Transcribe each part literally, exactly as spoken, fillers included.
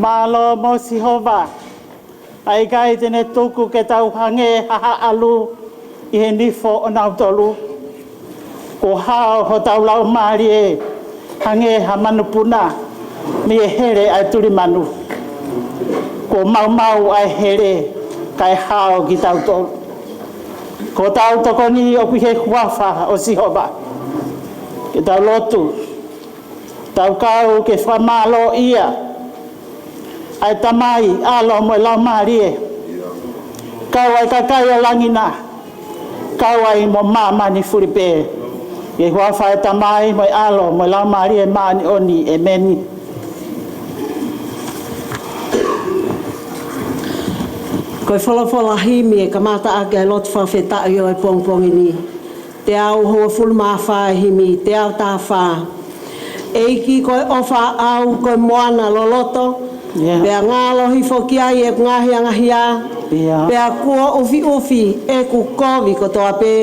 Mālō mo Sihova, ʻa ia ʻikai te ne tuku ke tau hangē ha haʻalu ʻi he nifo ʻonautolu. Kuo hao hotau laumālie hangē ha manupuna mei he hele ʻa e tulimanu. Kuo maumau ʻa e hele kae hao kitautolu. Ko hotau tokoni ʻoku ʻi he huafa ʻo Sihova. Ke tau lotu, tau kau ke fakamālōʻia ʻa e Tamai, ʻAlo mo e Laumālie. Kau ai kakai ʻo langi na, kau ai mo māmani fuli pē. ʻI he huafa ʻo e Tamai mo e ʻAlo mo e Laumālie Māʻoniʻoni, ʻēmeni. Ko e folofola himi ʻe kamata ʻaki ʻa e lotu fakafetaʻi ʻo e pongipongi ni. Teau hongofulu mā fā e himi, teau taha fā. ʻEiki, ko e ʻofa ʻaʻau ko e moana loloto, Yeah. pea ngalo hifo ki ai ʻeku ngaahi angahia, Yeah. pea kuo ʻufiʻufi ʻeku kovi kotoa pē.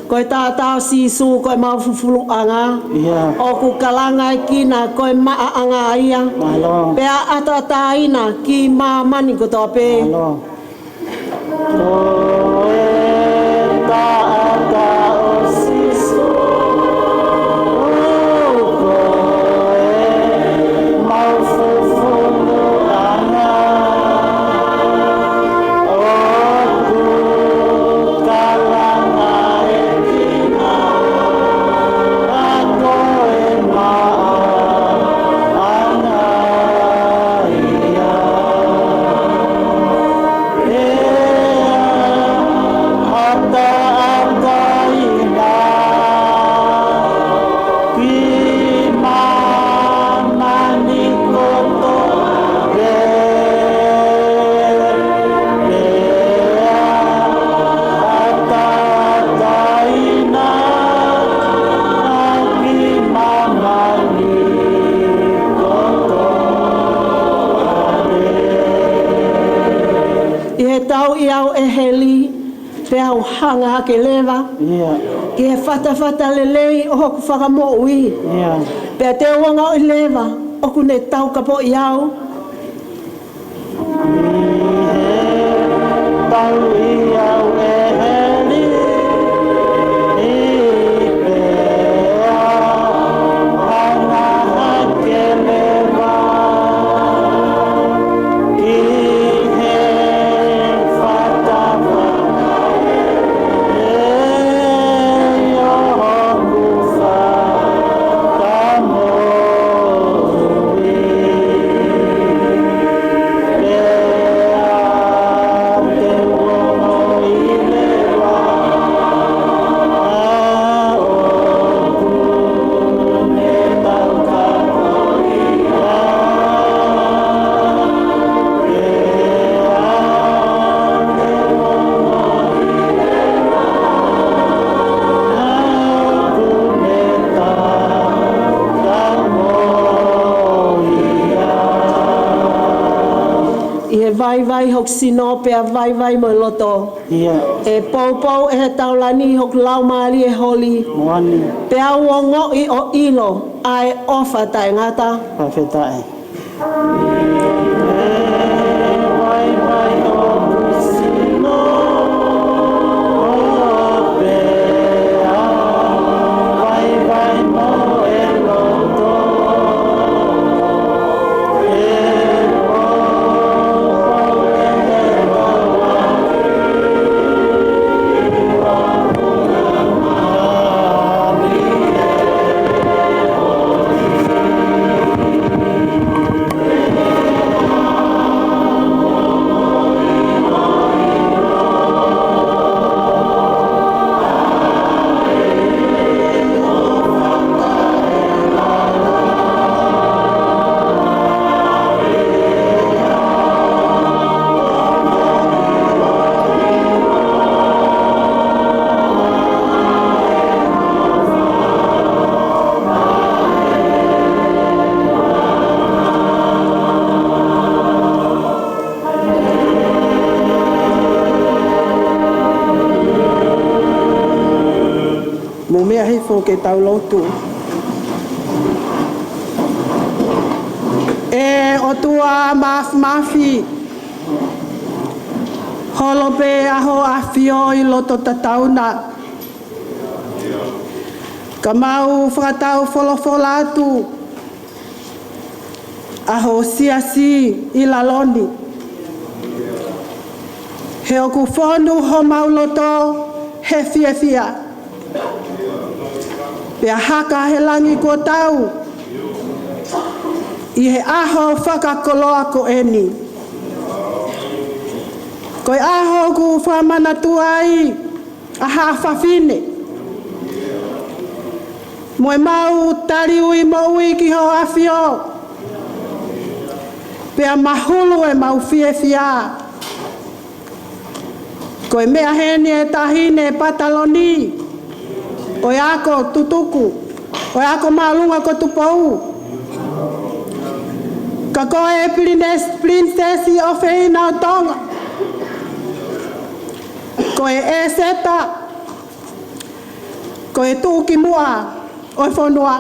Ko e taʻataʻa ʻo Sīsū ko e mau fufuluʻanga. Yeah. ʻOku kalanga ʻi kina ko e maʻaʻanga ia. Mālō. Pea ʻataʻatā ʻi māmani kotoa pē. Mālō. Ko e taʻataʻa ʻo Sīsū, ko e mau fufuluʻanga. ʻOku kalanga ʻi kina ko e maʻaʻanga ia. Pea hanga hake leva, ʻio, ki he fatafata lelei ʻo hoku fakamoʻui. ʻIo. Pea te u ongoʻi leva ʻoku ne taukapoʻi au. ʻI he tauʻi au ʻe heli, ʻi pea hanga hake leva ki he fatafata lelei ʻo hoku fakamoʻui. Pea te u ongoʻi leva ʻoku ne taukapoʻi au. ʻI he vaivai hoku sino pea vaivai mo e loto. ʻIo. ʻE poupou ʻe he taulani hoku laumālie holi. Moʻoni. Pea u ongoʻi ʻo ʻilo ʻa e ʻofa taʻengata. Fakafetaʻi. Mou meʻa hifo ke tau lotu. ʻE ʻOtua Māfimafi, holo pē ʻa Hoʻo ʻAfio ʻi loto tatau na. Ka mau fakatau folofola atu ʻa Hoʻo siasi ʻi lalo ni. He ʻoku fonu homau loto he fiefia. Pea haka he langi kuo tau ʻi he ʻaho fakakoloa ko eni. Ko e ʻaho ʻoku fakamanatua ai ʻa Haʻa Fafine mo ʻemau tali ui moʻui ki Hoʻo ʻAfio. Pea mahulu ʻemau fiefia. Ko e meʻa heni ʻa e Taʻahine Pataloni ʻo e Ako Tutuku, ʻo e Ako Māʻolunga ko Tupou. Ka ko e Pilinis-, Pilinisesi ʻofeina ʻo Tonga. Ko e ʻEseta, ko e tuʻukimuʻa ʻo e fonua.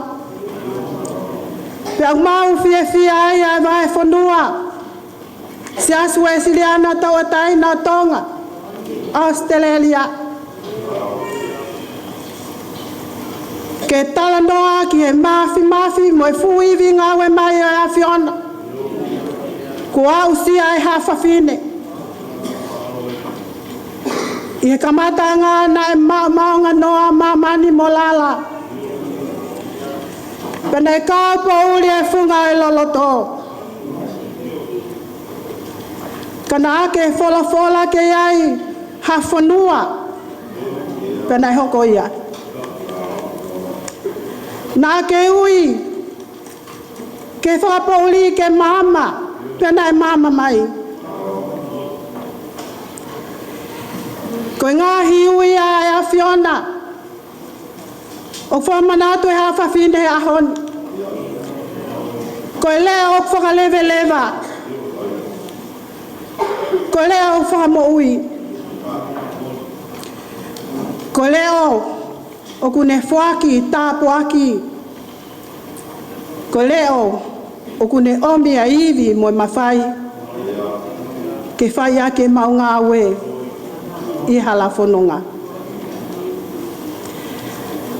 Pea ʻoku mau fiefia ai ʻa e vahefonua Siasi Uēsiliana Tauʻatāina ʻo Tonga, ʻAositelēlia. Ke talanoa ki he māfimafi mo e fuʻu ivi ngāue mai ʻa e ʻAfiona kuo aʻusia ʻe Haʻa Fafine. ʻI he kamataʻanga naʻe maomaonganoa māmani mo lala. Pea naʻe kaupoʻuli e funga ʻo e loloto. Ka naʻa ke folofola ke ʻi ai ha fonua, pea naʻe hoko ia. Naʻa ke ui ke fakapoʻuli ke maama, pea naʻe maama mai. Ko e ngaahi ui ʻa e ʻAfiona ʻoku fakamanatu ʻe Haʻa Fafine he ʻaho ni. Ko e leʻo ʻoku fakaleveleva. Ko e leʻo ʻoku fakamoʻui. Ko e leʻo ʻoku ne foaki tāpuaki. Ko e leʻo ʻoku ne ʻomi ʻa e ivi mo e mafai ke fai ʻaki ʻemau ngāue ʻi he hala fononga.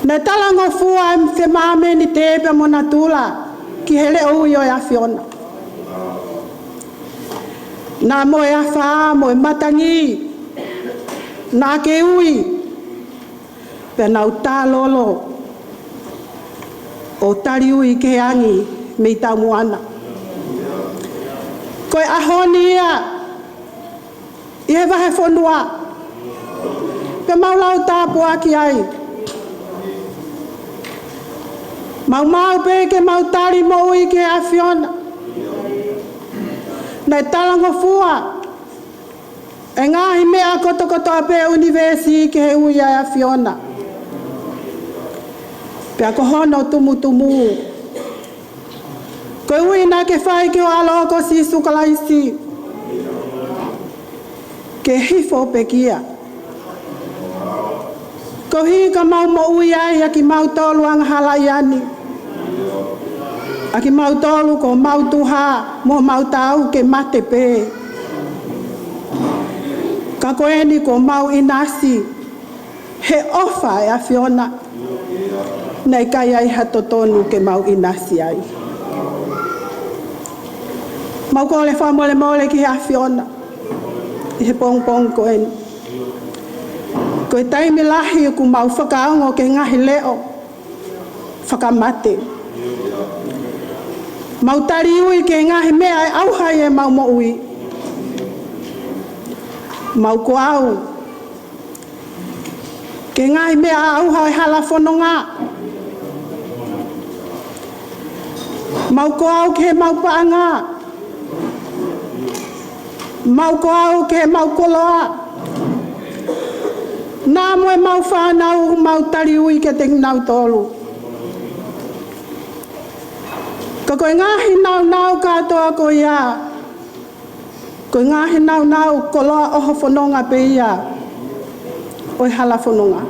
Naʻe talangofua ʻe Femāmeni Tēpia mo Natula ki he leʻo ui ʻo e ʻAfiona. Naʻa mo e afā mo e matangi naʻa ke ui, pea nau tālolo ʻo taliui ki he angi mei Taumuʻana. Ko e ʻaho ni ia ʻi he vahefonua, pea mau lau tāpuaki ai. Maumau pē ke mau tali moʻui ki he ʻAfiona. Naʻe talangofua ʻe he ngaahi meʻa kotokotoa pē ʻo e ʻunivēsi ki he ui ʻa e ʻAfiona. Pea ko hono tumutumu, ko e ui naʻa ke fai ki ho ʻAlo ko Sīsū Kalaisi, ke hifo pekia, koeʻuhi ka mau moʻui ai ʻa kimautolu angahala ʻi ʻani, ʻa kimautolu kuo mau tuha mo mau taau ke mate pē. Ka ko eni kuo mau ʻinasi he ʻofa ʻa e ʻAfiona, naʻe ʻikai ai ha totonu ke mau ʻinasi ai. Mau kole fakamolemole ki he ʻAfiona ʻi he pongipongi ko eni. Ko e taimi lahi ʻoku mau fakaongo ki he ngaahi leʻo fakamate. Mau taliui ki he ngaahi meʻa ʻe ʻauha ai ʻemau moʻui. Mau koau ki he ngaahi meʻa ʻauha ʻo e hala fononga. Mau koau ki heʻemau paʻanga. Mau koau ki heʻemau koloa. Naʻa mo ʻemau fānau mau taliui kiate kinautolu. Ka ko e ngaahi naunau kātoa ko ia, ko e ngaahi naunau koloa ʻoho fononga pē ia ʻo e hala fononga.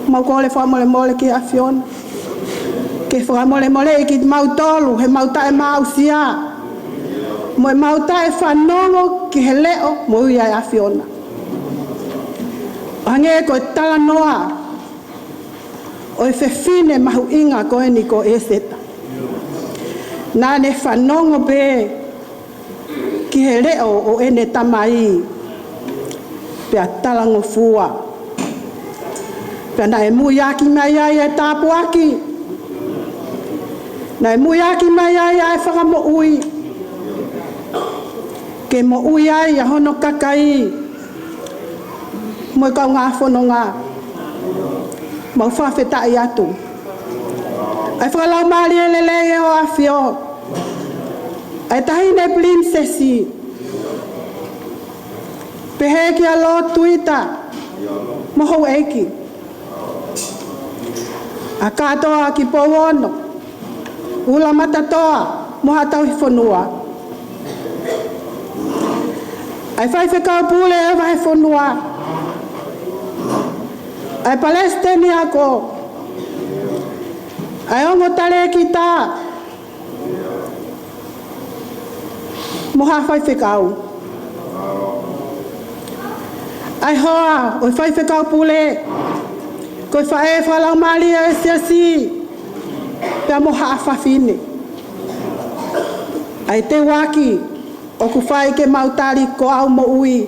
Mau kole fakamolemole ki he ʻAfiona ke fakamolemoleʻi kimautolu heʻemau taʻemāʻusia mo ʻemau taʻefanongo ki he leʻo mo e ui ʻa e ʻAfiona. Hangē ko e talanoa ʻo e fefine mahuʻinga ko eni ko ʻEseta. Naʻa ne fanongo pē ki he leʻo ʻo ʻene tamai, pea talangofua. Pea naʻe muiaki mai ai e tāpuaki. Naʻe muiaki mai ai ʻa e fakamoʻui, ke moʻui ai ʻa hono kakai mo e kaungā fononga. Mau fakafetaʻi atu. ʻA e fakalaumālie lelei ʻo e ʻAfio, ʻa e Taʻahine Pilinisesi, pehē kia Lord Tuita mo Houʻeiki, ʻa Katoa ki Pouono, ʻUla Matatoa mo Haʻa Tauhi Fonua, ʻa e Faifekau Pule ʻo e Vahefonua, ʻa e Palesiteni Ako, ʻa e ongo talēkita mo Haʻa Faifekau, ʻa e hoa ʻo e Faifekau Pule, ko e faʻē fakalaumālie ʻo e Siasi, pea mo Haʻa Fafine, ʻa e teuaki ʻoku fai ke mau tali koau moʻui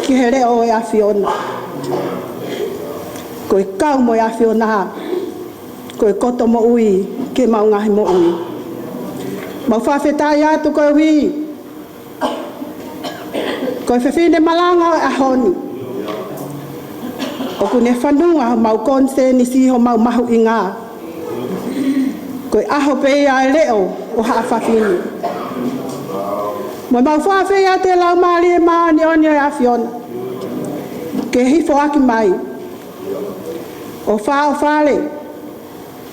ki he leʻo ʻo e ʻAfiona. Ko e kau mo e ʻAfiona ko e koto moʻui ki heʻemau ngaahi moʻui. Mau fakafetaʻi atu koeʻuhi ko e fefine malanga ʻo e ʻaho ni, ʻoku ne fanongo homau konisēnisi, homau mahuʻinga. Ko e ʻaho pē ia ʻa e leʻo ʻo Haʻa Fafine. Mo mau fakafetaʻi atu ki he Laumālie Māʻoniʻoni ʻo e ʻAfiona ke hifo ʻaki mai ʻo fāʻofale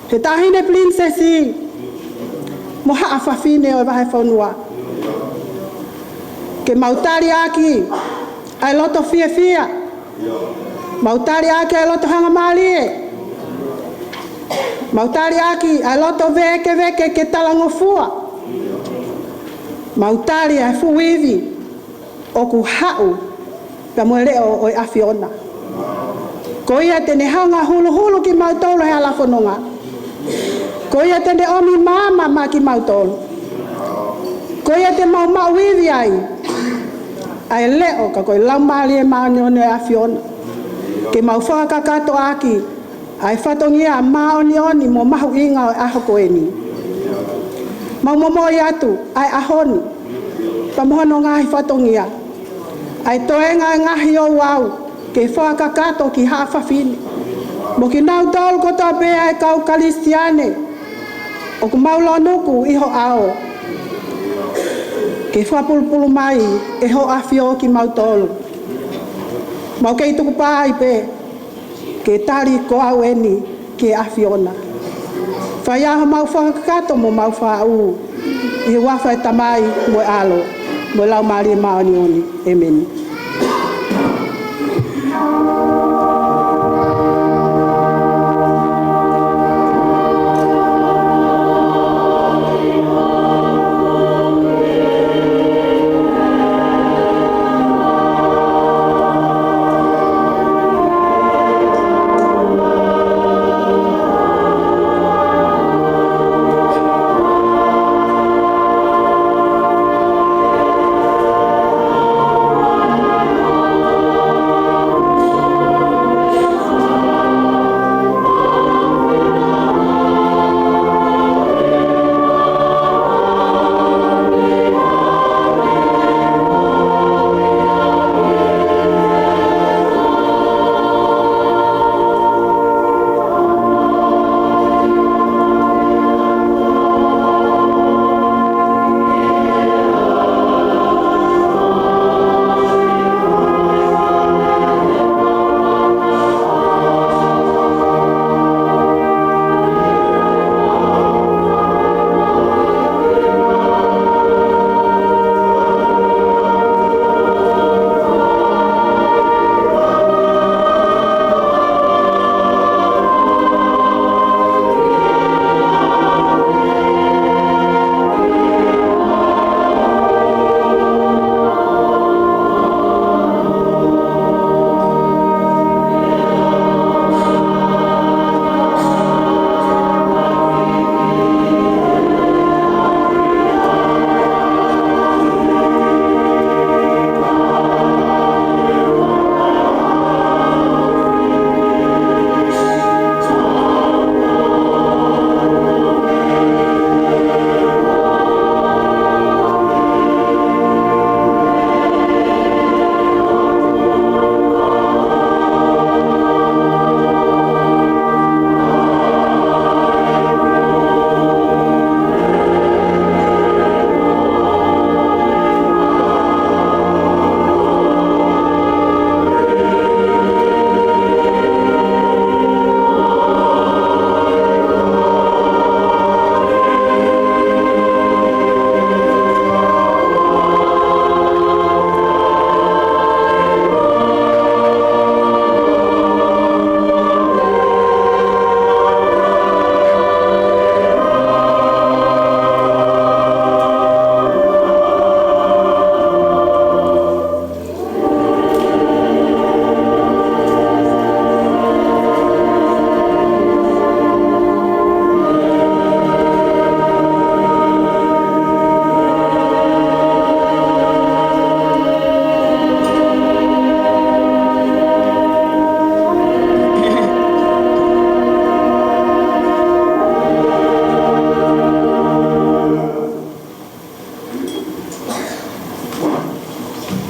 he Taʻahine Pilinisesi mo Haʻa Fafine ʻo e Vahefonua, ke mau tali ʻaki ʻa e loto fiefia Mau tali ʻaki ʻa e loto hangamālie. Mau tali ʻaki ʻa e loto vēkeveke ke talangofua. Mau tali ʻa e fuʻu ivi ʻoku haʻu pea mo e leʻo ʻo e ʻAfiona. Ko ia te ne hanga huluhulu kimautolu he hala fononga. Ko ia te ne ʻomi maama maʻa kimautolu. Ko ia te mau maʻu ivi ai ʻa e leʻo ka ko e Laumālie Māʻoniʻoni ʻo e ʻAfiona, ke mau fakakakato ʻaki ʻa e fatongia māʻoniʻoni mo mahuʻinga ʻo e ʻaho ko eni. Mau momoi atu ʻa e ʻaho ni pea mo hono ngaahi fatongia, ʻa e toenga ʻa e ngaahi ouau ke fakakakato ki haʻa fafine mo kinautolu kotoa pē ʻa e kau Kalisitiane ʻoku mau lonuku ʻi ho ʻao, ke fakapulupulu mai ʻe ho ʻAfio kimautolu. Mau kei tukupā ai pē ke tali ko au eni ki he ʻAfiona. Fai ā homau fakakakato mo homau faʻu, ʻi he huafa ʻo e Tamai mo e ʻAlo mo e Laumālie Māʻoniʻoni. ʻĒmeni.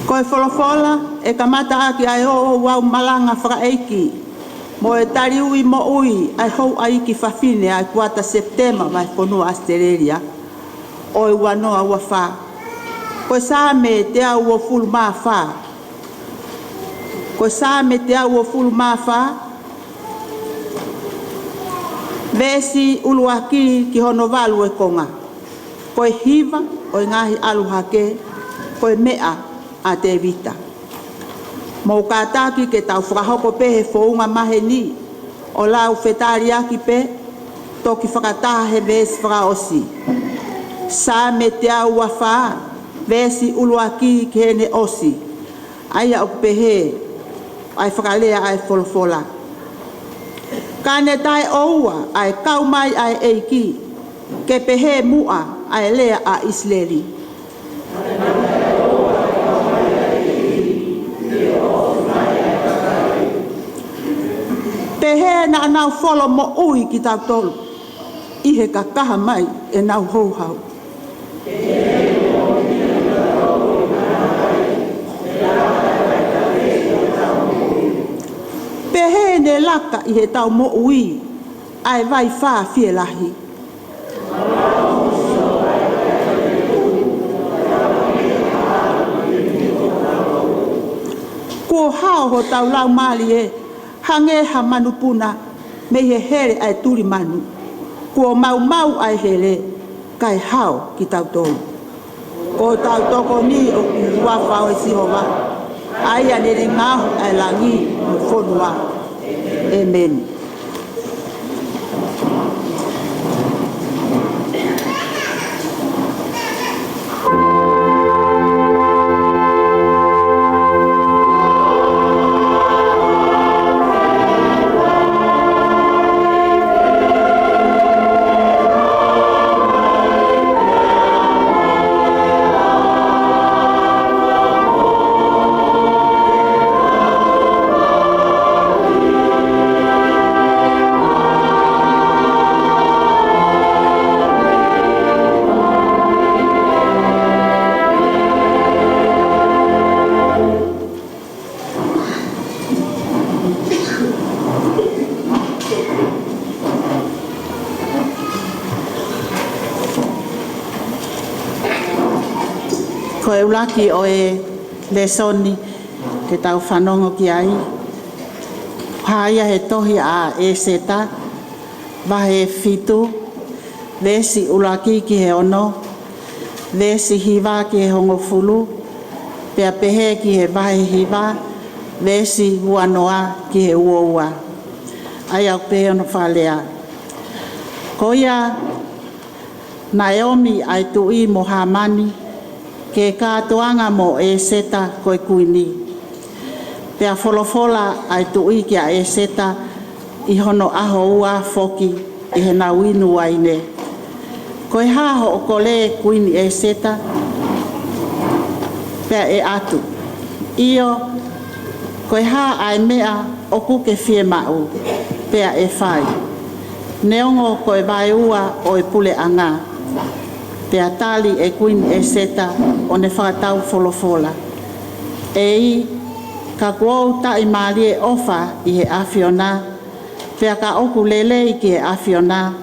Ko e folofola ʻe kamata ʻaki ʻa e ouau malanga fakaʻeiki mo e taliui moʻui ʻa e houʻeiki fafine ʻa e kuata Sepitema ʻi he fonua ʻAositelēlia ʻo e ua noa ua fā. Ko e Saame teau uofulu mā fā. Ko e Saame teau uofulu mā fā, veesi ʻuluaki ki hono valu ʻo e konga. Ko e hiva ʻo e ngaahi ʻalu hake, ko e meʻa ʻa Tēvita. Mou kātaki ke tau fakahoko pē he founga maheni, ʻo lau fetaliaki pē, toki fakataha he veesi fakaʻosi. Saame teau ua fā, veesi ʻuluaki ki heʻene ʻosi. ʻA ia ʻoku pehē ʻa e fakalea ʻa e folofola: Ka ne taʻeʻoua ʻa e kau mai ʻa e ʻEiki, ke pehē muʻa ʻa e lea ʻa ʻIsileli. Pehē naʻa nau folo moʻui kitautolu ʻi he kakaha mai ʻenau houhau. Pehē ne laka ʻi heʻetau moʻui ʻa e vai fā fielahi. Kuo hao hotau laumālie hangē ha manupuna mei he hele ʻa e tuli manu. Kuo maumau ʻa e hele, kae hao kitautolu. Ko hotau tokoni ʻoku ʻi he huafa ʻo Sihova, ʻa ia naʻa ne ngaohi ʻa e langi mo e fonua. ʻĒmeni. Ko e ʻuluaki ʻo e lēsoni ke tau fanongo ki ai, hā ia he tohi ʻa ʻEseta, vahe fitu, veesi ʻuluaki ki he ono, veesi hiva ki he hongofulu, pea pehē ki he vahe hiva, veesi uanoa ki he uoua. ʻA ia ʻoku pehē hono fakalea: Ko ia naʻe ʻomi ʻa e tuʻi mo Hamani ke kātoanga mo ʻEseta ko e kuini. Pea folofola ʻa e tuʻi kia ʻEseta ʻi hono ʻaho ua foki ʻi heʻenau inu uaine: Ko e hā hoʻo kole, Kuini ʻEseta? Pea ʻe ʻatu. ʻIo, ko e hā ʻa e meʻa ʻoku ke fiemaʻu, pea ʻe fai, neongo ko e vaeua ʻo e puleʻanga? Pea tali ʻe Kuini ʻEseta ʻo ne fakatau folofola: ʻEiki, ka kuo u taʻimālie ʻofa ʻi he ʻAfiona, pea ka ʻoku lelei ki he ʻAfiona,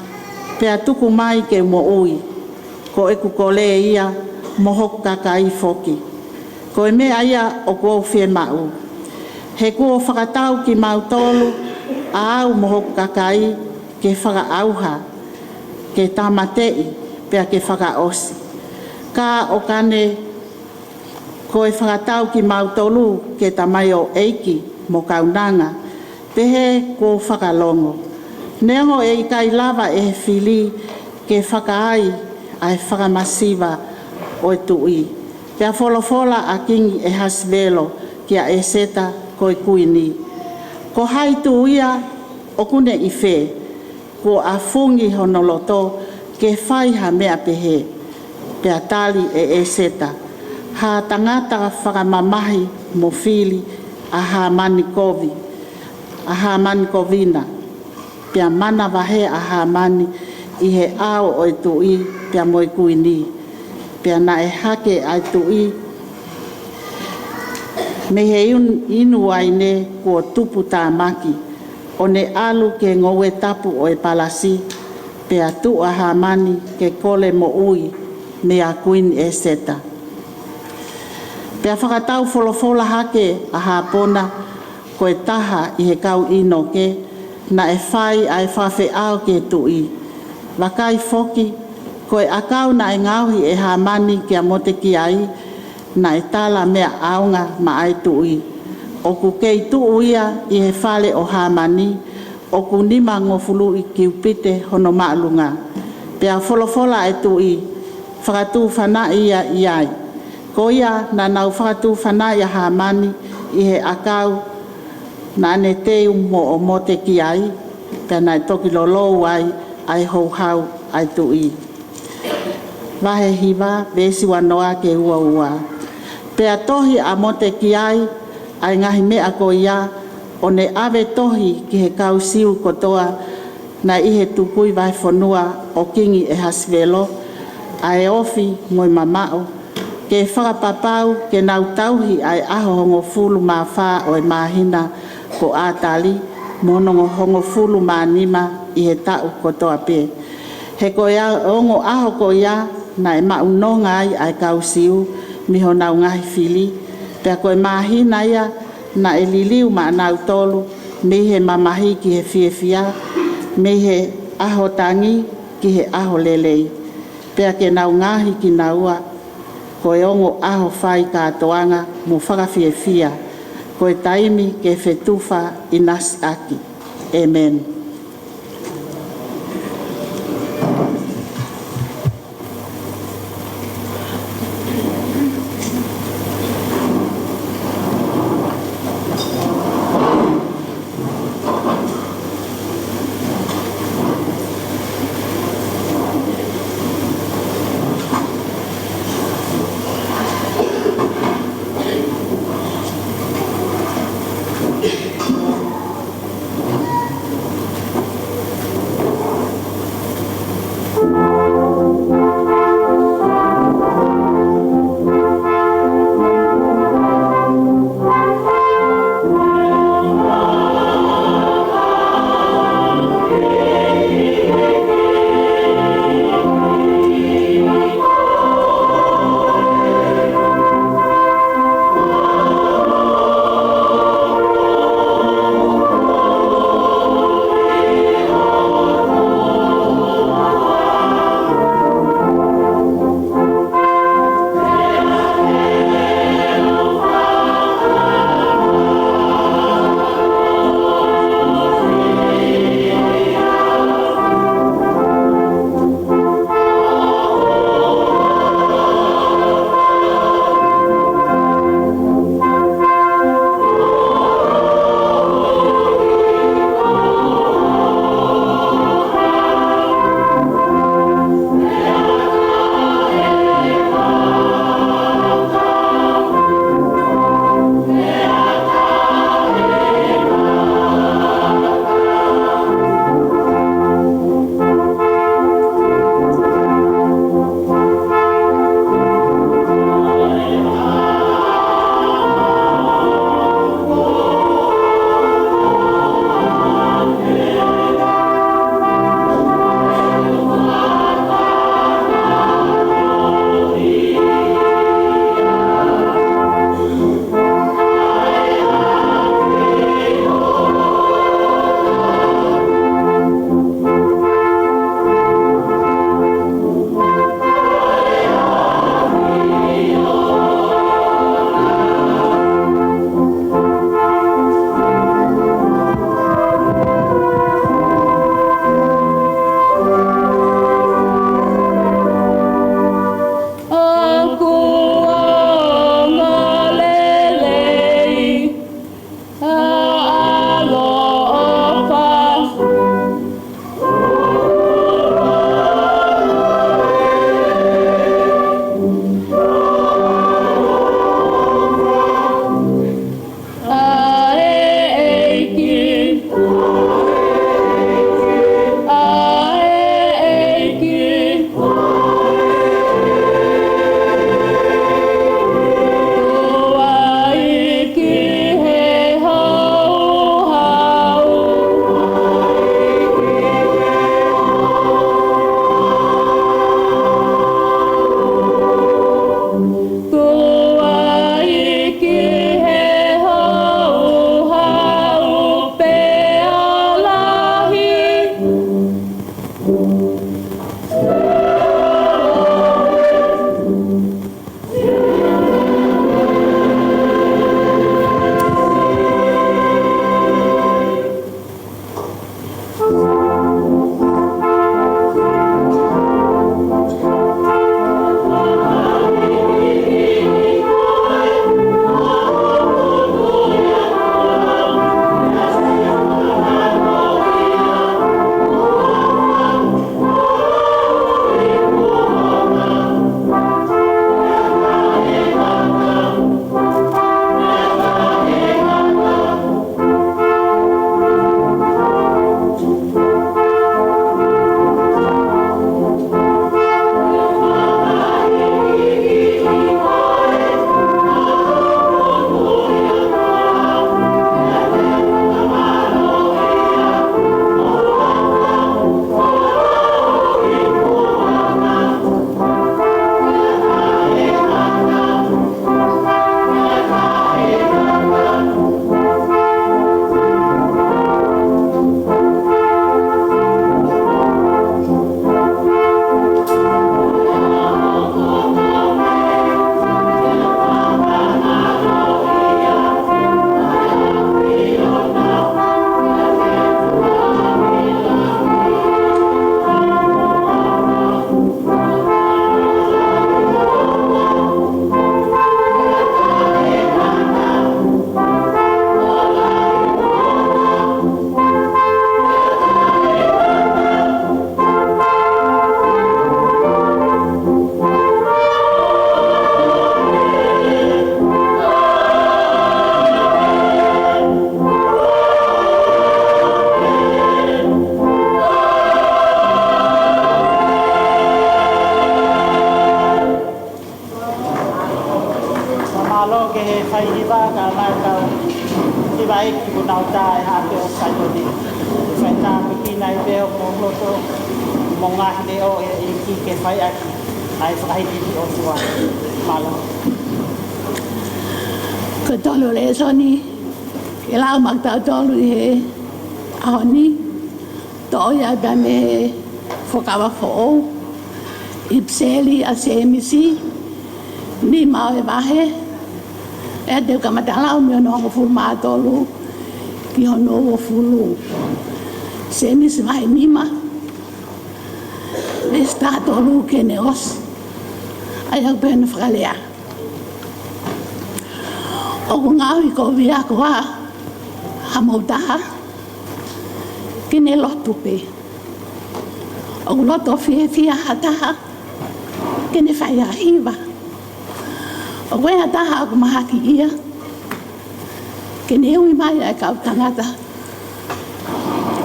pea tuku mai ke u moʻui, ko ʻeku kole ia mo hoku kakai foki. Ko e meʻa ia ʻoku ou fiemaʻu, he kuo fakatau kimautolu, ʻa au mo hoku kakai, ke fakaʻauha, ke tāmateʻi, pea ke fakaʻosi. Ka ʻo ka ne ko e fakatau kimautolu ke tamaioʻeiki mo kaunanga, pehē kuo u fakalongo. Neongo ʻe ʻikai lava ʻe he fili ke fakaai ʻa e fakamasiva ʻo e tuʻi. Pea folofola ʻa Kingi ʻEhasivelo kia ʻEseta ko e kuini: Ko hai tuʻu ia? ʻOku ne ʻi fē? Kuo ʻafungi hono loto ke fai ha meʻa pehē. Pea tali ʻe ʻEseta: Ha tangata fakamamahi mo fili ʻa Hamani kovi, ʻa Hamani kovina. Pea manavahē ʻa Hamani ʻi he ʻao ʻo e tuʻi pea mo e kuini. Pea naʻe hake ʻa e tuʻi mei he inu-, inu uaine kuo tuputāmaki, ʻo ne ʻalu ki he ngoue tapu ʻo e palasi, pea tuʻu ʻa Hamani ke kole moʻui meia Kuini ʻEseta. Pea fakatau folofola hake ʻa Hapona, ko e taha ʻi he kau ʻInoke, naʻe fai ʻa e fakafeʻao ki he tuʻi. Vakai foki, ko e ʻakau naʻe ngaohi ʻe Hamani kia Motekiai, naʻe tala meʻa ʻaonga maʻa e tuʻi, ʻOku kei tuʻu ia ʻi he fale ʻo Hāmani, ʻoku nimangofulu kiupite hono māʻolunga. Pea folofola ʻa e tuʻi, fakatūfanaʻi ia ʻi ai. Ko ia naʻa nau fakatūfanaʻi ʻa Hāmani ʻi he ʻakau naʻa ne teu moʻo Motekiai, pea naʻe toki lolou ai ʻa e houhau ʻa e tuʻi. Vahe hiva, veesi uanoa ki he uaua. Pea tohi ʻa Motekiai ʻa e ngaahi meʻa ko ia, ʻo ne ʻave tohi ki he kau Siu kotoa naʻe ʻi he tukui vahefonua ʻo Kingi ʻEhasivelo, ʻa e ofi mo e mamaʻo, ke fakapapau ke nau tauhi ʻa e ʻaho hongofulu mā fā ʻo e māhina ko ʻAtali, mo hono hongofulu mā nima ʻi he taʻu kotoa pē. He ko e ongo ʻaho ko ia naʻe maʻu nonga ai ʻa e kau Siu mei honau ngaahi fili, pea ko e māhina ia naʻe liliu maʻanautolu mei he mamahi ki he fiefia, mei he ʻaho tangi ki he ʻaho lelei. Pea ke nau ngaohi kinaua ko e ongo ʻaho fai kātoanga mo fakafiefia, ko e taimi ke fetufa ʻinasi ʻaki. ʻĒmeni. Ki honau tā ʻe Haʻape ʻo Saione. Fai tāpuekina ʻi he ʻao mo e loto, mo e ngaahi leʻo ʻa e ʻEiki ke fai ʻaki ʻa e fakahīkihiki ʻo e ʻOtua. Mālō. Ko e tolu ʻo e lēsoni ke lau maʻa kitautolu ʻi he ʻaho ni, toʻo ia pē mei he Fuakava Foʻou, ʻipiseli ʻa Sēmisi, nima ʻo e vahe, ʻe te u kamata lau mei hono hongofulu mā tolu ki hono uofulu. Sēmisi vahe nima, veesi taha tolu ki heʻene ʻosi. ʻA ia ʻoku pehē hono fakalea: ʻOku ngaohi kovi ʻa e koā hamou taha ke ne lotu pē? ʻOku loto fiefia ha taha ke ne fai ha hiva? ʻOku ʻi ai ha taha ʻoku mahakiʻia ke ne ui mai ʻa e kau tangata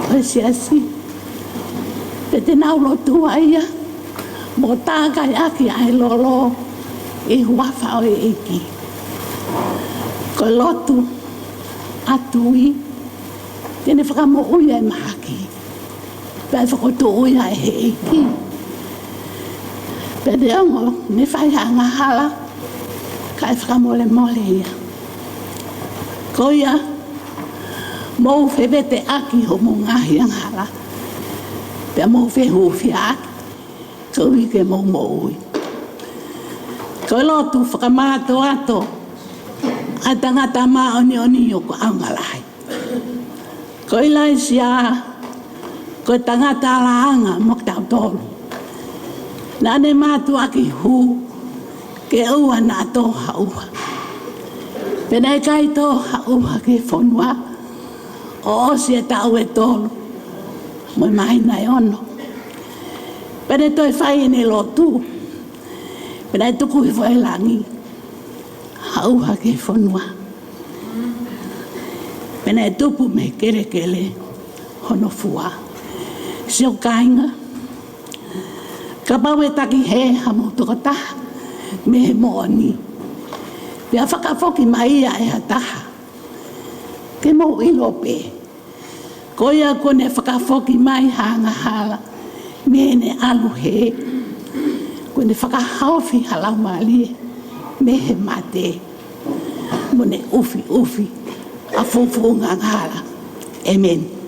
ʻo e siasi, pea te nau lotua ia mo tākai ʻaki ʻa e lolo ʻi he huafa ʻo e ʻEiki? Ko e lotu ʻa e tui te ne fakamoʻui ʻa e mahaki, pea fakatuʻu ia ʻe he ʻEiki. Pea neongo ne fai ha angahala, kae fakamolemole ia. Ko ia, mou feveteʻaki hoʻomou ngaahi angahala, pea mou fehūfiaʻaki koeʻuhi ke mou moʻui. Ko e lotu fakamātoato ʻa e tangata māʻoniʻoni ʻoku ʻaonga lahi. Ko ʻIlaisiā, ko e tangata alāanga mo kitautolu. Naʻa ne mātuʻaki hū ke ʻoua naʻa tō ha ʻuha. Pea naʻe ʻikai tō ha ʻuha ki he fonua ʻo ʻosi e taʻu ʻe tolu mo e māhina ʻe ono. Pea ne toe fai ʻene lotu, pea naʻe tuku hifo ʻe he langi ha ʻuha ki he fonua, pea naʻe tupu mei he kelekele hono fua. Siʻoku kāinga, kapau ʻe taki hē hamou tokotaha mei he moʻoni, pea fakafoki mai ia ʻe ha taha, ke mou ʻilo pē, ko ia kuo ne fakafoki mai ha angahala mei heʻene ʻalu hē, kuo ne fakahaofi ha laumālie mei he mate, mo ne ʻufiʻufi ʻa e fuʻu angahala. ʻĒmeni.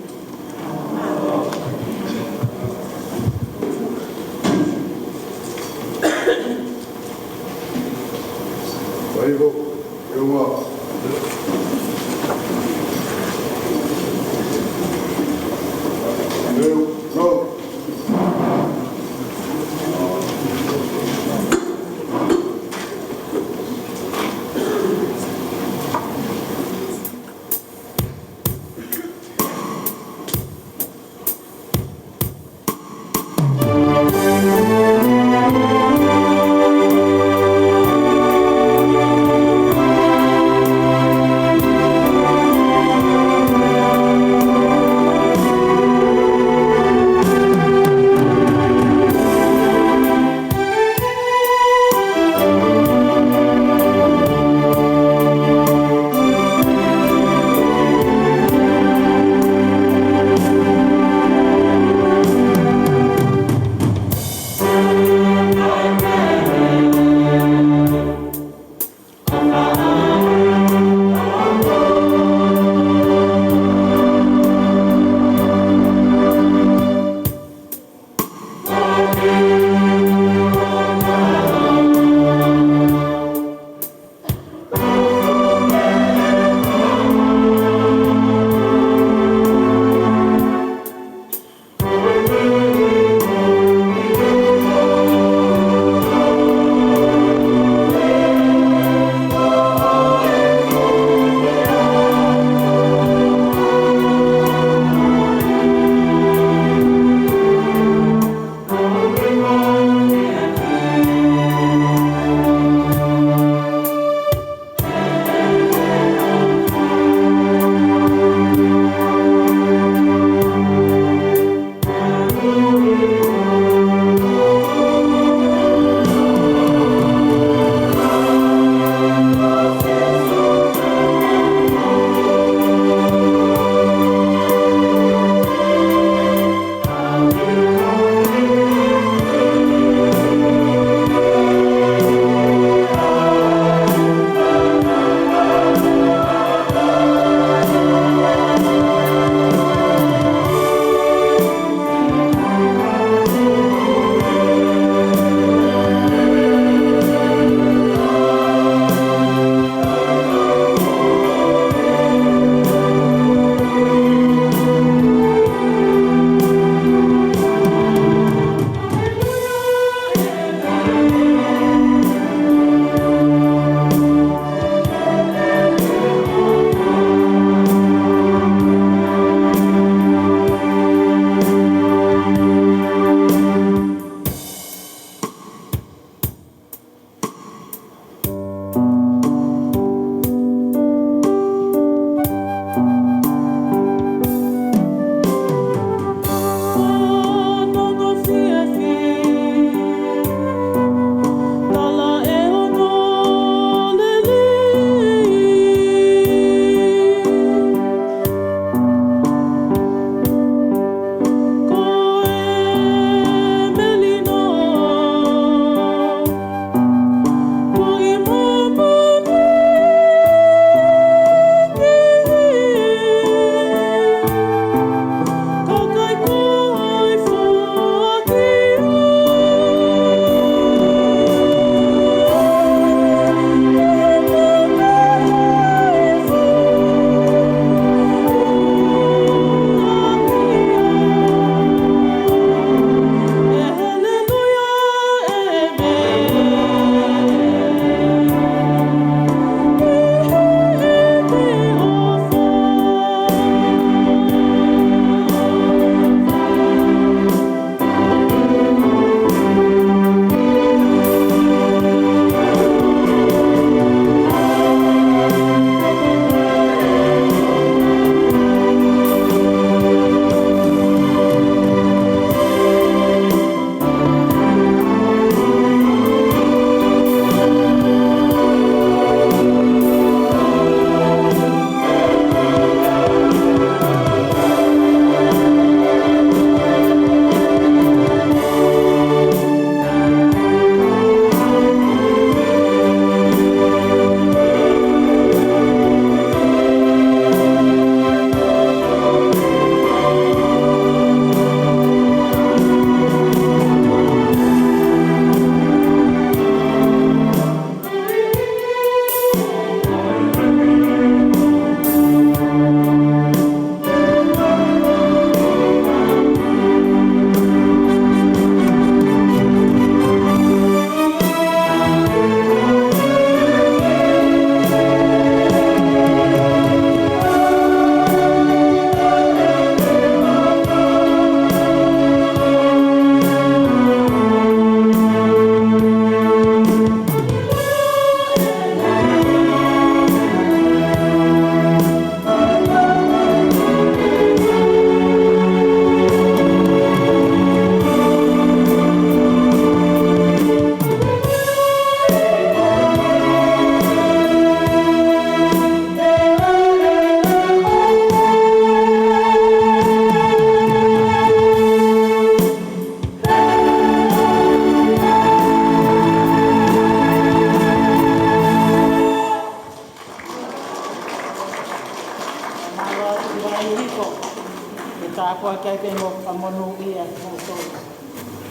Ko ia ke ke mo ka monūʻia kimoutolu.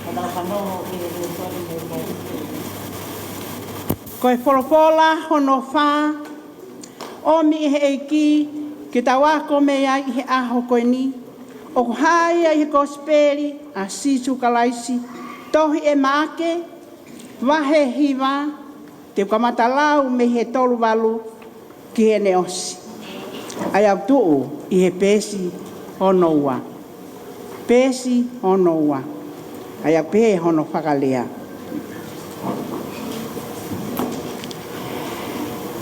Ka tau fanongo ki he lēsoni he mo. Ko e folofola hono fā, ʻomi ʻe he ʻEiki ke tau ako mei ai ʻi he ʻaho ko eni, ʻoku hā ia ʻi he Kosipeli ʻa Sīsū Kalaisi, tohi ʻe Maʻake, vahe hiva, te u kamata lau mei he tolu valu ki heʻene ʻosi. ʻA ia ʻoku tuʻu ʻi he peesi hono ua. Peesi hono ua. ʻA ia ʻoku pehē hono fakalea.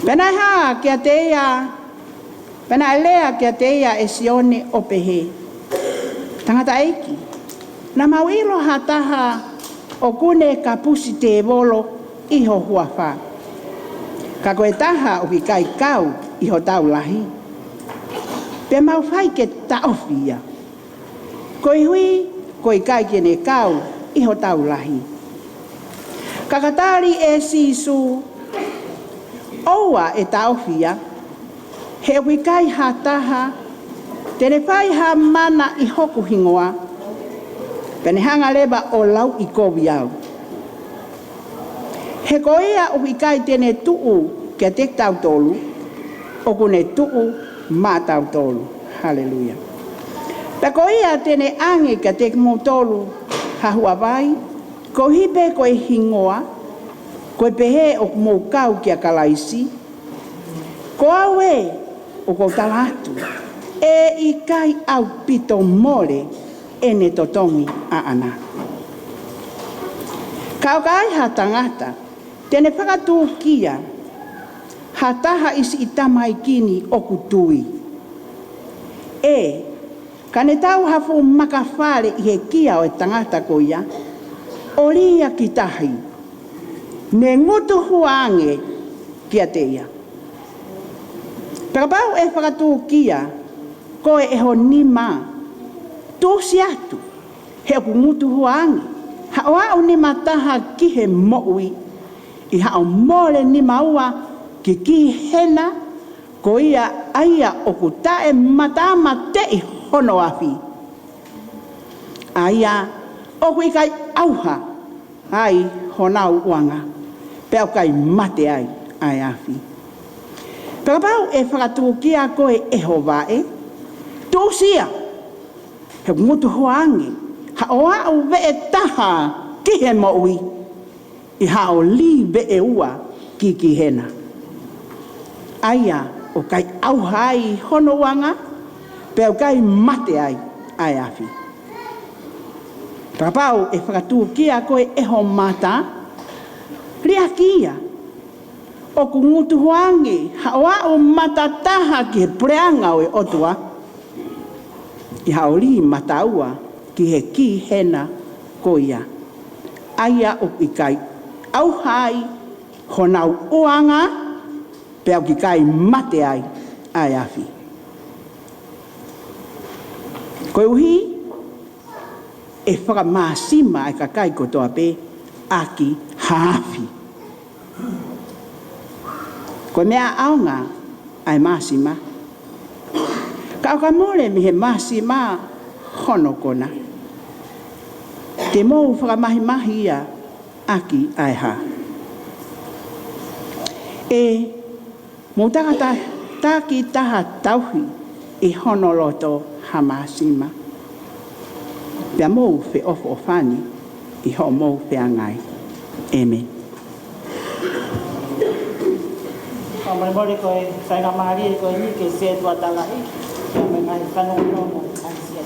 Pea naʻe hā kiate ia, pea naʻe lea kiate ia ʻe Sione ʻo pehē, Tangataʻeiki, naʻa mau ʻilo ha taha ʻoku ne kapusi tēvolo ʻi ho huafa. Ka ko e taha ʻoku ʻikai kau ʻi hotau lahi, pea mau fai ke taʻofi ia. Koeʻuhi ko e ʻikai ke ne kau ʻi hotau lahi. Ka ka tali ʻe Sīsū, ʻOua ʻe taʻofi ia, he ʻoku ʻikai ha taha te ne fai ha mana ʻi hoku hingoa, pea ne hanga leva ʻo lauʻikovi au. He ko ia ʻoku ʻikai te ne tuʻu kiate kitautolu, ʻoku ne tuʻu maʻatautolu. Haleluia. Pea ko ia te ne ʻange kiate kimoutolu ha huavai, koeʻuhi pē ko e hingoa, ko e pehē ʻoku mou kau kia Kalaisi. Ko au ē, ʻoku ou tala atu, ʻe ʻikai ʻaupito mole ʻene totongi ʻaʻana. Ka ʻo ka ai ha tangata te ne fakatūkia ha taha ʻi siʻi tamaiki ni ʻoku tui, ʻe, ka ne tau ha fuʻu makafale ʻi he kia ʻo e tangata ko ia, ʻo lī ia ki tahi, ne ngutu hua ange kiate ia. Pea kapau ʻe fakatūkia koe ʻe ho nima, tuʻusi atu, he ʻoku ngutu hua ange haʻo aʻu nima taha ki he moʻui, ʻi haʻo mole nima ua ki Kihena, ko ia ʻa ia ʻoku taʻematamate ʻi hono afi, ʻa ia ʻoku ʻikai ʻauha ai honau ʻuanga, pea ʻoku ʻikai mate ai ʻa e afi. Pea kapau ʻe fakatūkia koe ʻe ho vaʻe, tuʻusi ia, he ʻoku ngutu hua ange haʻo aʻu veʻe taha ki he moʻui, ʻi haʻo lī veʻe ua ki Kihena, ʻa ia ʻoku ʻikai ʻauha ai hono ʻuanga, pea ʻoku ʻikai mate ai ʻa e afi. Pea kapau ʻe fakatūkia koe ʻe ho mata, liʻaki ia, ʻoku ngutu hua ange haʻo aʻu mata taha ki he puleʻanga ʻo e ʻOtua, ʻi haʻo lī mata ua ki he Kihena ko ia, ʻa ia ʻoku ʻikai ʻauha ai honau ʻuanga, pea ʻoku ʻikai mate ai ʻa e afi. Koeʻuhi ʻe fakamāsima ʻa e kakai kotoa pē ʻaki ha afi. Ko e meʻa ʻaonga ʻa e māsima. Ka ʻo ka mole mei he māsima hono kona, te mou fakamahimahi ia ʻaki ʻa e hā? ʻE mou takata-, takitaha tauhi ʻi hono loto ha māsima, pea mou feʻofoʻofani ʻi hoʻomou feangai. ʻĒmeni. Fakamolemole ko e faingamālie ko eni ke se tuatalaʻi, ke me mai fanongonongo ai sia.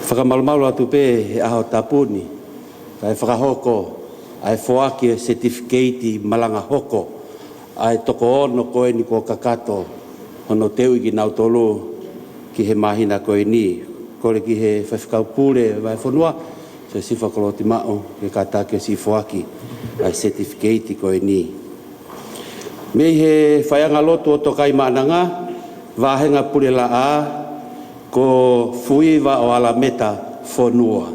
Fakamalumalu atu pē he ʻaho tapu ni, kae fakahoko ʻa e foaki e certificate malanga hoko ʻa e toko ono ko eni kuo kakato hono teuʻi kinautolu ki he māhina ko eni. Kole ki he Faifekau Pule Vahefonua, Siosifa Kolotimaʻu, ke kātaki ʻo siʻi foaki ʻa e certificate ko eni. Mei he faiʻanga lotu ʻo Tokaimaʻananga, Vāhenga Pulelaʻā, ko Fuiva ʻo Alameta Fonua.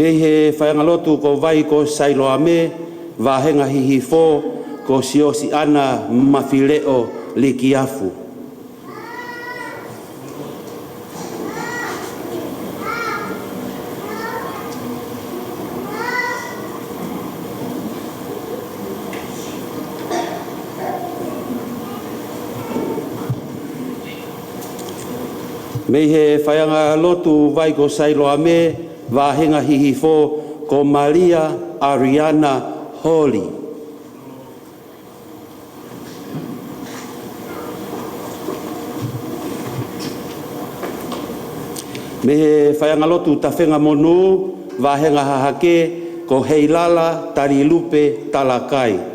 Mei he faiʻanga lotu ko Vai ko Sailoame, Vāhenga Hihifo, ko Siosiana Mafileʻo Likiafu. Mei he faiʻanga lotu Vai ko Sailoame, Vāhenga Hihifo, ko Malia Ariana Holi. Mei he faiʻanga lotu Tafengamonū, Vāhenga Hahake, ko Heilala Talilupe Talakai.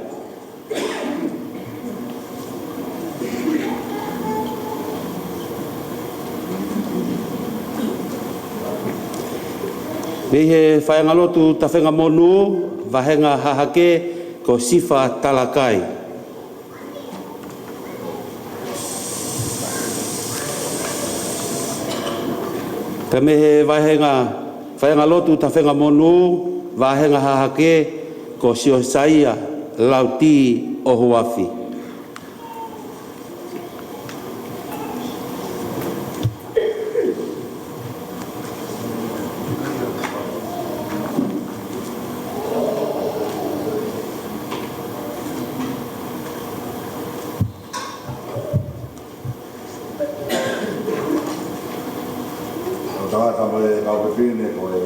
Mei he faiʻanga lotu Tafengamonū, Vāhenga Hahake, ko Sifa Talakai. Pea mei he vāhenga, faiʻanga lotu Tafengamonū, Vāhenga Hahake, ko Siosaia Lauti ʻOhuafi. Ko e tangata mo e kau fefine ko e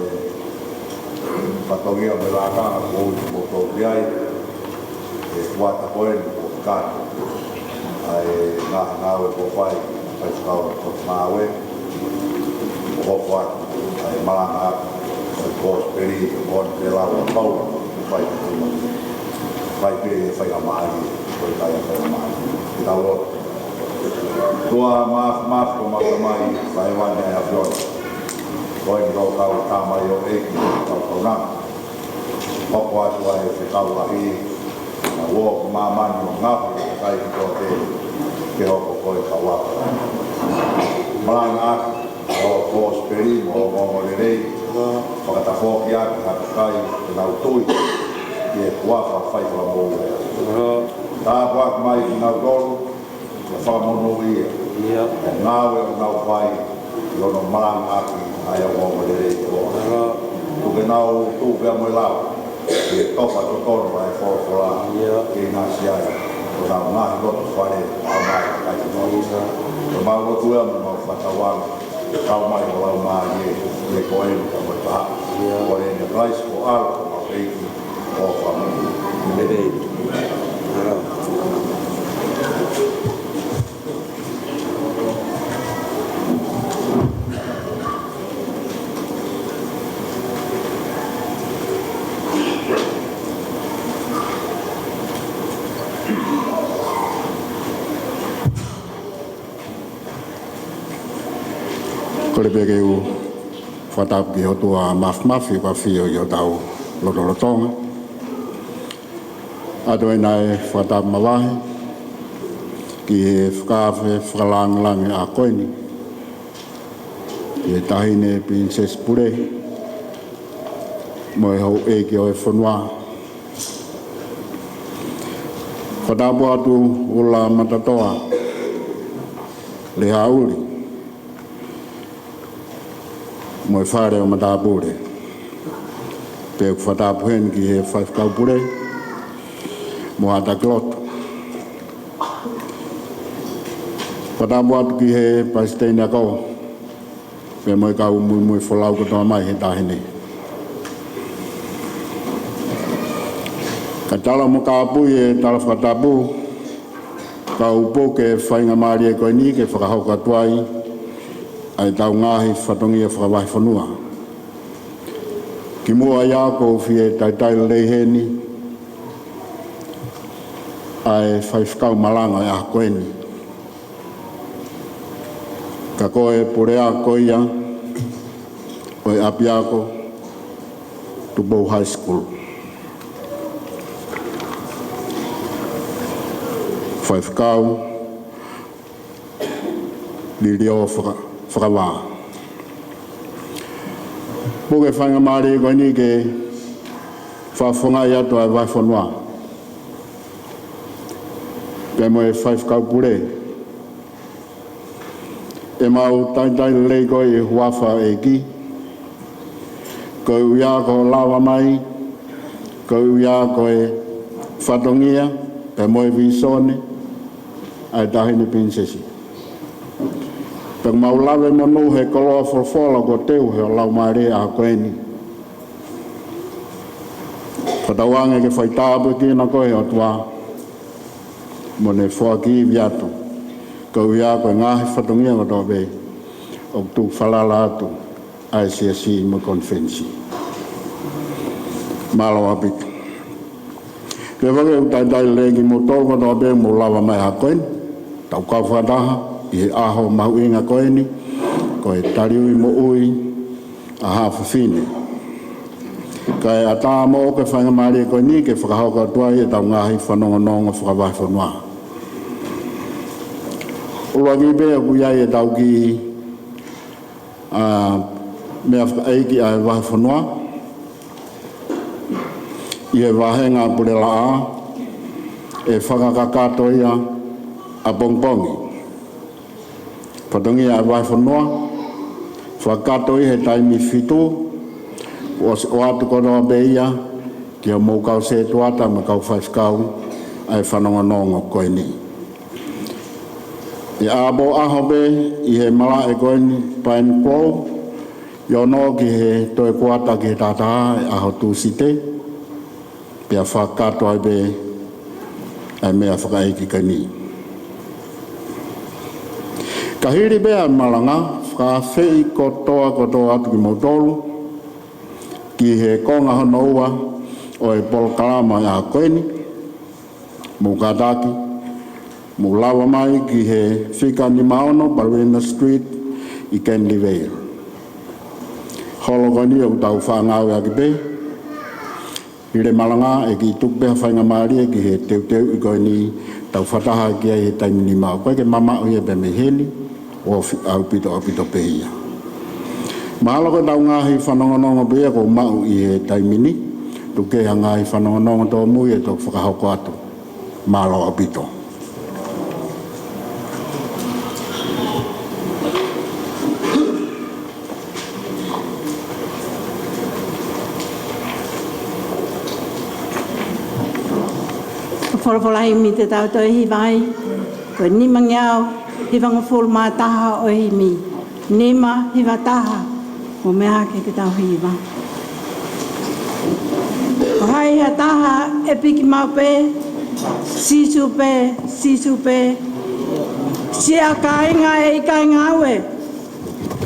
fatongia mo e lakanga ko ē ʻoku tau ʻi ai, ʻe kuata ko eni ʻoku kakato ʻa e ngaahi ngāue kuo fai, fai fakau ko ngāue, ʻo hoko atu ʻa e malanga ʻo e kosipeli, ʻo ne lau ʻa Paula, fai ki tuma. Fai pē ʻe fai ʻa mālie, ko e kai ʻa fai ʻa mālie. Ke tau lotu. ʻOtua Māfimafi, ko homau Tamai ʻi hēvani ʻa e ʻAfiona. Ko eni ko e kau tama ʻo e ʻEiki, kau kaunanga. Hoko atu ʻa e fekauʻaki, ʻa e ʻo māmani ʻo ngāue ʻa e kai ki tō te ke hoko ko e kauʻaki. Malanga ʻaki ʻa e kosipeli mo e ongoongolelei, fakatafoki ʻaki ha kakai ke nau tui ki he huafa fai fakamoʻui. Tāpuaki mai kinautolu, ʻo fakamonūʻia ʻa e ngāue ʻoku nau fai ʻi hono malangaʻaki ʻa e ongoongolelei ko ē. Tuku ke nau tuʻu pea mo e lao, ke tofa totonu ʻa e folofola, ke ʻinasi ai ʻo nau ngaahi loto fale, ʻa mai ai ki tō. Ko homau lotu ia mo homau fakatauange, kau mai ʻo lau mālie, ʻi he ko eni ka mo e taha. Ko eni Kalaisi ko e ʻAlo, ko homau ʻEiki, ʻo fakamoʻui. Kole pē ke u fakatapu ki he ʻOtua Māfimafi, ʻoku ʻafio ʻi hotau lotolotonga. ʻOatu ʻa e fakatapu mavahe ki he fakaafe fakalāngilangi ʻa ko eni, ki he Taʻahine Pilinisesi Pule, mo e houʻeiki ʻo e fonua. Fakatapu atu ʻUluaki Matatoa Lehaʻuli, mo e fale ʻo matāpule. Pea ʻoku fakatapu heni ki he faifekau pule, mo haʻa taki lotu. Fakatapu atu ki he palesiteni ako, pea mo e kau muimui folau kotoa mai he taʻahine. Ka tala mo kāpui e tala fakatapu, ka ʻoku ou puke faingamālie ko eni ke fakahoko atu ai ʻa e tau ngaahi fatongia fakavahefonua. Kimuʻa ia ʻoku ou fie talitali lelei heni ʻa e faifekau malanga ʻo e ʻaho ko eni. Ka ko e puleako ia ʻo e ʻapiako Tupou High School. Faifekau Lilio Faka-, Fakavā. Puke faingamālie ko eni ke fakafofongaʻi atu ʻa e vahefonua pea mo e faifekau pule. ʻEmau talitali lelei koe ʻi he huafa ʻo e ʻEiki, koeʻuhi ko hoʻo lava mai, koeʻuhi ko e fatongia pea mo e vīsone ʻa e Taʻahine Pilinisesi. Pea ʻoku mau lave monū he koloa folofola kuo teu ʻe he Laumālie ʻi he ʻaho ko eni. Fakatauange ke faitāpuekina koe ʻe he ʻOtua mo ne foaki ivi atu, koeʻuhi ko e ngaahi fatongia kotoa pē ʻoku tuku falala atu ʻa e Siasi mo e konifelenisi. Mālō ʻaupito. Pea ʻoku ou talitali lelei kimoutolu kotoa pē ʻoku mou lava mai ʻi he ʻaho ko eni. Tau kau fakataha ʻi he ʻaho mahuʻinga ko eni, ko e taliui moʻui ʻa haʻa fafine. Kae ʻatā moʻoku e faingamālie ko eni ke fakahoko atu ai ʻetau ngaahi fanongonongo fakavahefonua. ʻUluaki pē ʻoku ʻi ai ʻetau kiʻi, ʻa, meʻa fakaʻeiki ʻa e vahefonua ʻi he vāhenga pulelaʻā, ʻe fakakakato ia ʻapongipongi. Fatongia ʻa e vahefonua, fakakakato ia he taimi fitu, ʻosi ʻoatu kotoa pē ia ki hoʻomou kau sētuata mo e kau faifekau ʻa e fanongonongo ko eni. ʻE ʻapō ʻaho pē ʻi he malaʻe ko eni Pine Grove, ʻi onoʻi ki he toe kuata ki he taha taha ʻi he ʻaho Tūsite, pea fakakakato ai pē ʻa e meʻa fakaʻeiki ko eni. Ka hili pē ʻa e malanga, fakaafeʻi kotoa kotoa atu kimoutolu ki he konga hono ua ʻo e polokalama ʻi he ʻaho ko eni. Mou kātaki, mou lava mai ki he fika nima ono Ballerina Street ʻi Canley Vale. Holo ko eni ʻoku tau faʻa ngāueʻaki pē. Hili e malanga ʻe kiʻi tuku pē ha faingamālie ki he teuteuʻi ko eni, tau fakataha ki ai he taimi ni. ʻOku ʻikai ke mamaʻo ia pē mei heni, ʻoku ofi ʻaupito ʻaupito pē ia. Mahalo ko ʻetau ngaahi fanongonongo pē ia kuo maʻu ʻi he taimi ni. Tuku kehe ha ngaahi fanongonongo tōmui ʻe toki fakahoko atu. Mālō ʻaupito. Ko e folofola himi te tau toe hiva ai, ko e nimangeau hivangofulu mā taha ʻo e himi. Nima hiva taha, mou meʻa hake ke tau hiva. Ko hai ha taha ʻe piki maʻu pē, Sīsū pē, Sīsū pē. Siʻa kāinga ʻe ʻikai ngāue,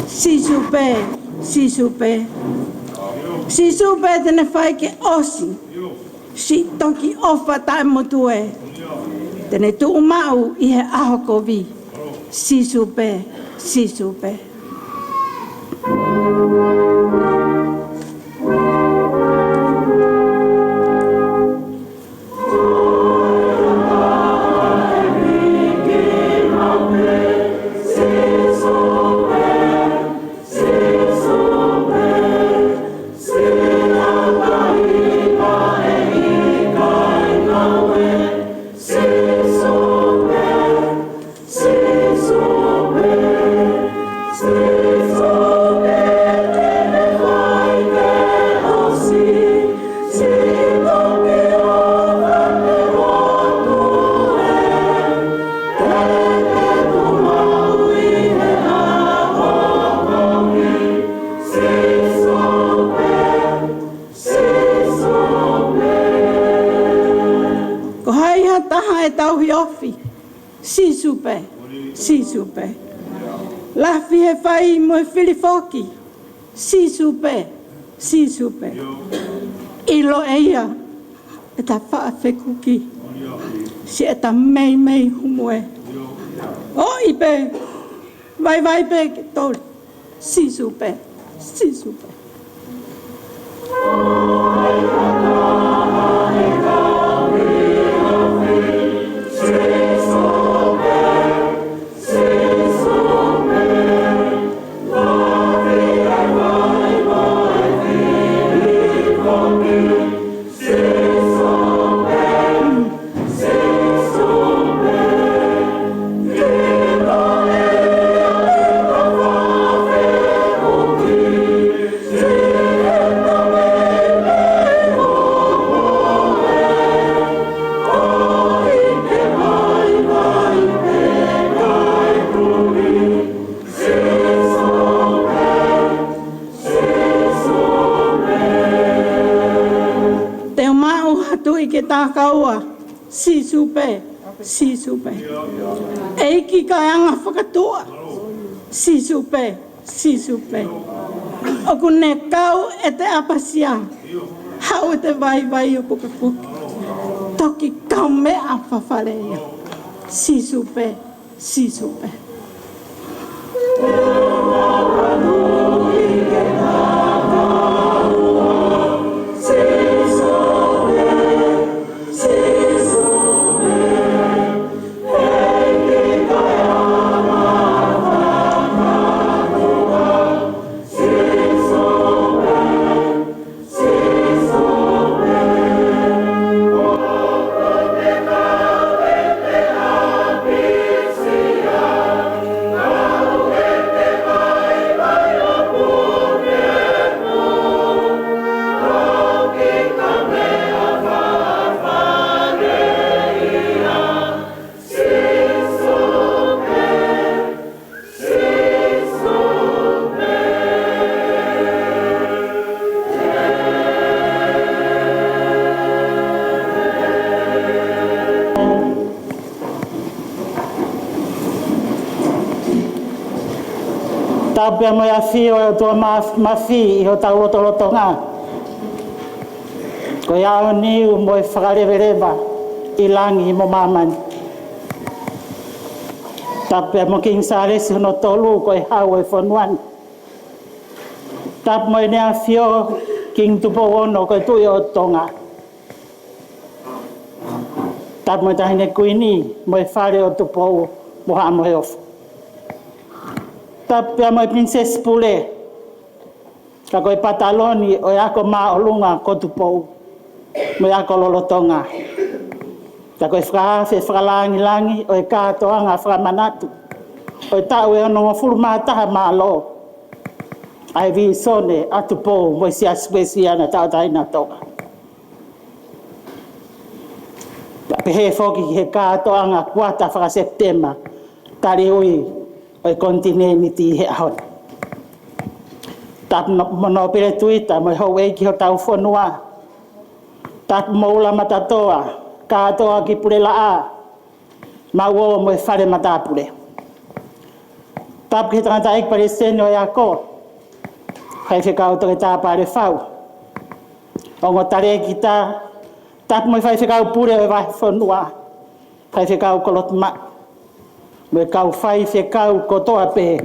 Sīsū pē, Sīsū pē. Sīsū pē te ne fai ke ʻosi siʻi toki ʻofa taʻemotuʻa te ne tuʻu maʻu ʻi he ʻaho kovi. Sīsū pē, Sīsū pē. Ko hai ha taha ʻe tauhi ofi, Sīsū pē, Sīsū pē. Lafi he fai mo e fili foki, Sīsū pē, Sīsū pē. ʻIlo ʻe ia ʻeta faʻa fekuki, siʻeta meimei humue. ʻOi pē, vaivai pē ke toli, Sīsū pē, Sīsū pē. Tuʻi ke takaua, Sīsū pē, Sīsū pē. ʻEiki kaeanga fakatuʻa, Sīsū pē, Sīsū pē. ʻOku ne kau ʻete ʻapasia, haʻu ʻete vaivai ʻo pukepuke. Toki kaumeʻa fafale ia, Sīsū pē, Sīsū pē. Tapu pea mo e ʻafio ʻa e ʻOtua Mā-, Māfimafi ʻi hotau lotolotonga. Ko ia ʻoku niu mo e fakaleveleva ʻi langi mo māmani. Tapu pea mo Kingi Sālesi hono tolu ko e hau ʻo e fonua ni. Tapu mo ʻEne ʻAfio Kingi Tupou Ono ko e Tuʻi ʻo Tonga. Tapu mo e Taʻahine Kuini mo e Fale ʻo Tupou mo Haʻa Moheofo. Tapu pea mo e Pilinisesi Pule, ka ko e pataloni ʻo e ako māʻolunga ko Tupou mo e ako lolotonga. Ka ko e fakaafe fakalāngilangi ʻo e kātoanga fakamanatu ʻo e taʻu ʻe onongofulu mā taha mālō ʻa e vīsone ʻa Tupou mo e Siasi Uēsiliana Tauʻatāina ʻo Tonga. Pea pehē foki ki he kātoanga kuata faka-Sepitema taliui ʻo e konitinēniti he ʻaho ni. Tapu mo Nōpele Tuita mo e houʻeiki hotau fonua. Tapu mo Ula Matatoa, kātoa ki Pulelaʻā, Mauō mo e Fale Matāpule. Tapu ki he tangataʻeiki Palesiteni ʻo e ako, Faifekau Toketā Palefau. Ongo talēkita, tapu mo e Faifekau Pule ʻo e Vahefonua, Faifekau Kolotumaʻu, mo e kau faifekau kotoa pē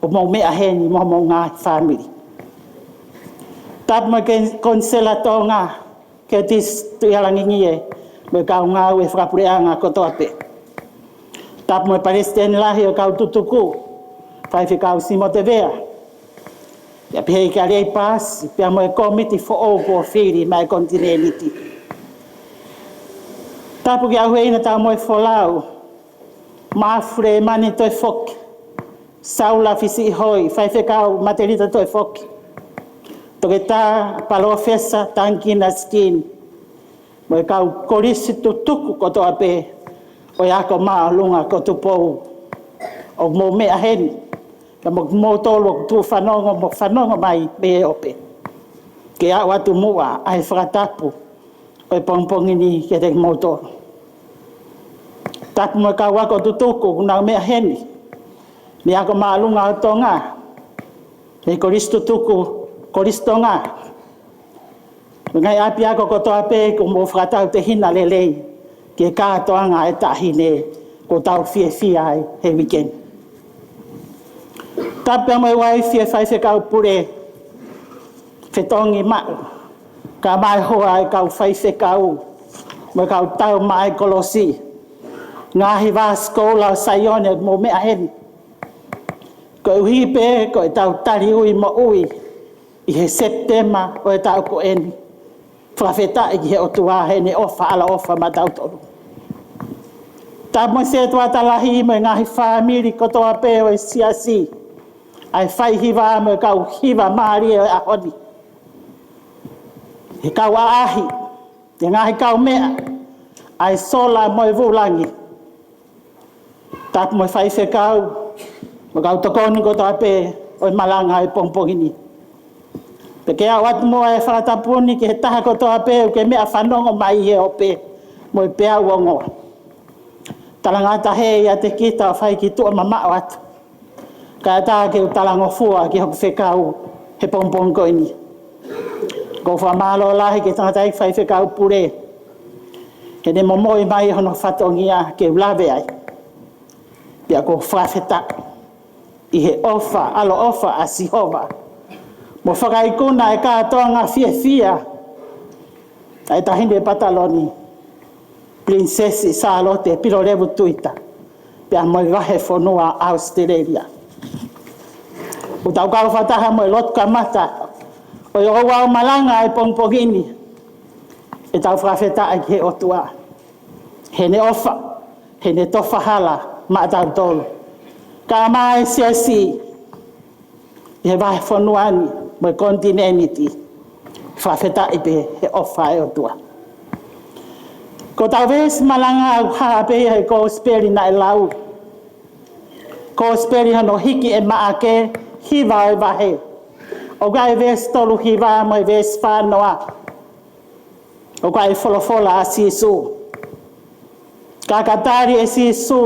ʻoku mou meʻa heni mo homou ngaahi fāmili. Tapu mo e Konisela Tonga, Curtis Tuʻihalangingie, mo e kau ngāue fakapuleʻanga kotoa pē. Tapu mo e Palesiteni Lahi ʻo e kau tutuku, Faifekau Simote Vea. Pea pehē ki he ʻEiki Paasi, pea mo e kōmiti foʻou kuo fili maʻa e konitinēniti. Tapu ki he ʻAuheina Taumoefolau, Maʻafu Lēmani Toefoki, Saula Fisiʻihoi, Faifekau Matelita Toefoki, Toketā Palōfesa Tangikina Sikini, mo e kau kolisi tutuku kotoa pē ʻo e ako māʻolunga ko Tupou ʻoku mou meʻa heni, pea mo kimoutolu ʻoku tuʻu fanongo mo fanongo mai mei he ope. Ke aʻu atu muʻa ʻa e fakatapu ʻo e pongipongi ni kiate kimoutolu. Tapu mo e kau ako tutuku ʻoku nau meʻa heni mei he Ako Māʻolunga ʻo Tonga, mei he Kolisi Tutuku, Kolisi Tonga, mo e ngaahi ʻapiako kotoa pē kuo mou fakatautehina lelei ki he kātoanga ʻa e taʻahine kuo tau fiefia ai he uike ni. Tapu pea mo e uaifi ʻo e Faifekau Pule, Fetongi Maʻu, kae ʻumaʻā e hoa ʻo e kau faifekau mo e kau tau maʻa e kolosi, ngaahi vā sikola ʻo Saione ʻoku mou meʻa heni. Koeʻuhi pē ko ʻetau taliui moʻui ʻi he Sepitema ʻo e taʻu ko eni. Fakafetaʻi ki he ʻOtua heʻene ʻofa ʻaloʻofa maʻatautolu. Tapu mo e setuata lahi mo e ngaahi fāmili kotoa pē ʻo e siasi, ʻa e faihiva mo e kau hiva mālie ʻo e ʻaho ni, he kau ʻaʻahi, he ngaahi kaumeʻa, ʻa e sola mo e vūlangi. Tapu mo e faifekau mo e kau tokoni kotoa pē ʻo e malanga ʻo e pongipongi ni. Pea ke aʻu atu muʻa e fakatapu ni ki he taha kotoa pē ʻoku ke meʻa fanongo mai he ope mo e peau ongo. Talangata hē ʻiate kita ʻo fai ki tuʻa mamaʻo atu. Kae ʻatā ke u talangofua ki hoku fekau he pongipongi ko eni. ʻOku ou fakamālō lahi ki he tangataʻeiki faifekau pule heʻene momoi mai hono fatongia ke u lave ai. Pea ʻoku ou fakafetaʻi ʻi he ʻofa, ʻaloʻofa ʻa Sihova, mo fakaikuna e kātoanga fiefia ʻa e Taʻahine Pataloni, Pilinisesi Sālote Pilolevu Tuita, pea mo e vahefonua ʻAositelēlia. ʻOku tau kau fakataha mo e lotu kamata ʻo e ouau malanga ʻo e pongipongi ni, ʻetau fakafetaʻi ki he ʻOtua heʻene ʻofa, heʻene tofa hala maʻatautolu, kae ʻumaʻā e siasi ʻi he vahefonua ni mo e konitinēniti. Fakafetaʻi pē he ʻofa ʻa e ʻOtua. Ko ʻetau veesi malanga ʻoku hā pē ia he Kosipeli naʻe lau. Kosipeli hono hiki ʻe Maʻake, hiva ʻo e vahe. ʻOku ʻi ai e veesi tolu hiva mo e veesi fā noa. ʻOku ʻi ai e folofola ʻa Sīsū. Ka ka tali ʻe Sīsū,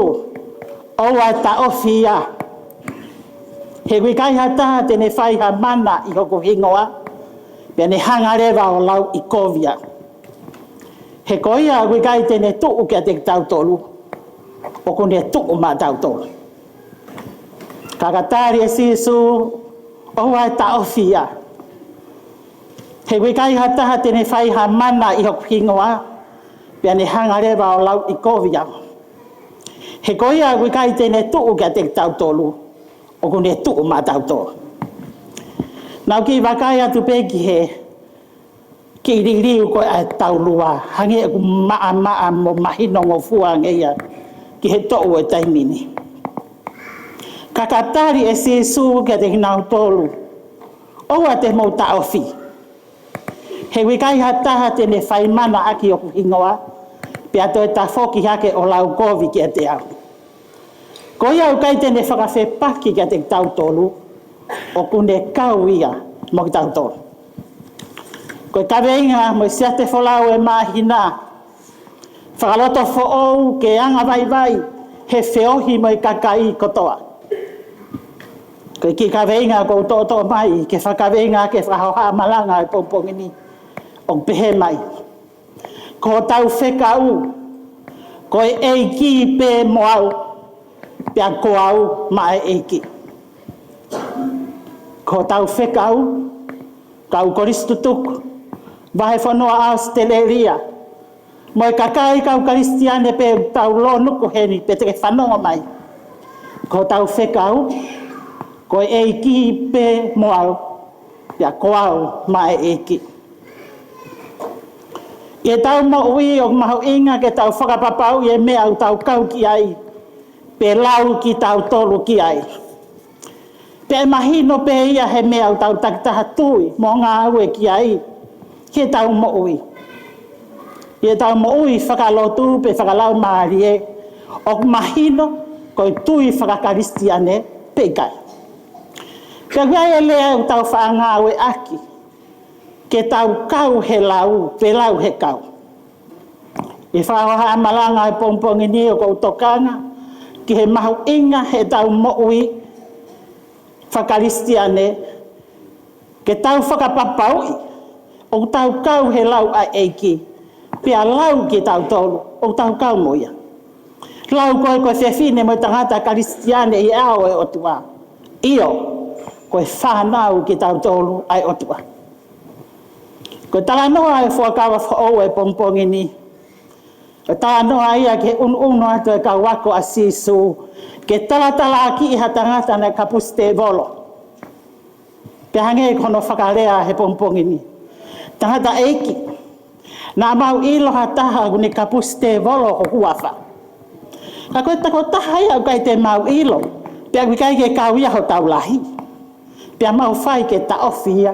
ʻoua ʻe taʻofi ia. He ʻoku ʻikai ha taha te ne fai ha mana ʻi hoku hingoa, pea ne hanga leva ʻo lauʻikovi au. He ko ia ʻoku ʻikai te ne tuʻu kiate kitautolu, ʻoku ne tuʻu maʻatautolu. Ka ka tali ʻe Sīsū, ʻoua ʻe taʻofi ia. He ʻoku ʻikai ha taha te ne fai ha mana ʻi hoku hingoa, pea ne hanga leva ʻo lauʻikovi au. He ko ia ʻoku ʻikai te ne tuʻu kiate kitautolu, ʻoku ne tuʻu maʻatautolu. Naʻa ku kiʻi vakai atu pē ki he kiʻi liliu ko ē ʻa e taulua, hangē ʻoku maʻamaʻa mo mahinongofua ange ia ki he toʻu ʻo e taimi ni. Ka ka tali ʻe Sīsū kiate kinautolu, ʻoua te mou taʻofi. He ʻoku ʻikai ha taha te ne fai mana ʻaki hoku hingoa, pea toe tafoki hake ʻo lauʻikovi kiate au. Ko ia ʻoku ʻikai te ne fakafepaki kiate kitautolu, ʻoku ne kau ia mo kitautolu. Ko e kaveinga mo e siate folau ʻo e māhina, fakalotofoʻou ke angavaivai he feohi mo e kakai kotoa. Ko e kiʻi kaveinga ʻoku ou toʻotoʻo mai ke fakaveinga ki he fakahohaʻa malanga ʻo e pongipongi ni, ʻoku pehē mai: Ko hotau fekau, ko e ʻEiki pē mo au, pea ko au maʻa e ʻEiki. Ko hotau fekau, kau Kolisi Tutuku, vahefonua ʻAositelēlia, mo e kakai kau Kalisitiane pē ʻoku tau lōnuku heni pe te ke fanongo mai. Ko hotau fekau, ko e ʻEiki pē mo au, pea ko au maʻa e ʻEiki. ʻI heʻetau moʻui ʻoku mahuʻinga ke tau fakapapauʻi e meʻa ʻoku tau kau ki ai, pe lau kitautolu ki ai. Pea ʻe mahino pē ia he meʻa ʻoku tau takitaha tui mo ngāue ki ai, ki heʻetau moʻui. ʻI heʻetau moʻui fakalotu pe fakalaumālie, ʻoku mahino ko e tui fakakalisitiane pe ʻikai. Pea ʻoku ʻi ai e lea ʻoku tau faʻa ngāueʻaki, ke tau kau he lau, pe lau he kau. ʻI he fakahohaʻa malanga ʻo e pongipongi ni ʻoku ou tokanga ki he mahuʻinga heʻetau moʻui fakakalisitiane, ke tau fakapapauʻi ʻoku tau kau he lau ʻa e ʻEiki, pea lau kitautolu ʻoku tau kau mo ia. Lau ko ē ko e fefine mo e tangata Kalisitiane ʻi he ʻao ʻo e ʻOtua. ʻIo, ko e fānau kitautolu ʻa e ʻOtua. Ko e talanoa ʻo e fuakava foʻou ʻo e pongipongi ni, ko e talanoa ia ki he ʻunuʻunu atu ʻa e kau ako ʻa Sīsū ke talatalaakiʻi ha tangata naʻe kapusi tēvolo. Pea hangē ko hono fakalea he pongipongi ni: Tangataʻeiki, naʻa mau ʻilo ha taha ʻoku ne kapusi tēvolo ho huafa. Ka ko e tokotaha ia ʻoku ʻikai te mau ʻilo, pea ʻoku ʻikai ke kau ia hotau lahi. Pea mau fai ke taʻofi ia,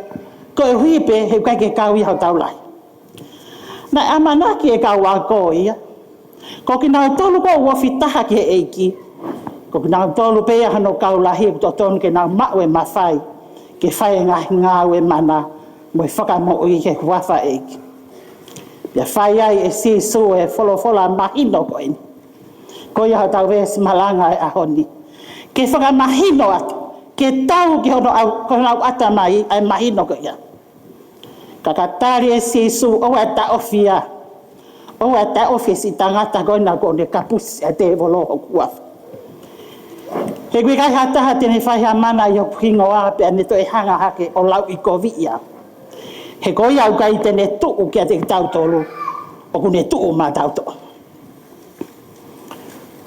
koeʻuhi pē he ʻoku ʻikai ke kau ia hotau lahi. Naʻe ʻamanaki e kau ako ia, ko kinautolu ʻoku ofi taha ki he ʻEiki, ko kinautolu pē ia hono kau lahi ʻoku totonu ke nau maʻu e mafai ke fai e ngaahi ngāue mana mo e fakamoʻui he huafa ʻEiki. Pea fai ai ʻe Sīsū e folofola mahino ko eni. Ko ia hotau veesi malanga e ʻaho ni. Ke fakamahino atu, ke tau ki hono au, ko hono au ʻatamai ʻa e mahino ko ia. Ka ka tali ʻe Sīsū, ʻoua ʻe taʻofi ia. ʻOua ʻe taʻofi e siʻi tangata ko ena kuo ne kapusi ʻa e tēvolo hoku huafa. He ʻoku ʻikai ha taha te ne fai ha mana ʻi hoku hingoa pea ne toe hanga hake ʻo lauʻikoviʻi au. He ko ia ʻoku ʻikai te ne tuʻu kiate kitautolu, ʻoku ne tuʻu maʻatautolu.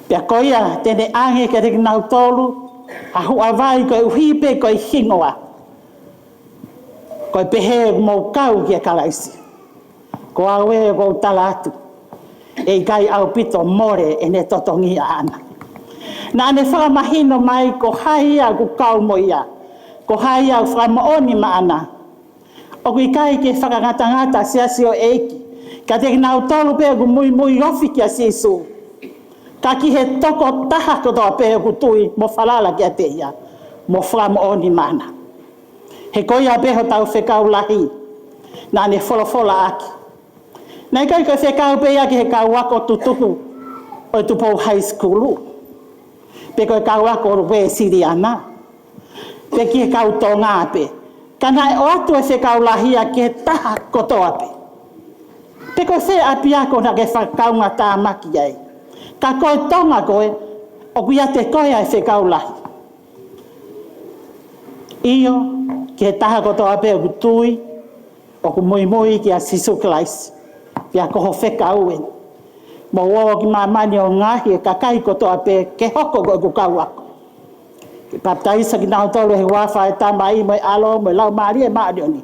Pea ko ia te ne ʻange kiate kinautolu ha huʻavai koeʻuhi pē ko e hingoa. Ko e pehē ʻoku mou kau kia Kalaisi. Ko au ē ʻoku ou tala atu, ʻe ʻikai ʻaupito mole ʻene totongi ʻaʻana. Naʻa ne fakamahino mai ko hai ia ʻoku kau mo ia, ko hai ia ʻoku fakamoʻoni maʻana. ʻOku ʻikai ke fakangatangata siasi ʻo e ʻEiki kiate kinautolu pē ʻoku muimui ofi kia Sīsū, ka ki he tokotaha kotoa pē ʻoku tui mo falala kiate ia mo fakamoʻoni maʻana. He ko ia pē hotau fekau lahi naʻa ne folofola ʻaki. Naʻe ʻikai ko e fekau pē ia ki he kau ako tutuku ʻo e Tupou High School, pe ko e kau ako Uēsiliana, pe ki he kau Tonga pē. Ka naʻe ʻoatu e fekau lahi ia ki he taha kotoa pē. Pe ko fē ʻapiako naʻa ke fakakaungātāmaki ai, ka ko e Tonga koe, ʻoku ʻiate koe ʻa e fekau lahi. ʻIo, ki he taha kotoa pē ʻoku tui, ʻoku muimui kia Sīsū Kalaisi, pea ko ho fekau ē. Mou ō ki māmani ʻo ngaohi e kakai kotoa pē ke hoko ko ʻeku kau ako, ke papitaiso kinautolu he huafa ʻo e Tamai mo e ʻAlo mo e Laumālie Māʻoniʻoni.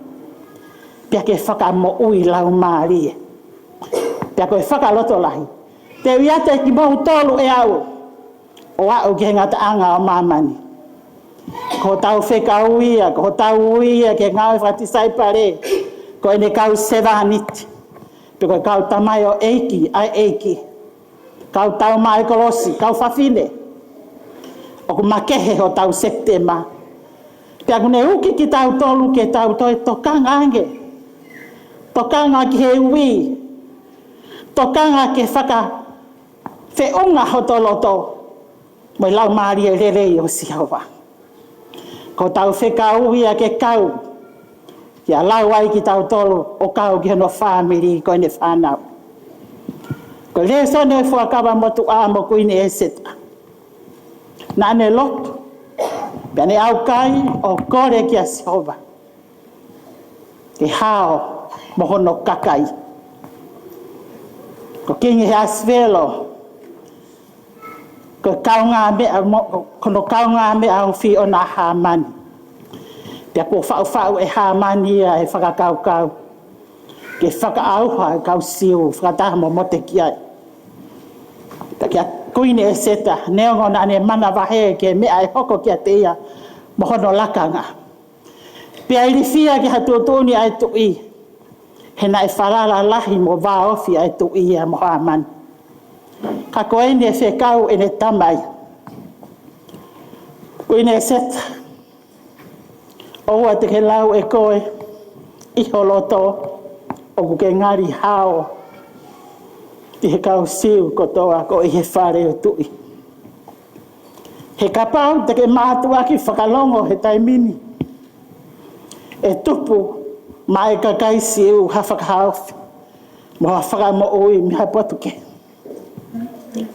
Pea ke fakamoʻui laumālie. Pea ko e fakalotolahi, te u ʻiate kimoutolu ʻe au ʻo aʻu ki he ngataʻanga ʻo māmani. Ko hotau fekau ia, ko hotau ui ia ki he ngāue fakatisaipale, ko ʻene kau sevāniti, pe ko e kau tamaioʻeiki ʻa e ʻEiki, kau tau maʻa e kolosi, kau fafine. ʻOku makehe hotau Sepitema. Pea ʻoku ne uki kitautolu ke tau toe tokanga ange. Tokanga ki he ui. Tokanga ke fakafeʻunga hoto loto mo e Laumālie Lelei ʻo Sihova. Ko hotau fekau ia ke kau, ke ʻalu ai kitautolu ʻo kau ki hono fāmili ko ʻene fānau. Ko e lēsoni ʻo e Fuakava Motuʻa mo Kuini ʻEseta. Naʻa ne lotu, pea ne ʻaukai ʻo kole kia Sihova ke hao mo hono kakai. Ko Kingi Ahasivelo, ko e kaungāmeʻa mo, ko hono kaungāmeʻa ofi ʻoʻona ʻa Hāmani. Pea kuo faʻufaʻu ʻe Hāmani ia e fakakaukau ke fakaʻauha e kau Siu fakataha mo Motekiai. Pea kia Kuini ʻEseta, neongo naʻa ne manavahē ki he meʻa ʻe hoko kiate ia mo hono lakanga, pea ilifia ki ha tuʻutuʻuni ʻa e tuʻi, he naʻe falala lahi mo vāofi ʻa e tuʻi ia mo Hāmani. Ka ko eni e fekau ʻene tamai: Kuini ʻEseta, ʻoua te ke lau ʻe koe ʻi ho loto ʻoku ke ngali hao ʻi he kau Siu kotoa ko ē ʻi he fale ʻo e tuʻi. He kapau te ke mātuʻaki fakalongo he taimi ni, ʻe tupu maʻa e kakai Siu ha fakahaofi mo ha fakamoʻui mei ha potu kehe.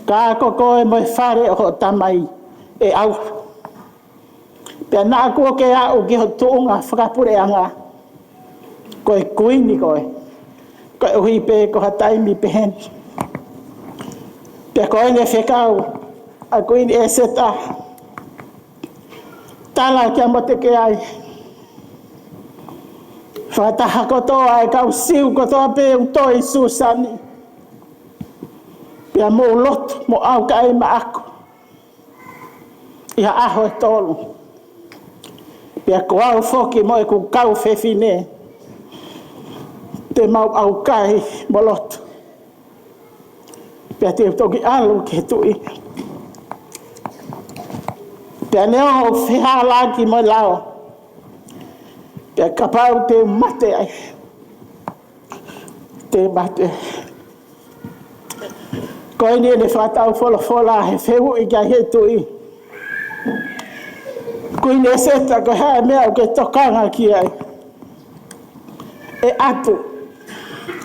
Ka ko koe mo e fale ʻo hoʻo tamai ʻe ʻauha. Pea naʻa kuo ke aʻu ki ho tuʻunga fakapuleʻanga, ko e kuini koe, koeʻuhi pē ko ha taimi pehē ni. Pea ko eni e fekau ʻa Kuini ʻEseta: Tala kia Motekiai, fakataha kotoa e kau Siu kotoa pē ʻoku tō ʻi Sūsani, pea mou lotu mo ʻaukai maʻaku ʻi ha ʻaho ʻe tolu. Pea ko au foki mo ʻeku kau fefine te mau ʻaukai mo lotu, pea te u toki ʻalu ki he tuʻi. Pea neongo ʻoku fehālaaki mo e lao, Pea kapau te u mate ai, te u mate. Ko eni ʻene fakatau folofola he fehuʻi ki ai he tuʻi: Kuini ʻEseta, ko e hā e meʻa ʻoku ke tokanga ki ai? ʻE ʻatu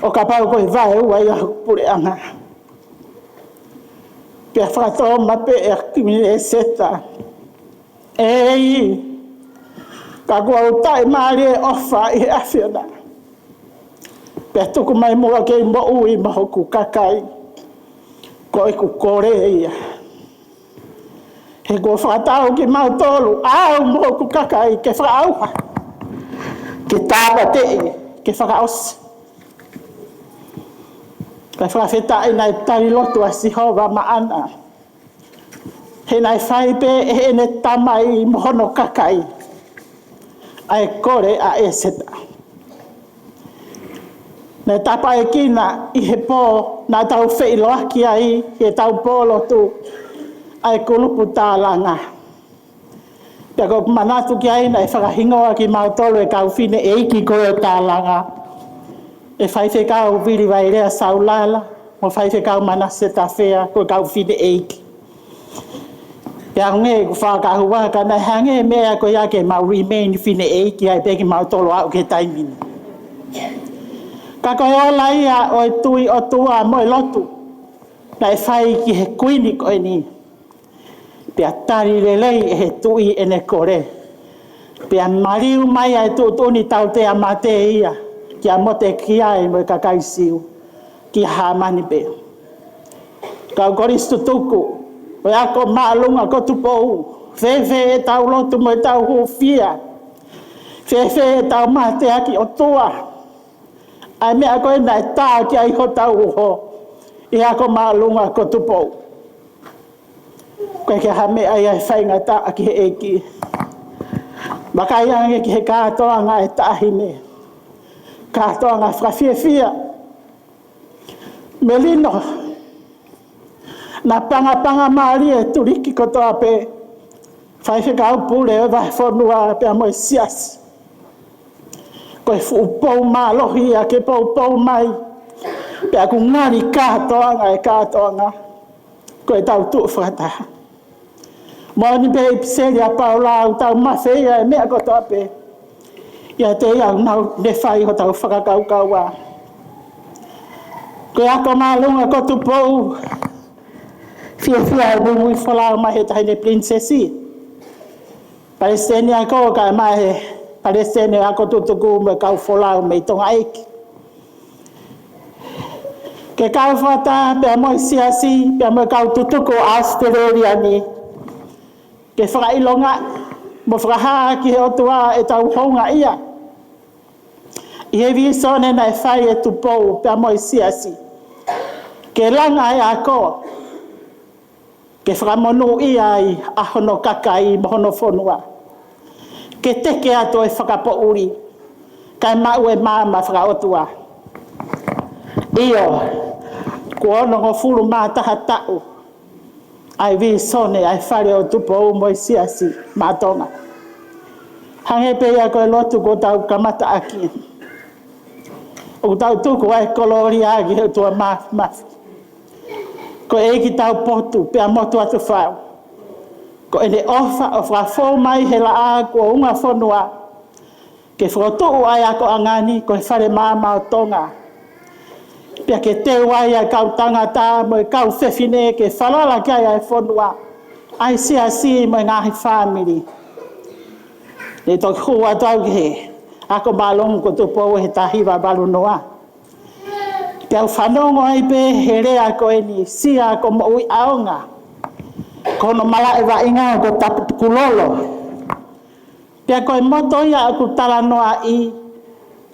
ʻo kapau ko e vae ua ia ʻo e puleʻanga. Pea fakatō maʻu pē ʻe Kuini ʻEseta: ʻEiki, ka kuo u taʻimālie ʻofa ʻi he ʻAfiona, pea tuku mai muʻa ke u moʻui mo hoku kakai, ko ʻeku kole ia. He kuo fakatau kimautolu, au mo hoku kakai, ke fakaʻauha, ke tāmateʻi, ke fakaʻosi. Kae fakafetaʻi naʻe tali lotu ʻa Sihova maʻana, he naʻe fai pē ʻe heʻene tamai mo hono kakai ʻa e kole ʻa ʻEseta. Naʻe tāpuekina ʻi he pō naʻa tau feʻiloaki ai, he tau pō lotu, ʻa e kulupu tālanga. Pea ʻoku ou manatu ki ai naʻe fakahingoa kimautolu ʻe he kau fineʻeiki ko ē ʻo tālanga, ʻe Faifekau Vili Vailea Saulala mo Faifekau Manase Tafea, ko e kau fineʻeiki. Pea hangē ʻoku fakahua ka naʻe hangē meʻa ko ia ke mau remain fineʻeiki ai pē kimautolu ʻo aʻu ki he taimi ni. Ka ko e ola ia ʻo e tui ʻOtua mo e lotu naʻe fai ki he kuini ko eni. Pea tali lelei ʻe he tuʻi ʻene kole. Pea maliu mai ʻa e tuʻutuʻuni tautea mate ia kia Motekiai mo e kakai Siu, kia Hāmani pē. Kau Kolisi tutuku ʻo e ako māʻolunga ko Tupou, fēfē ʻetau lotu mo ʻetau hūfia? Fēfē ʻetau mateaki ʻOtua? ʻA e meʻa ko ē naʻe tā ki ai hotau uho ʻi he ako māʻolunga ko Tupou. Ko e ke ha meʻa ia ʻe faingataʻa ki he ʻEiki. Vakai ange ki he kātoanga ʻa e taʻahine. Kātoanga fakafiefia. Melino. Naʻa pangapanga mālie tuliki kotoa pē. Faifekau pule ʻo e vahefonua pea mo e siasi. Ko e fuʻu pou mālohi ia ke poupou mai. Pea ʻoku ngali kātoanga e kātoanga. Ko e tau tuʻu fakataha. Moʻoni pē ʻipiseli ʻa Paula ʻoku tau mafeia e meʻa kotoa pē. ʻIate ia ʻoku nau ne fai hotau fakakaukaua. Ko e ako māʻolunga ko Tupou. Fiefia e muimui folau mai he taʻahine pilinisesi. Palesiteni ako kae ʻumaʻā e palesiteni ako tutuku mo e kau folau mei Tonga ʻEiki. Ke kau fakataha pea mo e siasi, pea mo e kau tutuku ʻAositelēlia ni. Ke fakaʻilonga mo fakahā ki he ʻOtua ʻetau houngaʻia. ʻI he vīsone naʻe fai ʻe Tupou pea mo e siasi. Ke langa e ako. Ke fakamonūʻia ai ʻa hono kakai mo hono fonua. Ke teke atu e fakapoʻuli. Kae maʻu e maama fakaʻotua. ʻIo, kuo onongofulu mā taha taʻu ʻa e vīsone ʻa e fale ʻo Tupou mo e siasi maʻa Tonga. Hangē pē ia ko e lotu kuo tau kamataʻaki. ʻOku tau tuku ʻa e kolōlia ki he ʻOtua Māfimafi. Ko e ʻEiki Taupotu pea Motuʻa Tufau. Ko ʻene ʻofa ʻo fakafou mai he laʻā kuo unga fonua. Ke fokotuʻu ʻa e akoʻanga ni ko e fale maama ʻo Tonga. Pea ke teu ai ʻa e kau tangata mo e kau fefine ke falala ki ai ʻa e fonua, ʻa e siasi mo e ngaahi fāmili. Ne toki hū atu au ki he ako māʻolunga ko Tupou he taha hiva valu noa. Pea u fanongo ai pē he lea ko eni, sia ko Moʻui ʻAonga. Ko hono malaʻe vaʻinga ko Taputukulolo. Pea ko e moto ia ʻoku talanoaʻi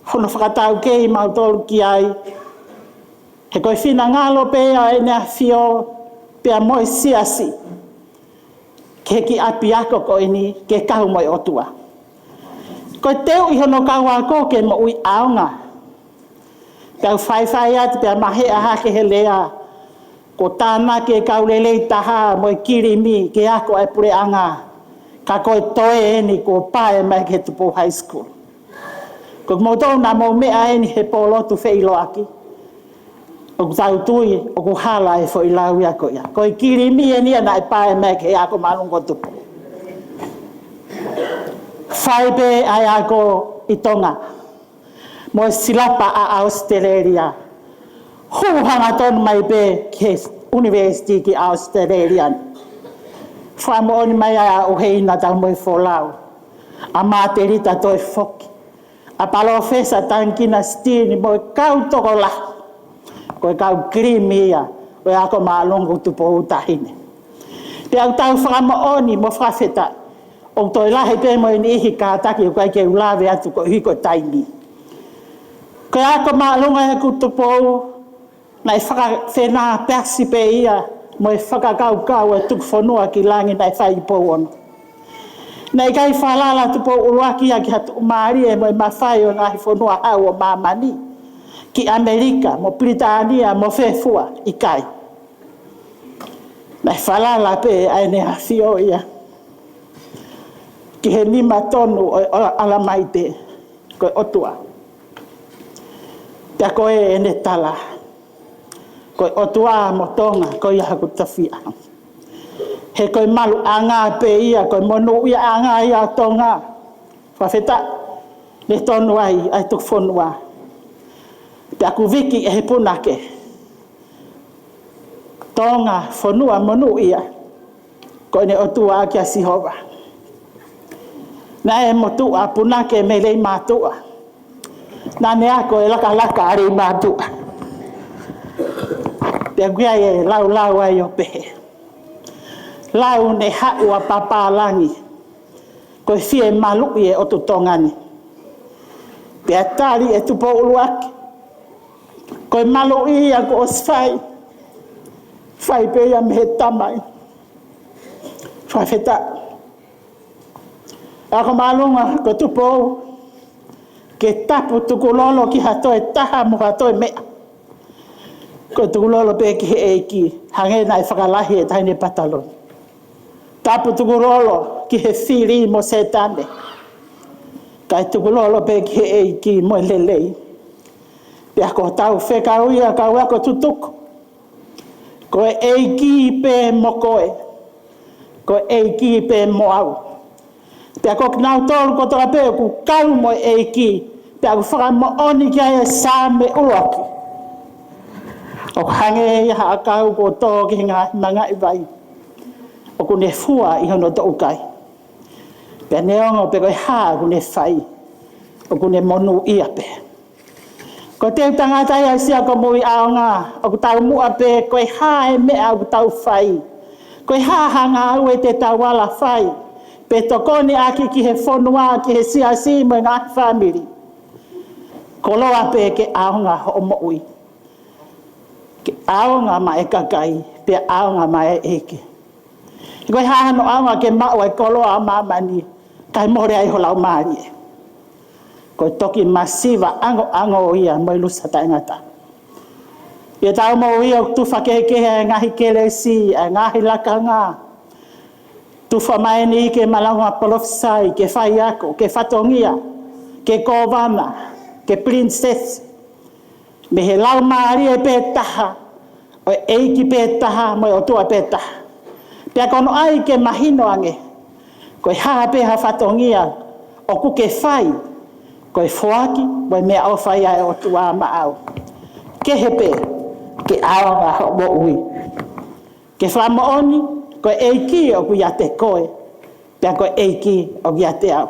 hono fakataukei mautolu ki ai. He ko e finangalo pē ia ʻEne ʻAfio pea mo e siasi. Ke ki ʻapiako ko eni ke kau mo e ʻOtua. Ko e teuʻi hono kau ako ke moʻui ʻaonga. Pea u faifai atu pea maheʻa hake he lea. Ko tānaki e kau lelei taha mo e kilimi ke ako e puleʻanga. Ka ko e toe eni kuo pae mai ki he Tupou High School. Ko kimoutolu naʻa mou meʻa eni he pōlotu feʻiloaki, ʻoku tau tui ʻoku hala e foʻi lau ia ko ia. Ko e kilimi eni ia naʻe pae mai ki he ako māʻolunga ko Tupou. Fai pē ʻa e ako ʻi Tonga mo e silapa ʻa ʻAositelēlia, hū hangatonu mai pē ki he ʻunivēsiti ki ʻAositelēlia. Fakamoʻoni mai ai ʻa ʻUheina Taumoefolau, ʻa Mātelita Toefoki, ʻa Palōfesa Tangikina Sitini mo e kau tokolahi. Ko e kau kilimi ia ʻo e ako māʻolunga ko Tupou Taʻahine. Pea ʻoku tau fakamoʻoni mo fakafetaʻi ʻoku toe lahi pē mo e niʻihi kātaki ʻoku ʻikai ke u lave atu koeʻuhi ko e taimi. Ko e ako māʻolunga ia ko Tupou naʻe fakafenāpasi pē ia mo e fakakaukau ʻo e tuku fonua ki langi naʻe fai ʻi Pouono. Naʻe ʻikai falala Tupou ʻUluaki ia ki ha tuʻumālie mo e mafai ʻo e ngaahi fonua hau ʻo māmani, ki ʻAmelika mo Pilitānia mo fē fua, ʻikai. Naʻe falala pē ʻa ʻEne ʻAfio ia ki he nima tonu ʻo e ʻAlamaite, ko e ʻOtua. Pea ko ʻene tala, ko e ʻOtua mo Tonga, ko ia hoku tofiʻa. He ko e maluʻanga pē ia, ko e monūʻiaʻanga ia ʻo Tonga. Fakafetaʻi, ne tonu ai ʻa e tuku fonua. Pea ʻoku viki ʻe he punake, Tonga fonua monūʻia, ko ʻene ʻOtua kia Sihova. Naʻe motuʻa punake mei Leimātuʻa. Naʻa ne ako e lakalaka ʻa Leimātuʻa. Pea ʻoku ʻi ai e laulau ai ʻo pehē: Lau ne haʻu ʻa Pāpālangi, ko e fiemaluʻi e ʻotu Tonga ni. Pea tali ʻe Tupou ʻUluaki, ko e maluʻi ia kuo ʻosi fai, fai pē ia mei he Tamai. Fakafetaʻi. Ako māʻolunga ko Tupou, ke tapu tukulolo ki ha toe taha mo ha toe meʻa, ko e tukulolo pē ki he ʻEiki, hangē naʻe fakalahi ʻe Taʻahine Pataloni. Tapu tukulolo ki he fili mo Sētane, kae tukulolo pē ki he ʻEiki mo e lelei. Pea ko hotau fekau ia, kau ako tutuku, ko e ʻEiki pē mo koe, ko e ʻEiki pē mo au. Pea ko kinautolu kotoa pē ʻoku kau mo e ʻEiki, pea ʻoku fakamoʻoni ki ai e Saame ʻUluaki, ʻoku hangē ia ha ʻakau kuo tō ki he ngaahi mangaʻi vai, ʻoku ne fua ʻi hono toʻukai. Pea neongo pe ko e hā ʻoku ne fai, ʻoku ne monūʻia pē. Ko e teu tangata ia ʻa e Sia Komui ʻAonga, ʻoku taumuʻa pē ko e hā e meʻa ʻoku tau fai, ko e hā ha ngāue te tau ala fai, pe tokoniʻaki ki he fonua, ki he siasi mo e ngaahi fāmili. Koloa pē ke ʻaonga hoʻo moʻui, ke ʻaonga maʻa e kakai, pea ʻaonga maʻa e ʻEiki. He ko e hā hano ʻaonga ke maʻu ʻa e koloa ʻo māmani, kae mole ai ho laumālie? Ko e toki masiva ʻangoʻango ia mo e lusa taʻengata. ʻI he taʻu mo ia ʻoku tufa kehekehe ʻa e ngaahi kelesi, ʻa e ngaahi lakanga. Tufa mai eni ke malanga palōfisai, ke faiako, ke fatongia, ke kōvana, ke pilinisesi, mei he laumālie pē taha, ʻo e ʻEiki pē taha, mo e ʻOtua pē taha. Pea ko hono ʻai ke mahino ange, ko e hā pē ha fatongia ʻoku ke fai, ko e foaki mo e meʻaʻofa ia ʻa e ʻOtua maʻau. Kehe pē ke ʻaonga hoʻo moʻui. Ke fakamoʻoni, ko e ʻEiki ʻoku ʻiate koe, pea ko e ʻEiki ʻoku ʻiate au.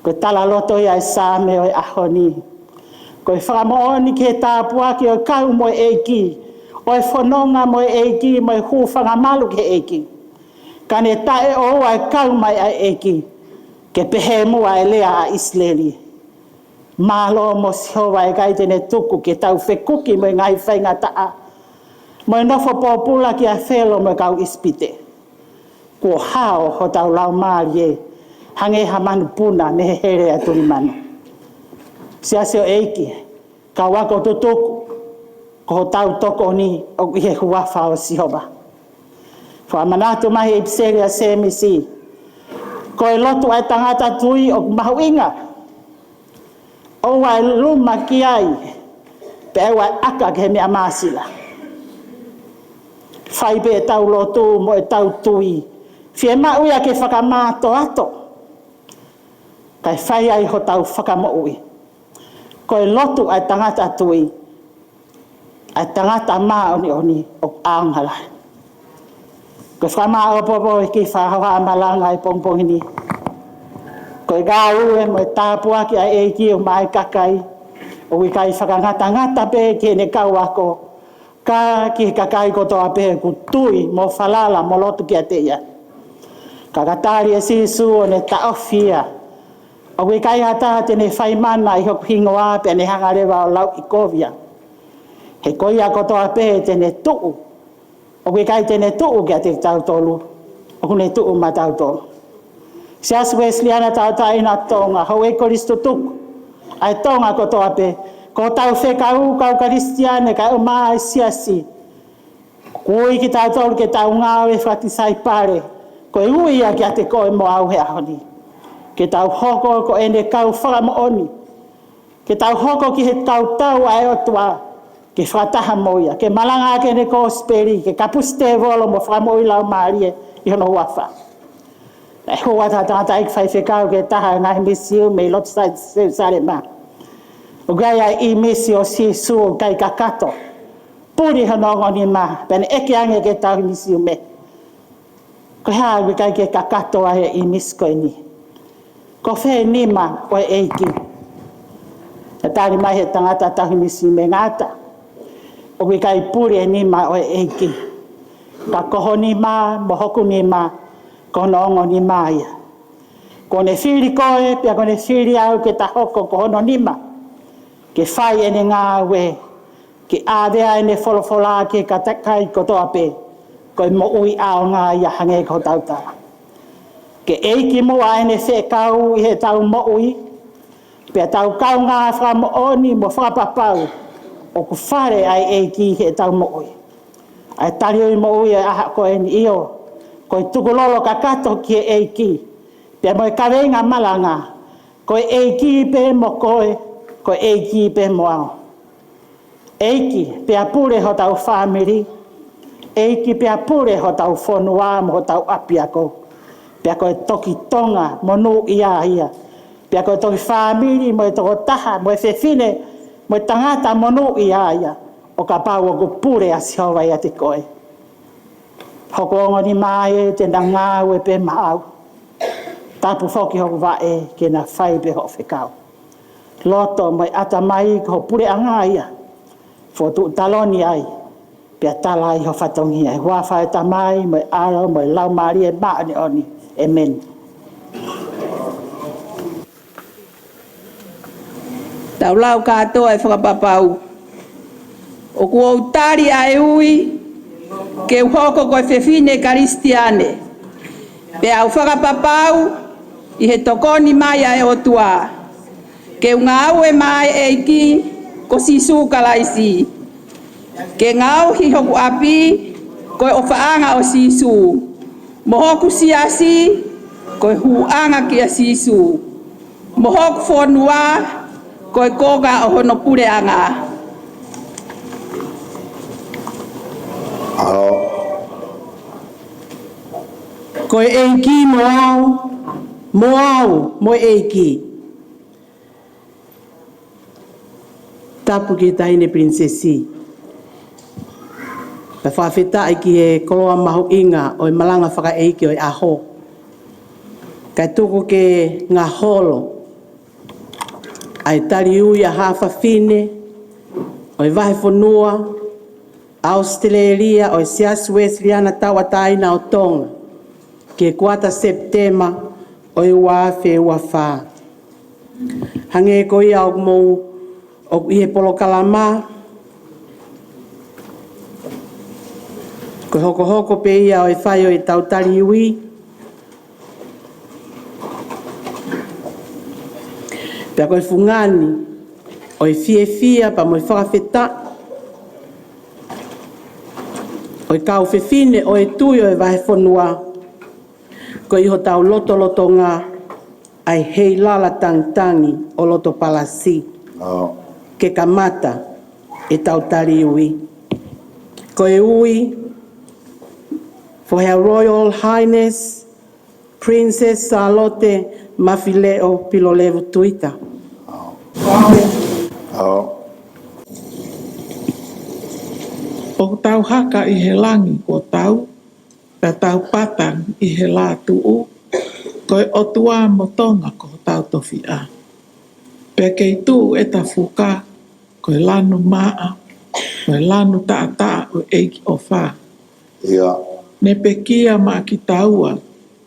Ko e talaloto ia ʻa e Saame ʻo e ʻaho ni. Ko e fakamoʻoni ki he tāpuaki ʻo e kau mo e ʻEiki, ʻo e fononga mo e ʻEiki, mo e hūfanga malu ki he ʻEiki. Ka ne taʻeʻoua e kau mai ʻa e ʻEiki, ke pehē muʻa e lea ʻa ʻIsileli: Mālō mo Sihova, ʻe ʻikai te ne tuku ke tau fekuki mo e ngaahi faingataʻa, mo e nofo pōpula kia Felo mo e kau ʻIsipite. Kuo hao hotau laumālie, hangē ha manupuna mei he hele ʻa e tulimanu. Siasi ʻo e ʻEiki, kau ako tutuku, ko hotau tokoni ʻoku ʻi he huafa ʻo Sihova. Fakamanatu mai he ʻipiseli ʻa Sēmisi, ko e lotu ʻa e tangata tui ʻoku mahuʻinga, ʻoua ʻe luma ki ai, pea ʻoua ʻe ʻaka ki he meʻa māsila. Fai pē ʻetau lotu mo ʻetau tui, fiemaʻu ia ke fakamātoato, kae fai ai hotau fakamoʻui. Ko e lotu ʻa e tangata tui, ʻa e tangata māʻoniʻoni ʻoku ʻaonga lahi. Ko e fakamāʻopoʻopo e kiʻi fakahohaʻa malanga ʻi he pongipongi ni. Ko e ngāue mo e tāpuaki ʻa e ʻEiki ʻoku maʻa e kakai, ʻoku ʻikai fakangatangata pē ki heʻene kau ako, ka ki he kakai kotoa pē ʻoku tui mo falala mo lotu kiate ia. Ka ka tali ʻe Sīsū ʻo ne taʻofi ia. ʻOku ʻikai ha taha te ne fai mana ʻi hoku hingoa pea ne hanga leva ʻo lauʻikovi ia. He ko ia kotoa pē te ne tuʻu, ʻoku ʻikai te ne tuʻu kiate kitautolu, ʻoku ne tuʻu maʻatautolu. Siasi Uēsiliana Tauʻatāina ʻo Tonga, houʻeiki kolisi tutuku ʻa e Tonga kotoa pē, ko hotau fekau kau Kalisitiane kae ʻumaʻā e siasi, ʻoku ui kitautolu ke tau ngāue fakatisaipale. Ko e ui ia kiate koe mo au he ʻaho ni, ke tau hoko ko ʻene kau fakamoʻoni, ke tau hoko ki he kau tau ʻa e ʻOtua, ke fakataha mo ia, ke malanga ʻaki ʻene kosipeli, ke kapusi tēvolo mo fakamoʻui laumālie ʻi hono huafa. Naʻe hū atu ha tangataʻeiki faifekau ki he taha e ngaahi misiume ʻi loto Sa-, Selusalema. ʻOku ʻi ai ʻa e ʻīmisi ʻo Sīsū ʻoku ʻikai kakato. Puli hono ongo nima, pea ne ʻeke ange ki he tauhi misiume, ko e hā ʻoku ʻikai ke kakato ai e ʻīmisi ko eni? Ko fē e nima ʻo e ʻEiki? Naʻe tali mai ʻe he tangata tauhi misiume, ngata, ʻoku ʻikai puli e nima ʻo e ʻEiki. Ka ko ho nima mo hoku nima, ko hono ongo nima ia. Kuo ne fili koe, pea kuo ne fili au ke ta hoko ko hono nima, ke fai ʻene ngāue, ke ʻave ʻa ʻene folofola ki he kakai kotoa pē, ko e moʻui ʻaonga ia hangē ko hotau tala. Ke ʻEiki muʻa ʻene fekau ʻi heʻetau moʻui, pea tau kaungā fakamoʻoni mo fakapapau ʻoku fale ʻa e ʻEiki ʻi heʻetau moʻui. ʻA e tali ui moʻui ʻo e ʻaho ko eni, ʻio, ko e tukulolo kakato ki he ʻEiki, pea mo e kaveinga malanga, ko e ʻEiki pē mo koe, ko e ʻEiki pē mo au. ʻEiki, pea pule hotau fāmili. ʻEiki, pea pule hotau fonua mo hotau ʻapiako. Pea ko e toki Tonga monūʻia ia. Pea ko e toki fāmili mo e tokotaha mo e fefine mo e tangata monūʻia ia, ʻo kapau ʻoku pule ʻa Sihova ʻiate koe. Hoku ongo nima ē, te na ngāue pē maʻau. Tapu foki hoku vaʻe, ke na fai pē hoʻo fekau. Loto mo e ʻatamai ko ho puleʻanga ia. Fokotuʻu taloni ai, pea tala ai ho fatongia. ʻI he huafa ʻo e Tamai mo e ʻAlo mo e Laumālie Māʻoniʻoni. ʻĒmeni. Tau lau kātoa e fakapapau. ʻOku ou tali ʻa e ui ke u hoko ko e fefine Kalisitiane, pea u fakapapau ʻi he tokoni mai ʻa e ʻOtua, ke u ngāue maʻa e ʻEiki ko Sīsū Kalaisi, ke ngaohi hoku ʻapi ko e ʻofaʻanga ʻo Sīsū, mo hoku siasi ko e hūʻanga kia Sīsū, mo hoku fonua ko e konga ʻo hono puleʻanga. Ko e ʻEiki mo au, mo au mo e ʻEiki. Tapu ki he Taʻahine Pilinisesi. Pea fakafetaʻi ki he koloa mahuʻinga ʻo e malanga fakaʻeiki ʻo e ʻaho. Kae tuku ke ngaholo ʻa e tali ui ʻa haʻa fafine ʻo e vahefonua ʻAositelēlia ʻo e Siasi Uēsiliana Tauʻatāina ʻo Tonga, ki he kuata Sepitema ʻo e ua afe ua fā. Hangē ko ia ʻoku mou ʻoku ʻi he polokalama, ko e hokohoko pē ia ʻo e fai ʻo ʻetau tali ui. Pea ko e fungani ʻo e fiefia pea mo e fakafetaʻi ʻo e kau fefine ʻo e tui ʻo e vahefonua, ko e ʻi hotau lotolotonga ʻa e heilala tangitangi ʻo loto palasi. Ke kamata ʻetau tali ui. Ko e ui, for Her Royal Highness Princess Sālote Mafileʻo Pilolevu Tuita. ʻOku tau haka ʻi he langi kuo tau, pea tau pata ʻi he lātuʻu, ko e ʻOtua mo Tonga ko hotau tofiʻa. Pea kei tuʻu ʻeta fuka, ko e lanu maʻa, ko e lanu taʻataʻa ʻo e ʻEiki ʻofa. Ia. Ne pekia maʻa kitaua,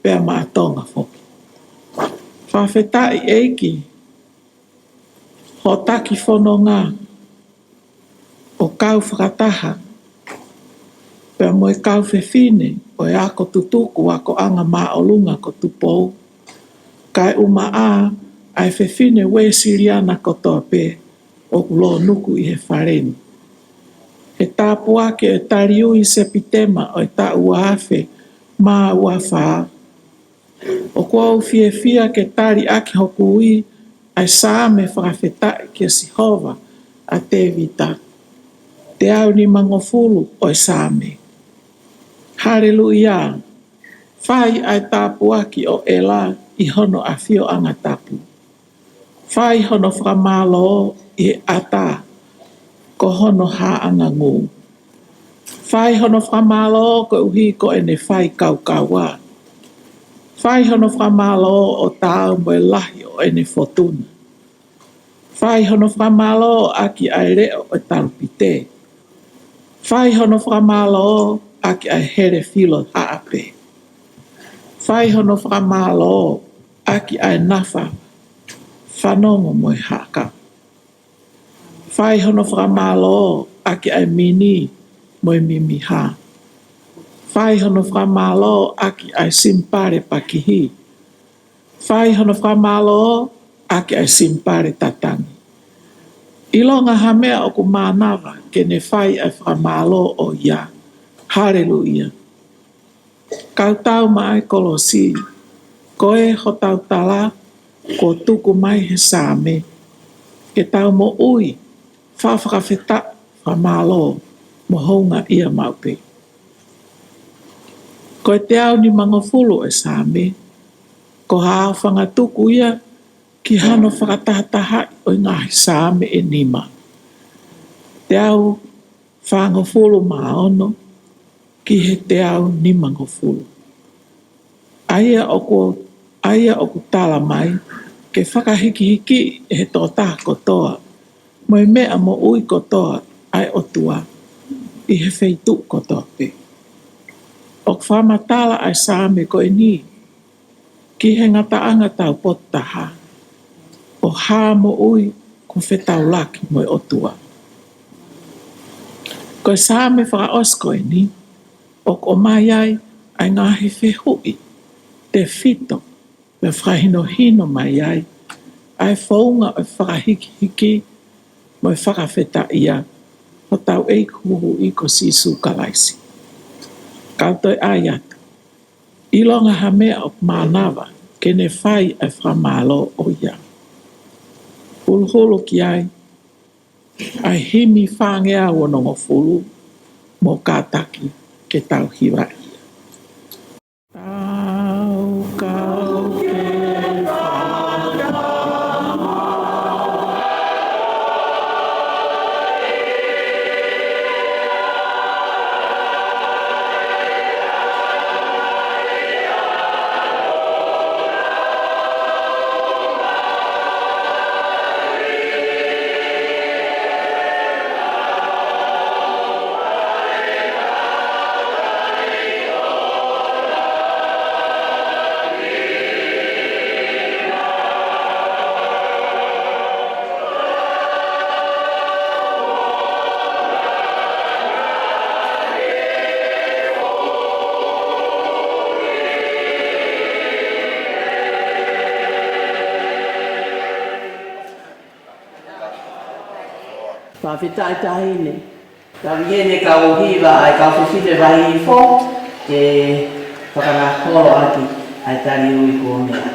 pea maʻa Tonga foki. Fakafetaʻi ʻEiki, hoʻo taki fononga, ʻo kau fakataha, pea mo e kau fefine ʻo e ako tutuku, akoʻanga māʻolunga ko Tupou. Kae ʻumaʻā ʻa e fefine Uēsiliana kotoa pē ʻoku lōnuku ʻi he fale ni. He tāpuaki ʻo e tali ui Sepitema ʻo e taʻu ua afe mā ua fā. ʻOku ou fiefia ke tali ʻaki hoku ui ʻa e Saame Fakafetaʻi kia Sihova ʻa Tēvita. Teau nimangofulu ʻo e Saame. Haleluia. Fai ʻa e tāpuaki ʻo ʻEla ʻi hono ʻafioʻanga tapu. Fai hono fakamālō ʻi he ʻata ko hono haʻangangū. Fai hono fakamālō koeʻuhi ko ʻene fai kaukaua. Fai hono fakamālō ʻo taau mo e lahi ʻo ʻene fotuna. Fai hono fakamālō ʻaki ʻa e leʻo ʻo e talupite. Fai hono fakamālō ʻaki ʻa e hele filo haʻape. Fai hono fakamālō ʻaki ʻa e nafa fanongo mo e haka. Fai hono fakamālō ʻaki ʻa e mini mo e mimiha. Fai hono fakamālō ʻaki ʻa e simipale pakihi. Fai hono fakamālō ʻaki ʻa e simipale tatangi. ʻIlonga ha meʻa ʻoku mānava ke ne fai ʻa e fakamālō ʻo ia. Haleluia. Kau tau maʻa e kolosi, ko e hotau tala, kuo tuku mai he Saame, ke tau moʻui, fakafetaʻi, fakamālō, mo houngaʻia maʻu pē. Ko e teau nimangofulu ʻo e Saame, ko ha aofangatuku ia ki hano fakatahatahaʻi ʻo e ngaahi Saame ʻe nima. Teau fāngofulu mā ono ki he teau nimangofulu. ʻA ia ʻoku, ʻa ia ʻoku tala mai ke fakahikihiki ʻe he tokotaha kotoa mo e meʻa moʻui kotoa ʻa e ʻOtua ʻi he feituʻu kotoa pē. ʻOku fakamatala ʻa e Saame ko eni ki he ngataʻanga taupotu taha, ʻo hā moʻui kuo fetaulaki mo e ʻOtua. Ko e Saame fakaʻosi ko eni, ʻoku ʻomai ai ʻa e ngaahi fehuʻi tefito, pea fakahinohino mai ai ʻa e founga ʻo e fakahikihiki mo e fakafetaʻia hotau ʻEiki Huhuʻi ko Sīsū Kalaisi. Kau toe ʻai atu, ʻilonga ha meʻa ʻoku mānava ke ne fai ʻa e fakamālō ʻo ia. Huluhulu ki ai ʻa e himi fāngeau onongofulu, mo kātaki ke tau hiva ia. Tau kau ke Fakafetaʻi taʻahine. Kau ʻi heni kau hiva ʻa e kau fefine Vaihifo ke fakaholo ʻaki ʻa e tali ui kuo meʻa.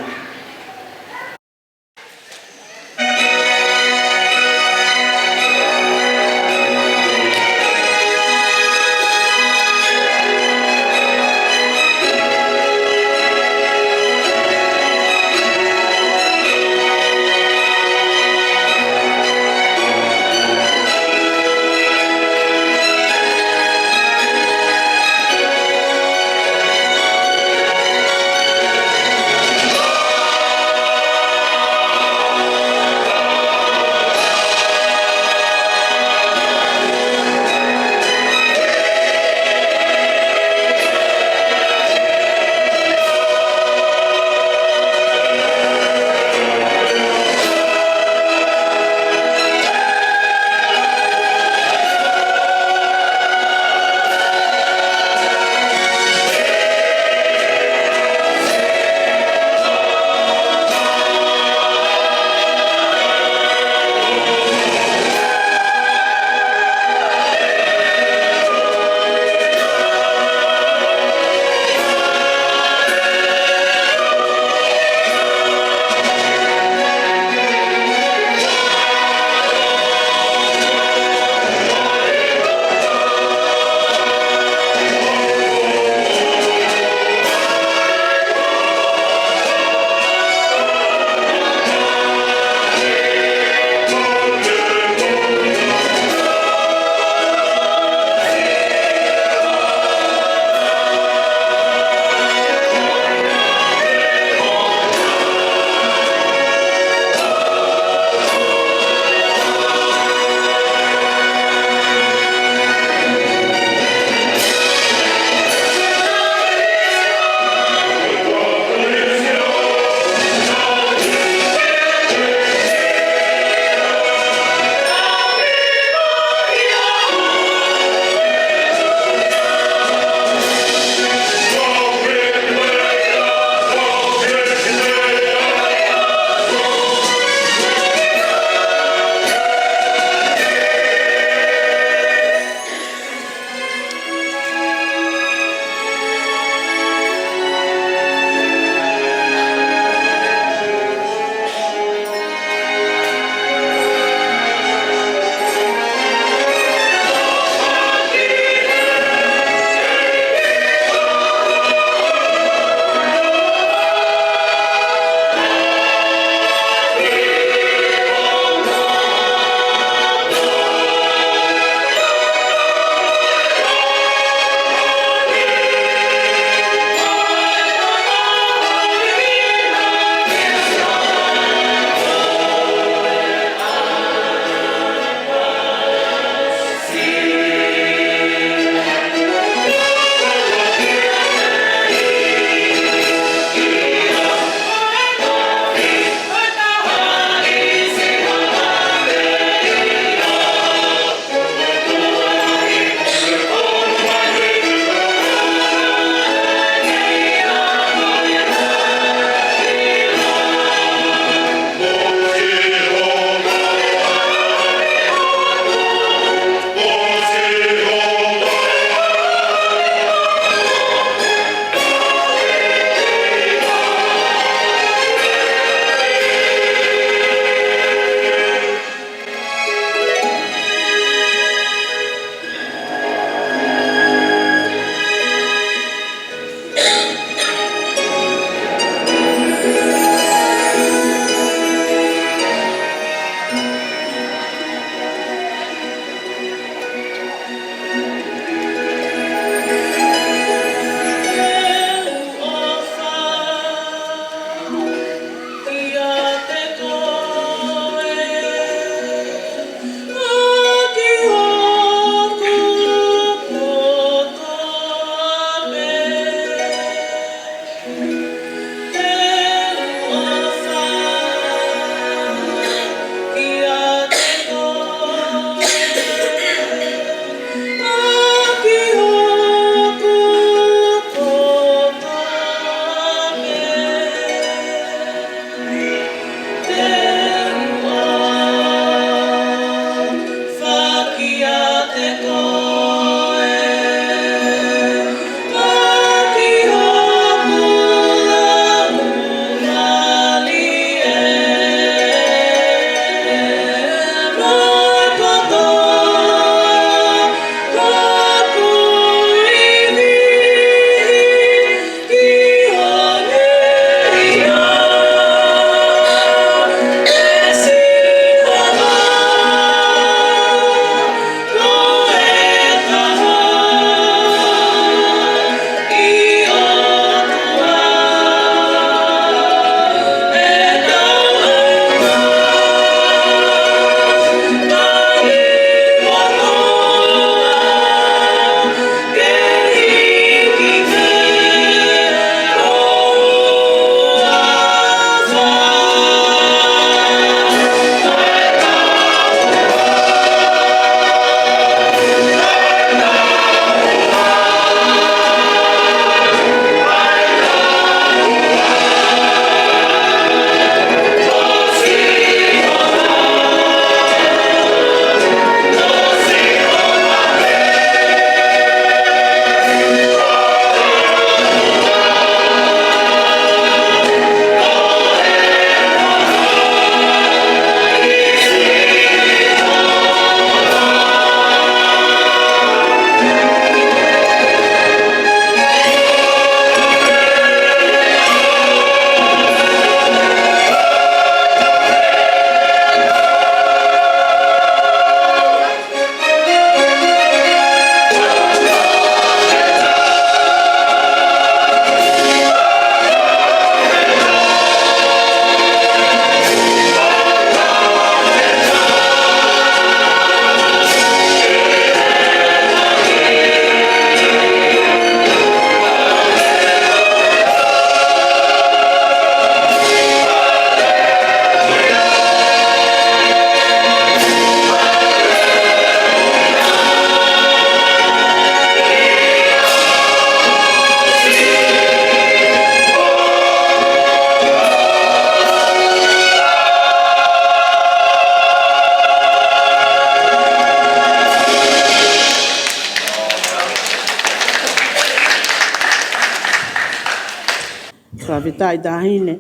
Fakafetaʻi Taʻahine,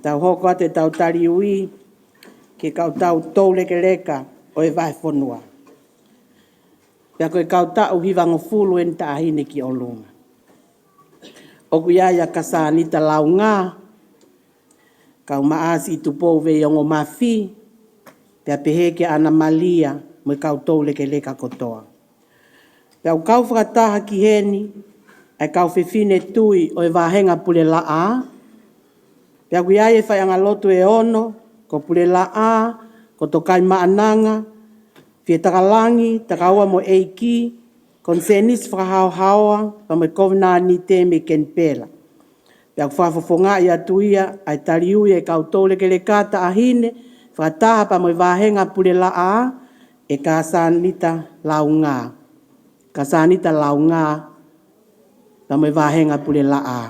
tau hoko atu ʻetau tali ui ki he kau toulekeleka ʻo e vahefonua. Pea ko e kau taʻu hivangofulu eni Taʻahine ki ʻolunga. ʻOku ʻi ai ʻa Kasanita Launga, Kaumaʻasi Tupou Veiongomafi, pea pehē kia ʻAna Malia mo e kau toulekeleka kotoa. Pea ʻoku kau fakataha ki heni ʻa e kau fefine tui ʻo e vāhenga Pulelaʻā. Pea ʻoku ʻi ai e faiʻanga lotu ʻe ono, ko Pulelaʻā, ko Tokaimaʻananga, Fietakalangi, Takaua mo ʻEiki, Konisēnisi Fakahaohaoa, pea mo e Kovinānite mei Kenipela. Pea ʻoku fakafofongaʻi atu ia ʻa e tali ui ʻa e kau toulekeleka Taʻahine, fakataha pea mo e vāhenga Pulelaʻā, ʻe Kasanita Launga. Kasanita Launga, pea mo e vāhenga Pulelaʻā.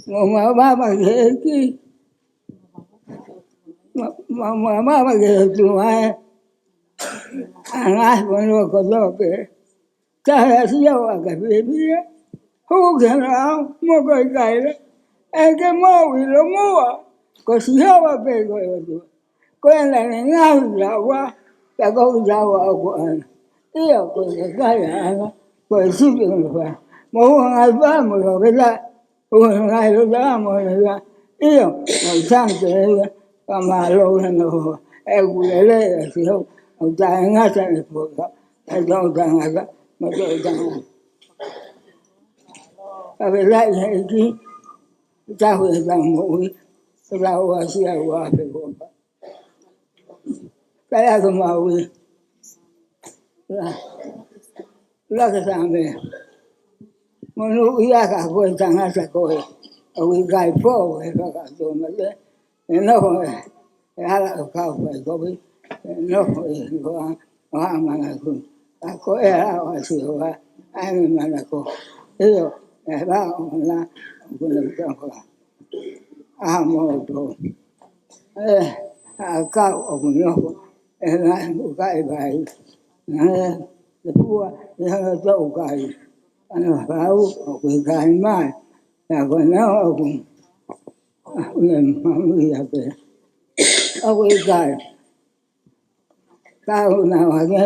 Mo māmā ki he ʻEiki. Mo māmā ki he ʻOtua ē. ʻA e ngaahi fonua kotoa pē. Tahi ʻa Sihova ke fiefia. Hū ki he lao, mo ko e kaila. ʻE ke mou ʻilo muʻa. Ko Sihova pē ko e ʻOtua. Ko ʻene ngaahi lava, pea ko e lava ʻoku ʻana. ʻIo, ko e kakai ʻana, ko e sipi ʻoku fai. Mo ua ngai pa, mo ua vela, ua ngai lo la, mo ua vela. ʻIo, mo sante ia, ka mālō ʻene hoa. ʻE ʻoku lele, ʻe si ho, ʻo tae ngata ʻe poka, ʻe tau tangata, mo tau tangata. Ka vela ʻi he ʻEiki, tahu e tau moʻui, ʻe tau ʻasi ʻa ua pe poka. Kae ʻoatu maui. La, la ke same. Monūʻia ka ko e tangata ko ē. ʻOku ʻikai pō e fakatōmate. ʻE noho ē. ʻE ala ʻo kau fai kovi. ʻE noho ē. Ko a, ʻo a manako. Ka ko e ala ʻo Sihova. ʻA ʻene manako. ʻIo. ʻE la ʻo la. ʻOku ne tangata. ʻA moto. ʻE, ʻa kau ʻoku noho. ʻE la ʻoku kai vai. ʻE, ʻe pua, ʻe hanga tau kai. ʻAna fau, ʻoku kai mai. ʻE ko na ʻoku. ʻA, ʻoku ne mamu ia pē. ʻOku kai. Kau na wake,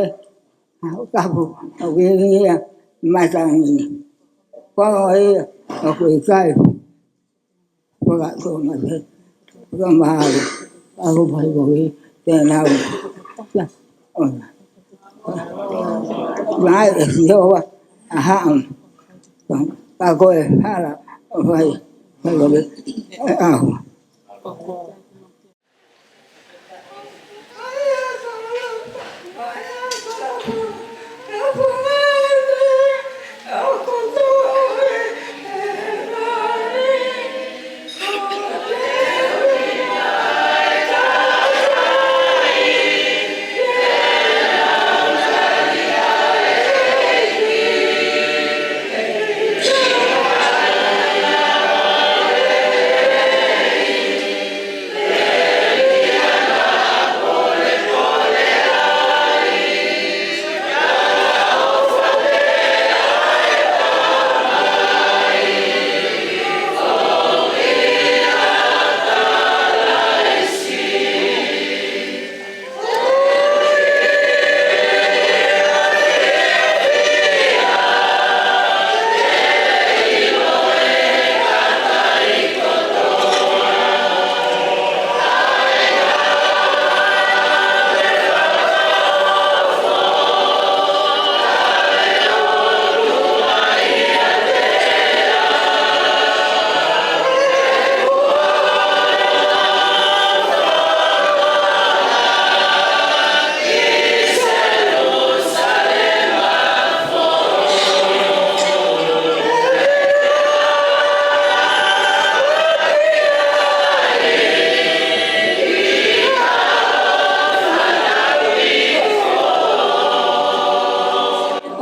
au kapu, au kiringia, matangi. Kwa ia, au kui kai. Kwa ka tō mate, kwa mahalo, au pai koe, te nau. Ona. Mai e Sihova, ʻa haʻam. Ka ko e hala, ʻo fai, fai koe, ʻe au.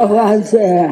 ʻO fāsea.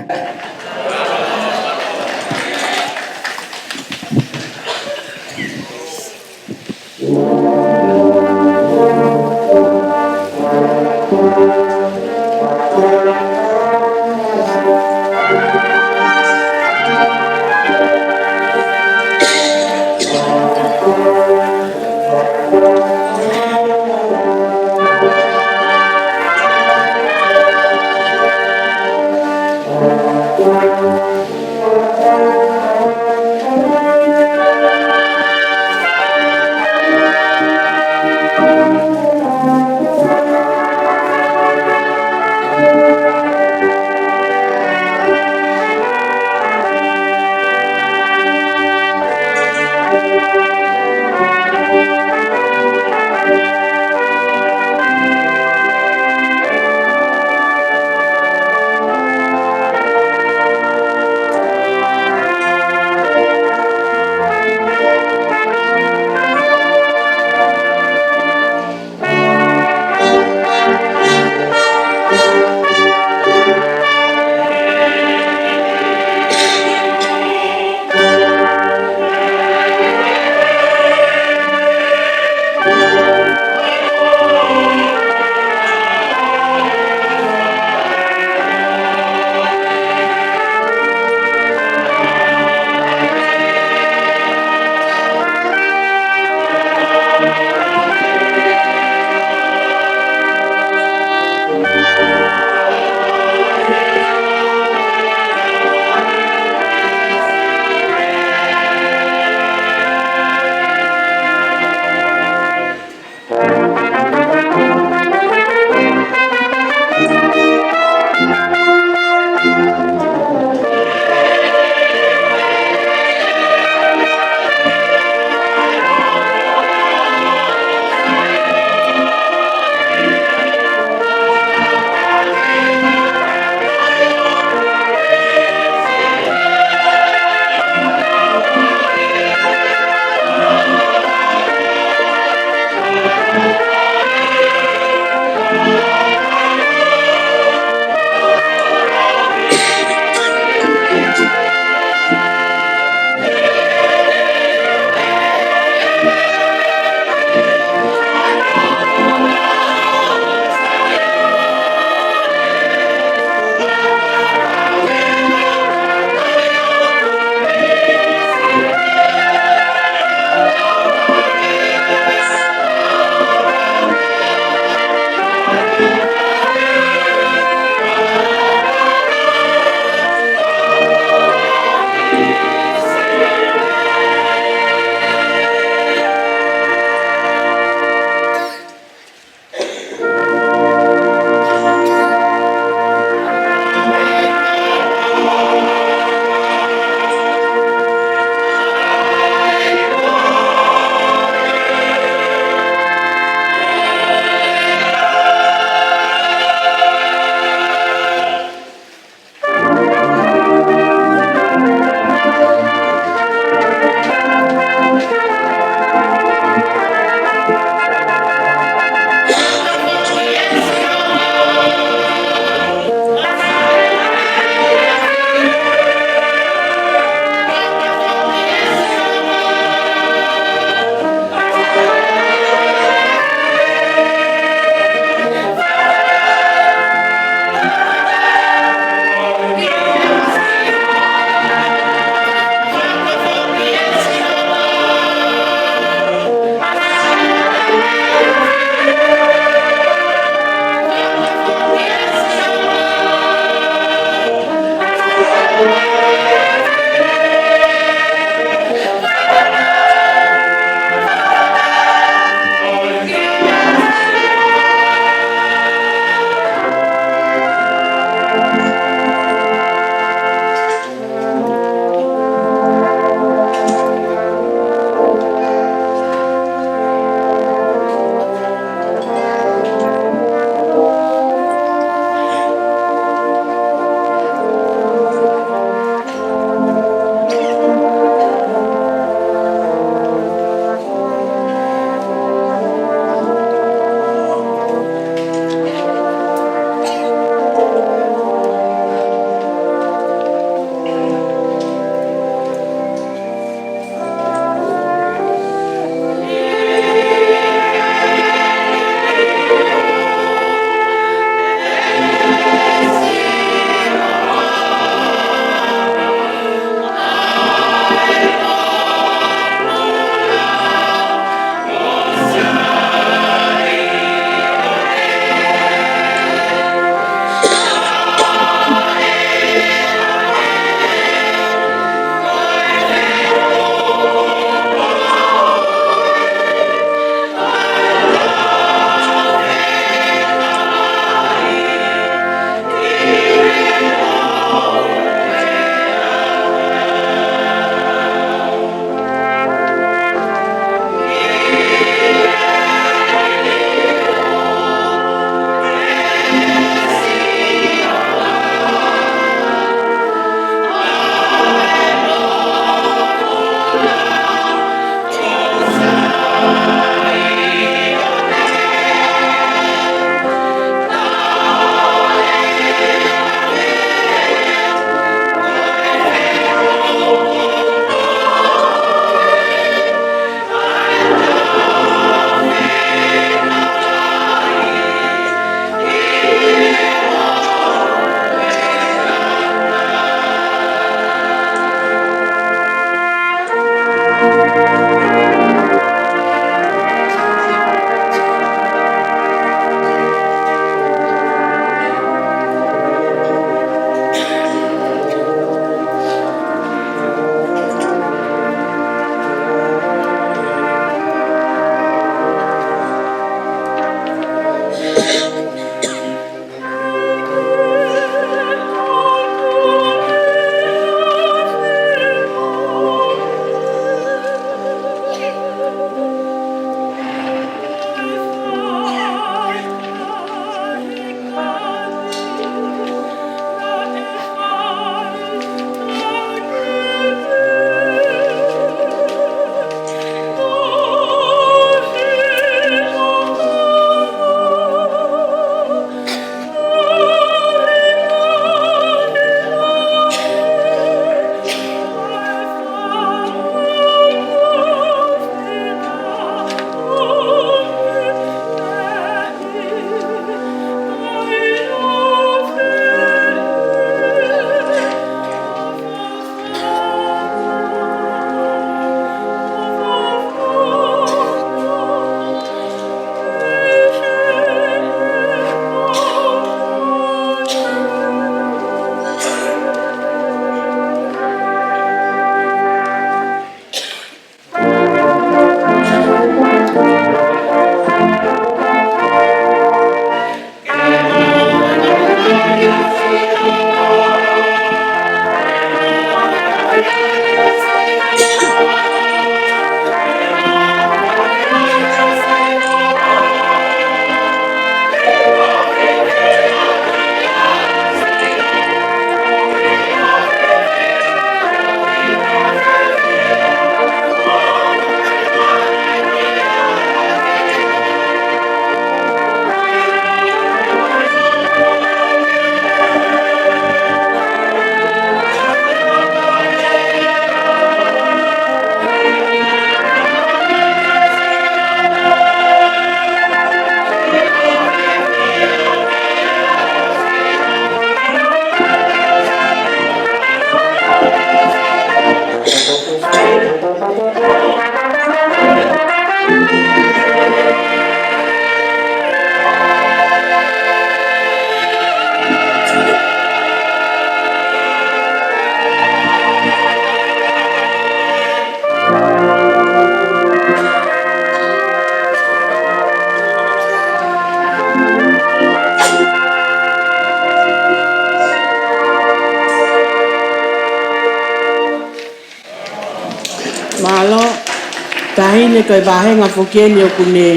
Ia ko e vāhenga foki eni ʻoku ne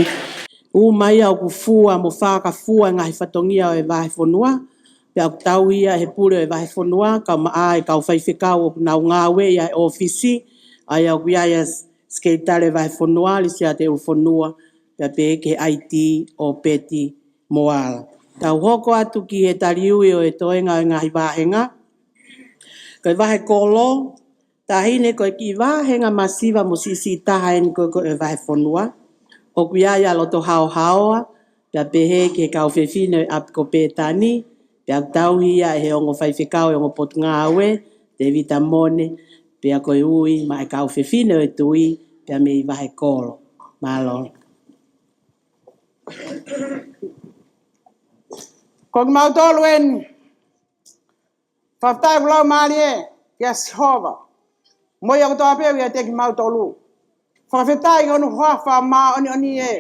ʻuma ia ʻoku fua mo fakafua e ngaahi fatongia ʻo e vahefonua. Pea ʻoku tauhi ia ʻe he pule ʻo e vahefonua, kaeʻumaʻā e kau faifekau ʻoku nau ngāue ia he ʻōfisi, ʻa ia ʻoku ʻi ai ʻa e sekelitali ʻo e vahefonua, Lisiate ʻUlufonua, pea pehē ki he ʻAiti ʻo Peti Moala. Tau hoko atu ki he taliui ʻo e toenga ʻo e ngaahi vāhenga. Ko e vahe kolo, taʻahine, ko e kiʻi vāhenga masiva mo siʻisiʻi taha eni ko ē ʻo e vahefonua. ʻOku ʻi ai ʻa Loto Haohaoa, pea pehē ki he kau fefine ʻo e ʻapi ko Pētani, pea ʻoku tauhi ia ʻe he ongo faifekau ʻo e ongo potungāue, Tēvita Mone, pea ko e ui maʻa e kau fefine ʻo e tui, pea mei vahe kolo. Mālō. Ko kimautolu eni. Fakafetaʻi ʻoku lau mālie kia Sihova. Mo ia kotoa pē ʻoku ʻiate kimautolu. Fakafetaʻi ki hono huafa māʻoniʻoni ē.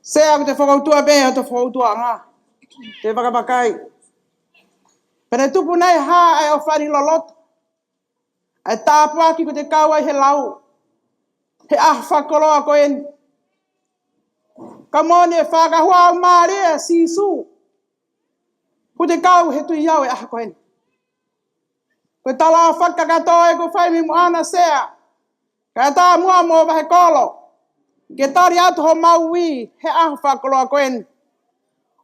Sea, ʻoku te fakautua pē ʻi hoto fakautuaʻanga. Te vakavakai. Pea ne tupu nai ha ʻa e ʻofa ni loloto, ʻa e tāpuaki kuo te kau ai he lau, he ʻaho fakakoloa ko eni. Ka moʻoni e fakahua ʻoku mālie ʻa Sīsū. Kuo te kau he tui au he ʻaho ko eni. Ko e tala fakakakato ē kuo fai mei muʻa na, Sea. Kae ʻatā muʻa mo vahe kolo ke tali atu homau ui he ʻaho fakakoloa ko eni.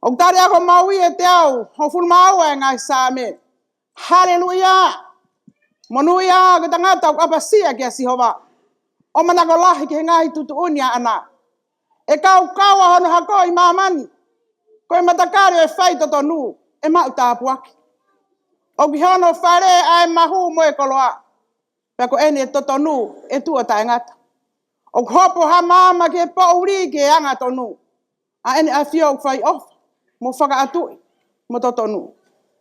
ʻOku tali ʻaki homau ui ʻe teau hongofulu mā ua e ngaahi Saame. Haleluia! Monūʻia ko e tangata ʻoku ʻapasia kia Sihova, ʻo manako lahi ki he ngaahi tuʻutuʻuni ʻaʻana. ʻE kaukaua hono hako ʻi māmani, ko e matakali ʻo e faitotonu ʻe maʻu tāpuaki. ʻOku ʻi hono fale ʻa e mahu mo e koloa, pea ko ʻene totonu ʻe tuʻo taʻengata. ʻOku hopo ha maama ki he poʻuli ki he angatonu, ʻa ʻEne ʻAfio ʻoku fai ʻofa mo fakaʻatuʻi mo totonu.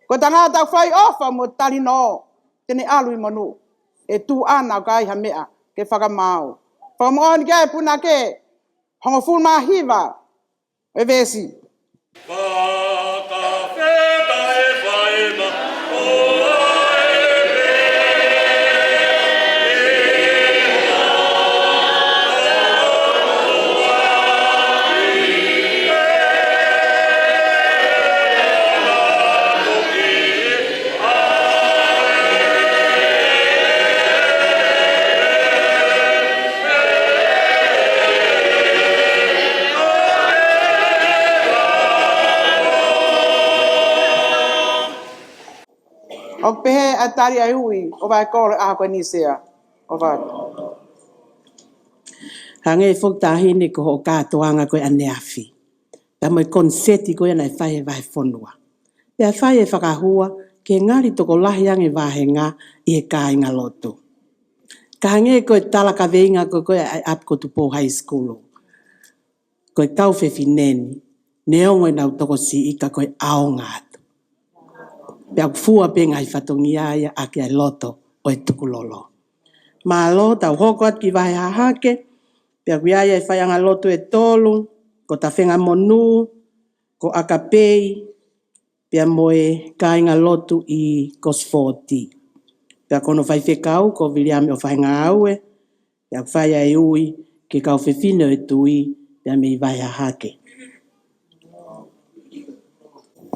Ko e tangata ʻoku fai ʻofa mo talino, te ne ʻalu ʻi monū, ʻe tuʻu ʻana ʻo ka ai ha meʻa ke fakamaau. Fakamoʻoni ki ai e punake hongofulu mā hiva ʻo e veesi. ʻOku pehē ʻa e tali ʻa e ui ʻo vahe kolo he ʻaho ko eni, Sea. ʻOfa atu. Hangē foki, taʻahine, ko hoʻo kātoanga ko ē ʻaneafi, pea mo e koniseti ko ia naʻe fai he vahefonua, pea fai e fakahua ke ngali tokolahi ange vāhenga ʻi he kāingalotu. Ka hangē ko e tala kaveinga ko ē ʻa e ʻapi ko Tupou High School, ko e kau fefine ni, neongo ʻenau tokosiʻi ka ko e ʻaonga atu. Pea ʻoku fua pē ngaahi fatongia ia ʻaki ʻa e loto ʻo e tukulolo. Mālō, tau hoko atu ki vahe hahake. Pea ʻoku ʻi ai ʻa e faiʻanga lotu ʻe tolu, ko Tafengamonū, ko ʻAkapei, pea mo e kāinga lotu ʻi Kosifōti. Pea ko hono faifekau ko Viliami ʻOfaʻangāue, pea ʻoku fai ʻa e ui ki he kau fefine ʻo e tui, pea mei vahe hahake.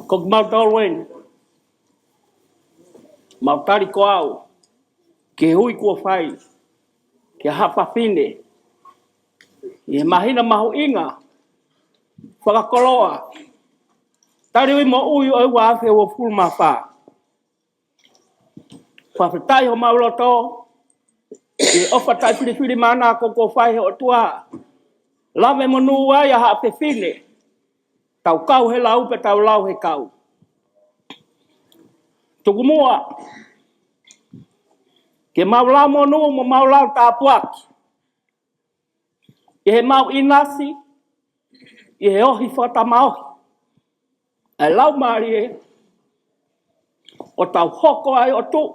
Ko kimautolu eni, mau tali ko au ki he ui kuo fai ki ha fefine ʻi he māhina mahuʻinga fakakoloa, taliui moʻui ʻo e ua afe uofulu mā fā. Fakafetaʻi homau loto ʻi he ʻofa taʻefilifilimānako kuo fai he ʻOtua, lave monū ai ʻa ha fefine, tau kau he lau pea tau lau he kau. Tuku muʻa ke mau lau monū mo mau lau tāpuaki ʻi heʻemau ʻinasi ʻi he ohi fakatamaohi ʻa e laumālie, ʻo tau hoko ai ʻo tuʻu,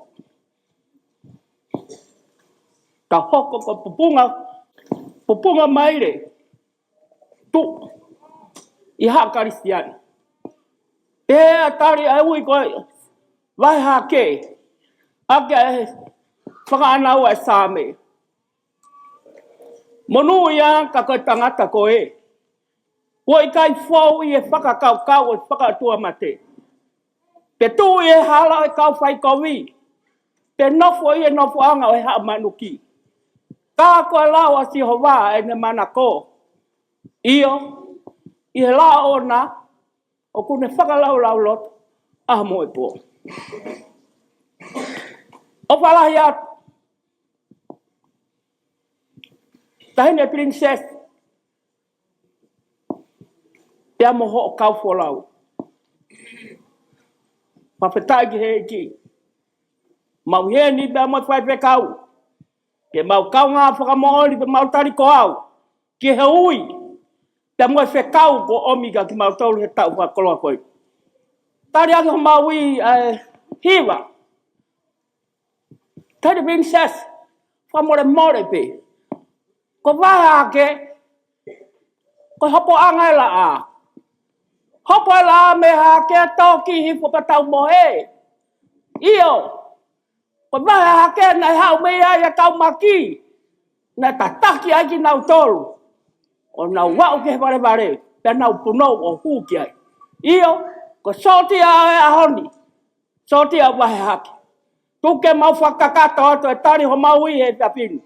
tau hoko ko e pupunga, pupunga maile tuʻu ʻi ha Kalisitiane. Pea tali ʻa e ui ko e vahe hahake ʻaki ʻa e fakaʻānaua ʻa e Saame. Monūʻia ka ko e tangata ko ē kuo ʻikai fou ʻi he fakakaukau ʻo e fakaʻotuamate, pe tuʻu ʻi he hala ʻo e kau faikovi, pe nofo ʻi he nofoʻanga ʻo e haʻa manuki. Ka ko e lao ʻa Sihova ʻene manako, ʻio, ʻi he lao ʻoʻona ʻoku ne fakalaulauloto ʻaho mo e pō. ʻOfa lahi atu, Taʻahine Pilinisesi, pea mo hoʻo kau folau. Fakafetaʻi ki he ʻEiki. Mau ʻi heni pea mo e faifekau, ke mau kaungā fakamoʻoni pea mau tali ko au ki he ui pea mo e fekau kuo ʻomi kia kimautolu he taʻu fakakoloa ko ē. Tali ange homau ui ʻa e hiva. Taʻahine Pilinisesi, fakamolemole pē, ko Vahe Hahake, ko e hopoʻanga e laʻā. Hopo e laʻā mei Hahake, toki hifo pea tau mohe. ʻIo, ko Vahe Hahake naʻe haʻu mei ai e kau Maki, naʻe tataki ai kinautolu ʻo nau aʻu ki he valevale, pea nau punou ʻo hū ki ai. ʻIo, ko e sōtia ʻo e ʻaho ni, sōtia ʻo Vahe Hahake. Tuku ke mau fakakakato atu e tali homau ui he efiafi ni.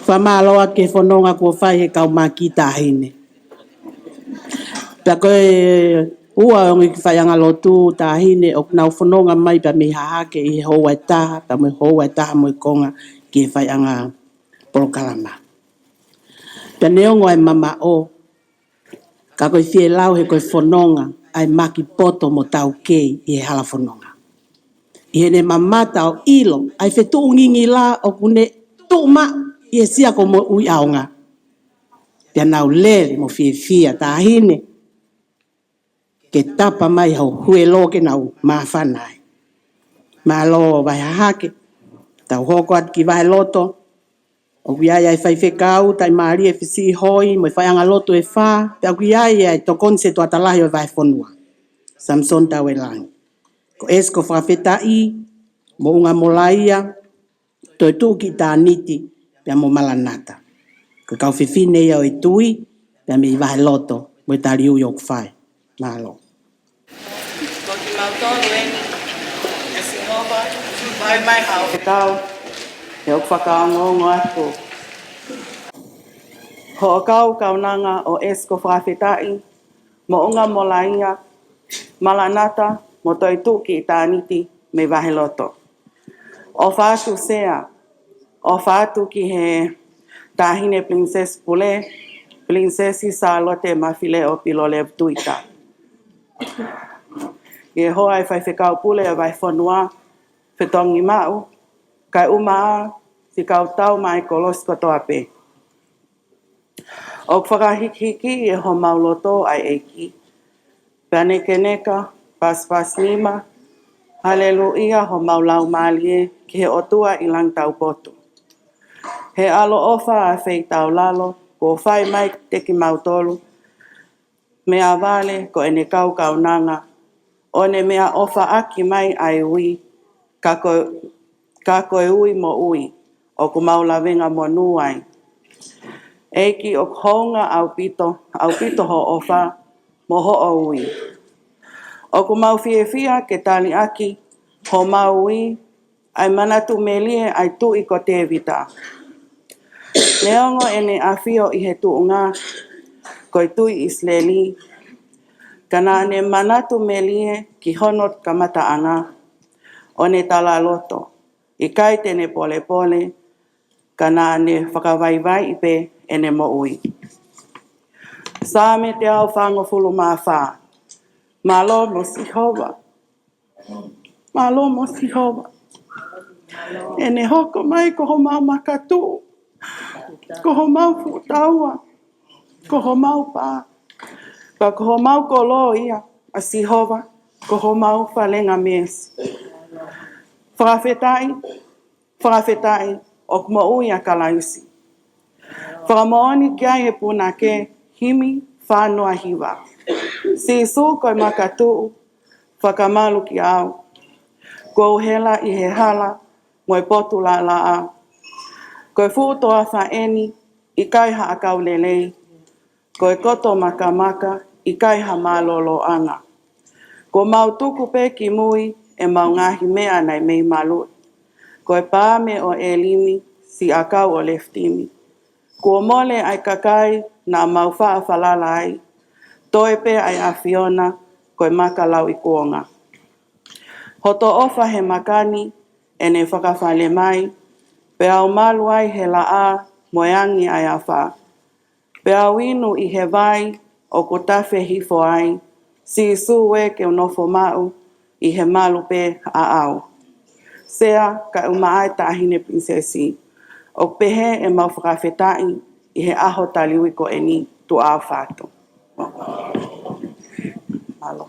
Fakamālō atu ki he fononga kuo fai he kau maki taʻahine. Pea ko e ua ongo kiʻi faiʻanga lotu taʻahine ʻoku nau fononga mai pea mei Hahake ʻi he houa ʻe taha, pea mo e houa ʻe taha mo e konga ki he faiʻanga polokalama. Pea neongo ʻa e mamaʻo, ka ko e fielau he ko e fononga ʻa e maki poto mo taukei ʻi he hala fononga. ʻI heʻene mamata ʻo ʻilo ʻa e fetuʻu ngingila ʻoku ne tuʻu maʻu ʻi he sia ko moʻui ʻaonga. Pea nau lele mo fiefia taʻahine ke tapa mai hau huelo ke nau māfana ai. Mālō Vahe Hahake, tau hoko atu ki Vahe Loto, ʻoku ʻi ai ʻa e faifekau taʻimālie Fisiʻihoi mo e faiʻanga lotu ʻe fā, pea ʻoku ʻi ai ʻa e tokoni setuata lahi ʻo e vahefonua, Samisoni Tauelangi. Ko ʻEsi ko Fakafetaʻi, Moʻunga Molaia, Toetuʻu ki ʻItāniti, pea mo Malanata. Ko e kau fefine ia ʻo e tui, pea mei Vahe Loto, mo e taliui ʻoku fai. Mālō. Ko kimautolu eni, ʻe Sihova, mai mai hau. Ke tau, he ʻoku fakaongoongo atu. Hoʻo kau kaunanga ʻo ʻEsi ko Fakafetaʻi, Moʻunga Molaia, Malanata, mo Toetuʻu ki ʻItāniti mei Vahe Loto. ʻOfa atu Sea, ʻofa atu ki he Taʻahine Pilinisesi Pule, Pilinisesi Sālote Mafileʻo Pilolevu Tuita. Ki he hoa ʻo e faifekau pule ʻo e vahefonua, fetongi maʻu, kae ʻumaʻā siʻi kau tau maʻa e kolosi kotoa pē. ʻOku fakahikihiki ʻe homau loto ʻa e ʻEiki. Pea nekeneka, pasipasi nima, haleluʻia homau laumālie ki he ʻOtua ʻi langi taupotu. He ʻaloʻofa ʻa e feitaulalo kuo fai mai kiate kimautolu, meʻavale ko ʻene kau kaunanga, ʻo ne meʻaʻofaʻaki mai ʻa e ui, ka ko, ka ko e ui moʻui, ʻoku mau lavengamonū ai. ʻEiki ʻoku hounga ʻaupito, ʻaupito hoʻo ʻofa, mo hoʻo ui. ʻOku mau fiefia ke tali ʻaki, homau ui, ʻa e manatu melie ʻa e tuʻi ko Tēvita. Neongo ʻene ʻafio ʻi he tuʻunga, ko e tui ʻIsileli, ka naʻa ne manatu melie ki hono kamataʻanga, ʻo ne talaloto, ʻikai te ne polepole, ka naʻa ne fakavaivaiʻi pē ʻene moʻui. Saame teau fāngofulu mā fā. Mālō mo Sihova. Mālō mo Sihova. ʻEne hoko mai ko homau makatuʻu, ko homau fuʻu taua, ko homau pā, ka ko homau kolo ia ʻa Sihova, ko homau falenga meesi. Fakafetaʻi, fakafetaʻi, ʻoku moʻui ʻa Kalaisi. Fakamoʻoni ki ai ʻe he punake, himi fā noa hiva. Sīsū ko e makatuʻu, fakamalu kiate au. Kuo u hela ʻi he hala, mo e potu laʻalaʻā. Ko e fuʻu toafa eni, ʻikai ha ʻakau lelei. Ko e koto makamaka, ʻikai ha mālōlōʻanga. Kuo mau tuku pē ki mui ʻemau ngaahi meʻa naʻe mei maluʻi. Ko e paame ʻo ʻElimi, siʻakau ʻo Lefitimi. Kuo mole ʻa e kakai naʻa mau faʻa falala ai. Toe pē ʻa e ʻAfiona, ko e maka lauikuonga. Hoto ʻofa he maka ni, ʻene fakafale mai, pea u malu ai he laʻā mo e angi ʻa e afā. Pea u inu ʻi he vai ʻoku tafe hifo ai, Sīsū ē ke u nofo maʻu ʻi he malu pē ʻaʻau. Sea kae ʻumaʻā e Taʻahine Pilinisesi. ʻOku pehē ʻemau fakafetaʻi ʻi he ʻaho taliui ko eni, tuʻa ʻofa atu. Mālō.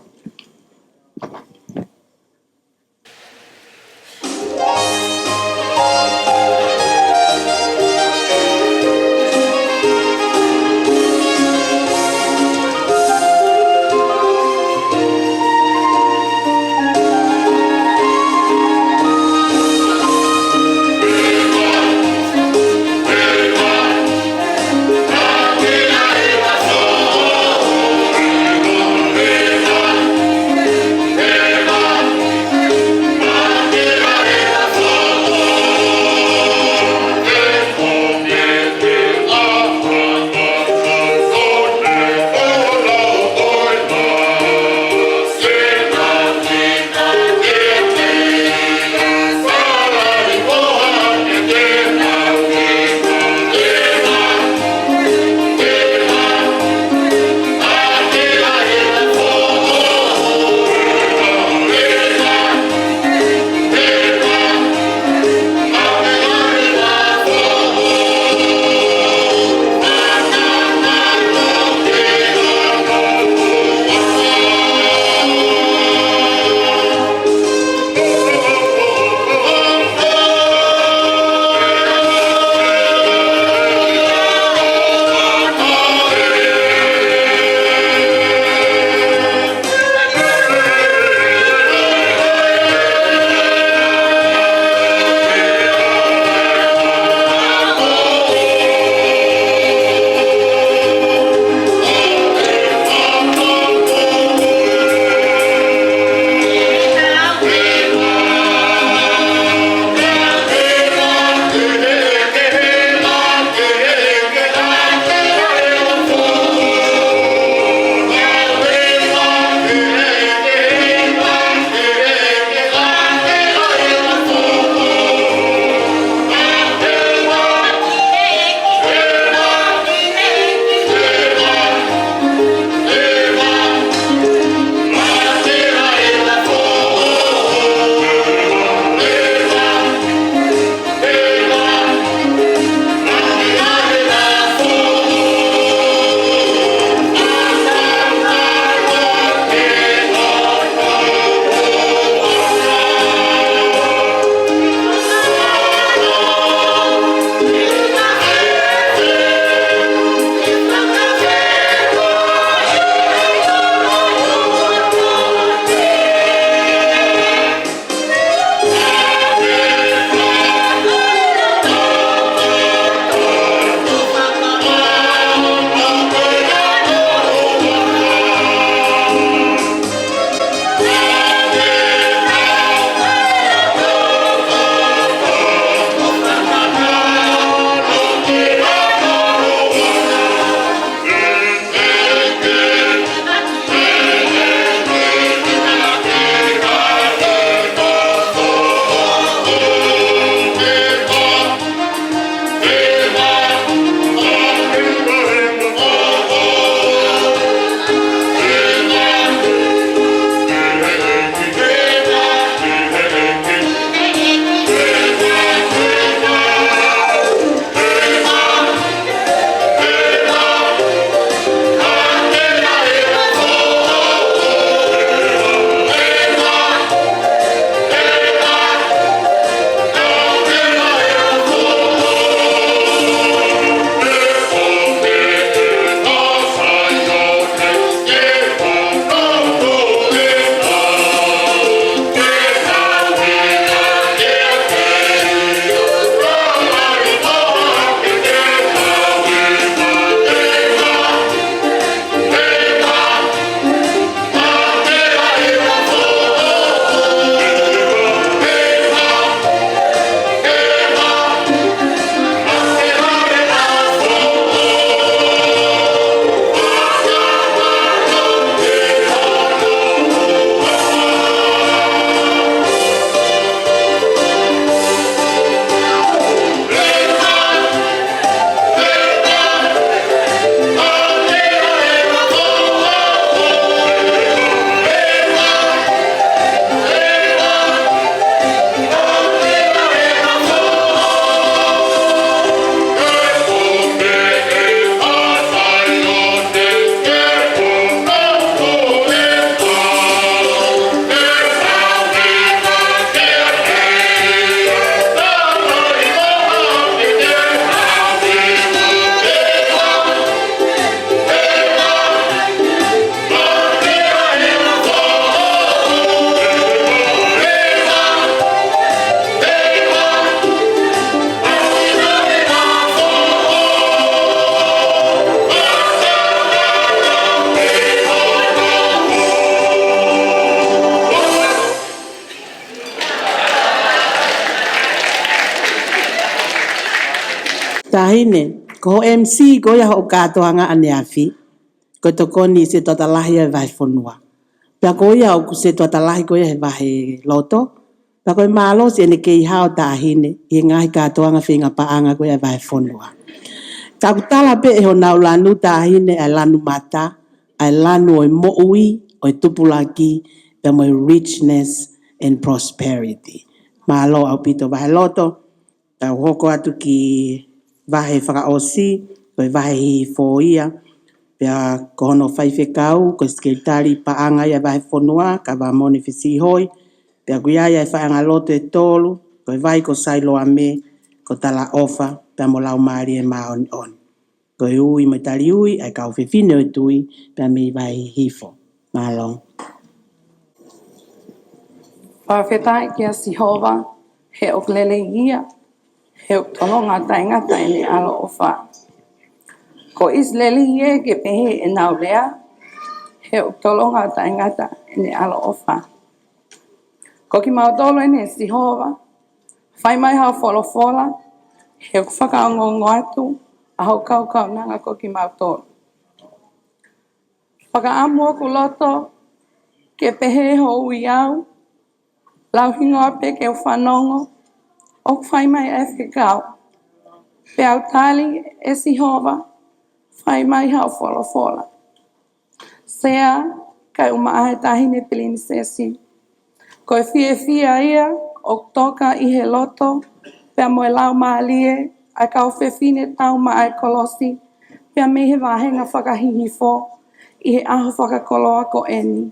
Taʻahine, ko hoʻo M C ko ia hoʻo kātoanga ʻaneafi, ko e tokoni setuata lahi ʻa e vahefonua. Pea ko ia ʻoku setuata lahi ko ia he vaheloto, pea ko e mālohi ʻene kei hao Taʻahine ʻi he ngaahi kātoanga feinga paʻanga ko ia ʻa e vahefonua. Ka ʻoku tala pē ʻe honau lanu Taʻahine ʻa e lanu mata, ʻa e lanu ʻo e moʻui, ʻo e tupulaki, pea mo e richness and prosperity. Mālō ʻaupito vaheloto. Tau hoko atu ki vahe fakaʻosi, ko e vahe hihifo ia. Pea ko hono faifekau, ko e Sekelitali Paʻanga ia ʻa e vahefonua, Kavamone Fisiʻihoi. Pea ʻoku ʻi ai ʻa e faiʻanga lotu ʻe tolu, ko e vai ko Sailoame, ko Talaʻofa, pea mo Laumālie Māʻoniʻoni. Ko e ui mo e tali ui ʻa e kau fefine ʻo e tui, pea mei vahe hihifo. Mālō. Fakafetaʻi kia Sihova, he ʻoku lelei ia, he ʻoku tolonga taʻengata ʻene ʻaloʻofa. Ko ʻIsileli ia ke pehē ʻenau lea, he ʻoku tolonga taʻengata ʻene ʻaloʻofa. Ko kimautolu eni Sihova, fai mai hao folofola, he ʻoku fakaongoongo atu ʻa hoʻo kaukaunanga ko kimautolu. Fakaʻamu ʻoku loto ke pehē ho ui au, lau hingoa pē ke u fanongo, ʻoku fai mai ʻa e fekau. Pea u tali ʻe Sihova, fai mai hao folofola. Sea, kae ʻumaʻā e Taʻahine Pilinisesi. Ko e fiefia ia ʻoku toka ʻi he loto, pea mo e laumālie, ʻa e kau fefine taumaʻa e kolosi, pea mei he vāhenga fakahihifo, ʻi he ʻaho fakakoloa ko eni.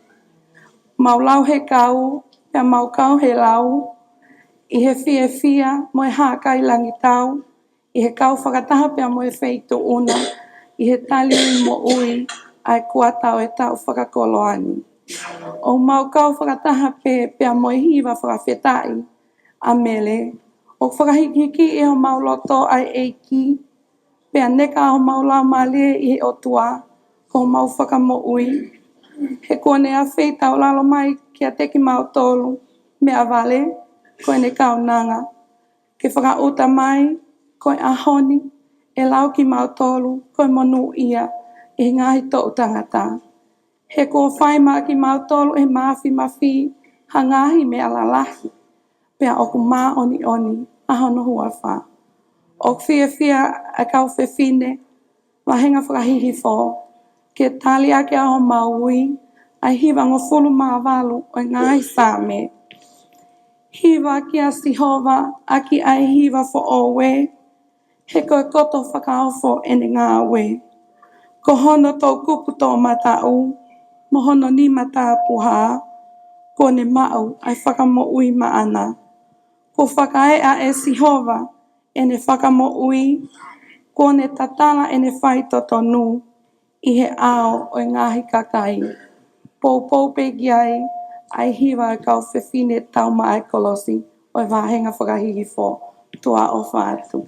Mau lau he kau, pea mau kau he lau, ʻi he fiefia mo e hākai langitau, ʻi he kau fakataha pea mo e feituʻu na, ʻi he tali ui moʻui ʻa e kuata ʻo e taʻu fakakoloa ni. ʻOku mau kau fakataha pē pea mo e hiva fakafetaʻi ʻa Mele, ʻoku fakahikihiki ʻe homau loto ʻa e ʻEiki, pea neka ʻa homau laumālie ʻi he ʻOtua, ko homau fakamoʻui. He kuo ne afeitaulalo mai kiate kimautolu, meʻavale, ko ʻene kaunanga. Ke fakaʻuta mai, ko e ʻaho ni, ʻe lau kimautolu, ko e monūʻia ʻi he ngaahi toʻu tangata. He kuo fai maʻa kimautolu ʻe he Mafimafi ha ngaahi meʻa lalahi, pea ʻoku māʻoniʻoni ʻa hono huafa. ʻOku fiefia ʻa e kau fefine, vāhenga fakahihifo, ke tali ʻaki ʻa homau ui, ʻa e hivangofulu mā valu ʻo e ngaahi Saame. Hiva kia Sihova, ʻaki ʻa e hiva foʻou ē, he ko e koto fakaofo ʻene ngāue. Ko hono toʻukupu toʻomataʻu, mo hono nima tāpuhā, kuo ne maʻu ʻa e fakamoʻui maʻana. Kuo fakaeʻa ʻe Sihova ʻene fakamoʻui, kuo ne tatala ʻene faitotonu ʻi he ʻao ʻo e ngaahi kakai. Poupou pē ki ai ʻa e hiva ʻa e kau fefine taumaʻa e kolosi ʻo e vāhenga fakahihifo. Tuʻa ʻofa atu.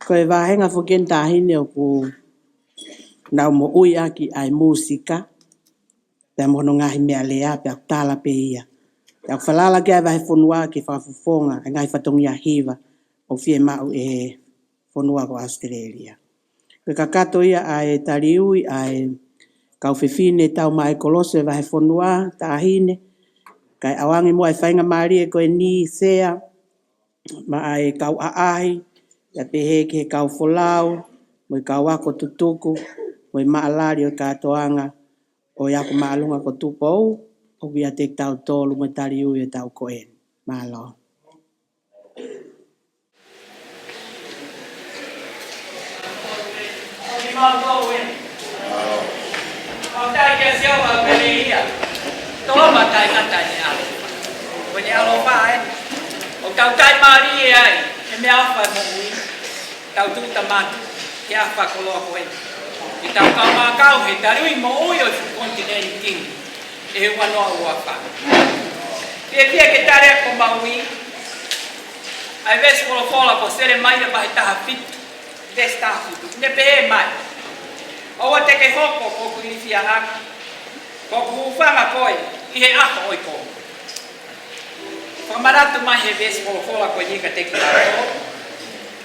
Ko e vāhenga foki eni, taʻahine, ʻoku nau moʻui ʻaki ʻa e mūsika, pea mo hono ngaahi meʻa lea, pea ʻoku tala pē ia. Pea ʻoku falala ki ai e vahefonua ke fakafofonga e ngaahi fatongia hiva ʻoku fiemaʻu ʻe he fonua ko ʻAositelēlia. Ko e kakato ia ʻa e taliui ʻa e kau fefine tau maʻa e kolosi ʻo e vahefonua, taʻahine, kae ʻoange muʻa e faingamālie ko eni, Sea, maʻa e kau ʻaʻahi, pea pehē ki he kau folau, mo e kau ako tutuku, mo e maʻalali ʻo e kātoanga ʻo e ako māʻolunga ko Tupou, ʻoku ʻiate kitautolu mo e taliui ʻo e taʻu ko eni. Mālō. Tau tautai kia Sihova, ko ʻene ʻia. Tō ma tai ngata ʻene ʻaloʻofa. Ko ʻene ʻaloʻofa ē. ʻOku tau tautai mālie ai ʻi he meʻaʻofa ʻo e moʻui. Tau tuku ʻa e mātuʻa ki he ʻaho fakakoloa ko ē. Ke tau kau maʻu ʻa e taliui moʻui ʻo e fuʻu konitinēniti ni ʻi he ua noa ua fā. Fiefia ke tali ʻaki homau ui ʻa e veesi folofola ko Selemaia vahe taha fitu, veesi taha fitu. ʻOku ne pehē mai: ʻOua te ke hoko ko hoku ilifiaʻaki, ko hoku hūfanga koe ʻi he ʻaho ʻo e kovi. Fakamanatu mai ʻe he veesi folofola ko eni kiate kitautolu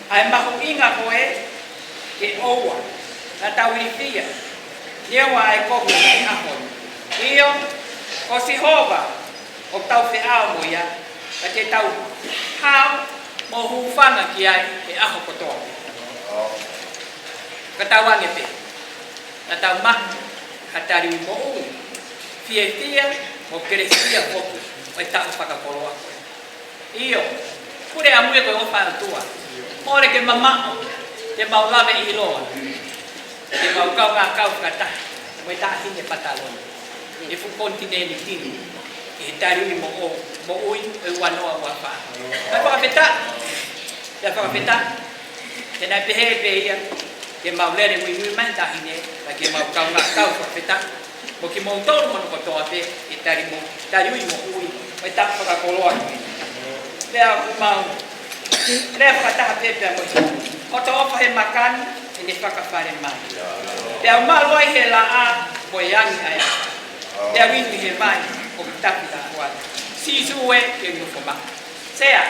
ʻa e mahuʻinga ko ē ke ʻoua naʻa tau ilifia, neongo ʻa e kovi ʻi he ʻaho ni. ʻIo, ko Sihova ʻoku tau feʻao mo ia, ka te tau hao mo hūfanga ki ai he ʻaho kotoa. Ka tau ange pē, naʻa tau maʻu ha taliui moʻui, fiefia mo kelesitia foki ʻo e taʻu fakakoloa ko ē. ʻIo, pule ʻamui ko e ʻofa ʻa e ʻOtua. Mole ke mamaʻo, ke mau lave ʻiloa, ke mau kaungā kau fakataha mo e taʻahine Pataloni ʻi he fuʻu konitinēniti ni, ʻi he taliui moʻo-, moʻui ʻo e ua noa ua fā. Kae fakafetaʻi, kae fakafetaʻi. He naʻe pehē pē ia, ke mau lele muimui mai taʻahine, kae ke mau kaungā kau fakafetaʻi mo kimoutolu moʻoni kotoa pē ʻi he tali mo-, taliui moʻui ʻo e taʻu fakakoloa ko eni. Pea ʻoku mau lea fakataha pē pea mo e ʻOtua ʻofa he makani, ʻene fakafale mai. Pea ʻoku malu ai he laʻā mo e angi ʻa e ʻaho. Pea ʻoku inu ʻi he vai ʻoku tapu taʻoa. Sīsū ē, ke nofo maʻa. Sea,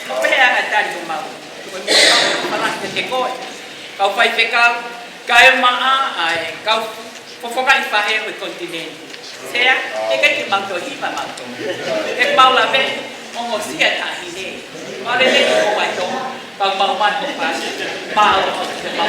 ʻoku pehē ʻa e tali ʻo mau. Ko e mau ʻofa lahi kiate koe, kau faifekau, kae ʻumaʻā ʻa e kau fofongaʻi faʻē ʻo e konitinēniti. Sea, ʻe ʻikai ke mau toe hiva mautolu. Ke mau lave, ongosia taʻahine. Mau lele ki ho vai tō, kau mau mai ho fasi. Mālō, ke mau.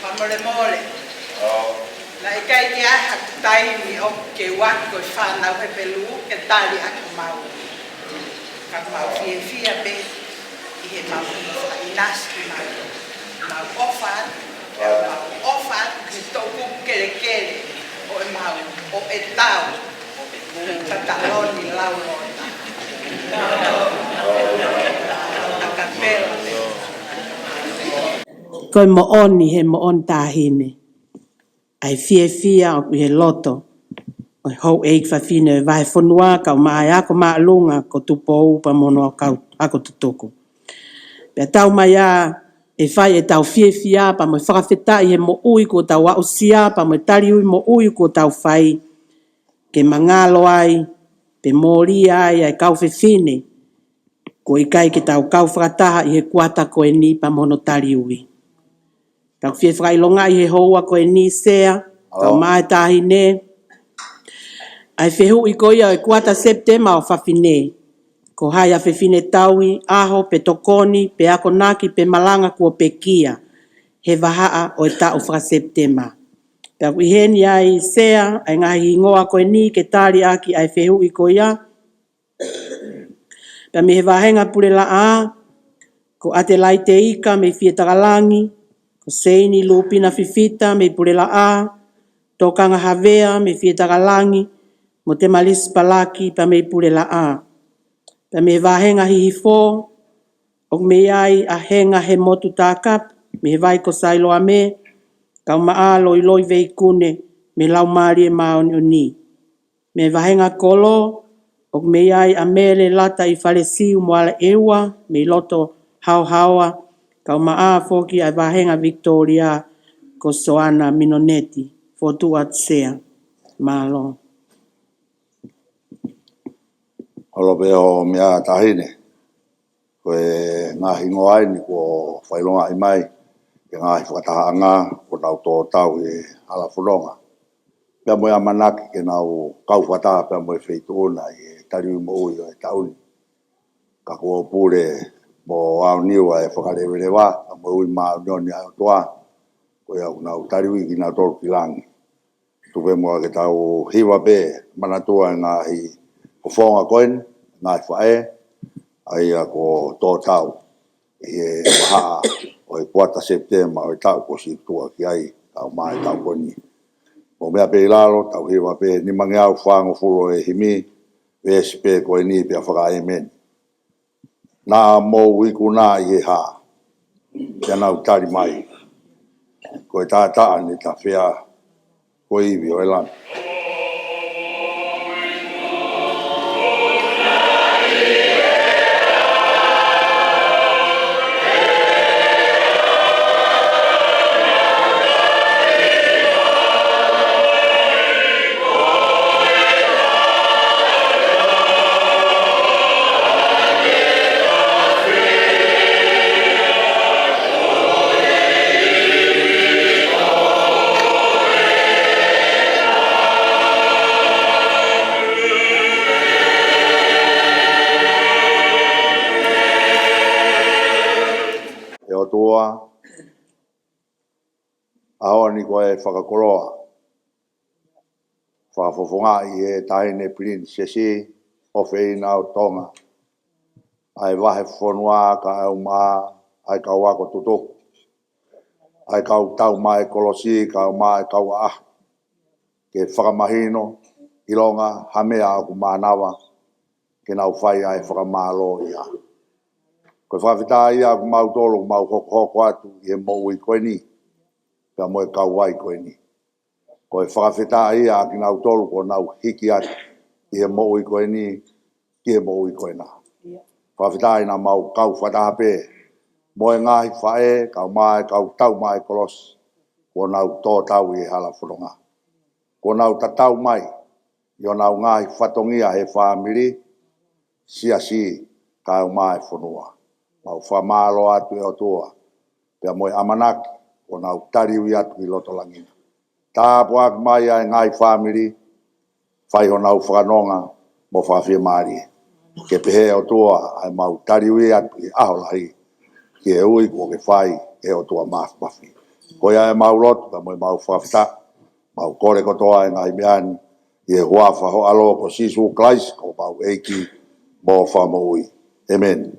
Fakamolemole. Naʻe ʻikai ke ʻi ai haku taimi ʻoku ke ʻoatu e fānau Hepelū ke tali ʻaki homau. Ka ʻoku mau fiefia pē ʻi heʻemau ʻinasi ki mau. Mau ʻofa atu, mau ʻofa atu ki he toʻukupu kelekele ʻo ʻemau, ʻo e tau. Ka taloni lau lota. Akapela. Ko e moʻoni, he moʻoni taʻahine. ʻA e fiefia ʻoku ʻi he loto ʻo e houʻeiki fafine ʻo e vahefonua, kau mai ako māʻolunga ko Tupou pea mo hono kau ako tutuku. Pea tau mai ā ʻe fai ʻetau fiefia pea mo e fakafetaʻi he moʻui kuo tau aʻusia pea mo e taliui moʻui kuo tau fai, ke mangalo ai, pe mōlia ai ʻa e kau fefine kuo ʻikai ke tau kau fakataha ʻi he kuata ko eni pea mo hono taliui. Tau fie fakaʻilongaʻi he houa ko eni Sea, kau mai taʻahine, ʻa e fehuʻi ko ia ʻo e kuata Sepitema ʻo fafine. Ko hai ʻa fefine tauhi, ʻaho, pe tokoni, pe akonaki, pe malanga kuo pekia he vahaʻa ʻo e taʻu faka-Sepitema. Pea ʻoku ʻi heni ai Sea, ʻa e ngaahi hingoa ko eni ke tali ʻaki ʻa e fehuʻi ko ia. Pea mei he vāhenga pulelaʻā, ko ʻAtelaite Ika mei Fietakalani, ko Seini Lupina Fifita mei pulelaʻā, Tokanga Havea mei Fietakalani, mo Temalisi Palaki pea mei pulelaʻā. Pea mei he vāhenga hihifo, ʻoku mei ai ʻa Henga Hemotu Takapu mei he vai ko Sailoame, kau mai ʻa Loiloi Veikune mei Laumālie Māʻoniʻoni. Mei he vāhenga kolo, ʻoku mei ai ʻa Mele Lata ʻi Falesiu mo Ala ʻEua mei loto Haohaoa, kau mai ʻa foki ʻa e vāhenga Victoria ko Soana Minoneti. Fotu atu Sea. Mālō. Olo pē ʻo meʻa taʻahine. Ko e ngaahi hingoa eni kuo fakaʻilongaʻi mai, ko e ngaahi fakatahaʻanga kuo nau tō tau ʻi he hala fononga. Pea mo e ʻamanaki ke nau kau fakataha pea mo e feituʻu na ʻi he taliui moʻui ʻo e taʻu ni. Ka kuo pule mo aoniu ʻa e fakaleveleva, ka mo e ui māʻoniʻoni ʻa e ʻOtua. Ko ia ʻoku nau taliui kinautolu ki langi. Tuku pē muʻa ke tau hiva pē, manatua e ngaahi fofonga ko eni, ngaahi faʻē, ʻa ia kuo tō tau ʻi he vahaʻa ʻo e kuata Sepitema ʻo e taʻu kuo situʻa ki ai, kau mai taʻu ko eni. Mo meʻa pē ʻi lalo, tau hiva pē, nimangeau fāngofulu ʻo e himi, veesi pē ko eni pea fakaʻēmeni. Naʻa mou ikuna ʻi he hā, pea nau tali mai, ko e taʻataʻa ni tafea, ko e ivi ʻo e lami. ʻE ʻOtua, ʻaho ni ko e fakakoloa, fakafofongaʻi ʻe he Taʻahine Pilinisesi ʻofeina ʻo Tonga ʻa e vahefonua, kae ʻumaʻā ʻa e kau ako tutuku, ʻa e kau tau mai kolosi, kae ʻumaʻā ʻa e kau ʻaʻahi, ke fakamahino, ʻilonga ha meʻa ʻoku mānava, ke nau fai ʻa e fakamālō ia. Ko e fakafetaʻi ia ʻoku mau tolo, mau hokohoko atu ʻi he moʻui ko eni, pea mo e kauaʻi ko eni. Ko e fakafetaʻi ia ʻa kinautolu kuo nau hiki atu ʻi he moʻui ko eni ki he moʻui ko ena. Fakafetaʻi naʻa mau kau fakataha pē mo e ngaahi faʻē, kae ʻumaʻā e kau tau mai kolosi, kuo nau tō tau ʻi he hala fononga. Kuo nau tatau mai ʻi honau ngaahi fatongia he fāmili, siasi, kae ʻumaʻā e fonua. Mau fakamālō atu ʻe ʻOtua, pea mo e ʻamanaki kuo nau taliui atu ki loto langi na. Tāpuaki mai ʻa e ngaahi fāmili, fai honau fakanonga mo fakafiemālie. Ke pehē ʻOtua ʻa e mau taliui atu ʻi he ʻaho lahi, ki he ui kuo ke fai ʻe ʻOtua Māfimafi. Ko ia ʻemau lotu, pea mo ʻemau fakafetaʻi, mau kole kotoa e ngaahi meʻa ni, ʻi he huafa ho ʻAlo ko Sīsū Kalaisi, ko homau ʻEiki mo Fakamoʻui. ʻĒmeni.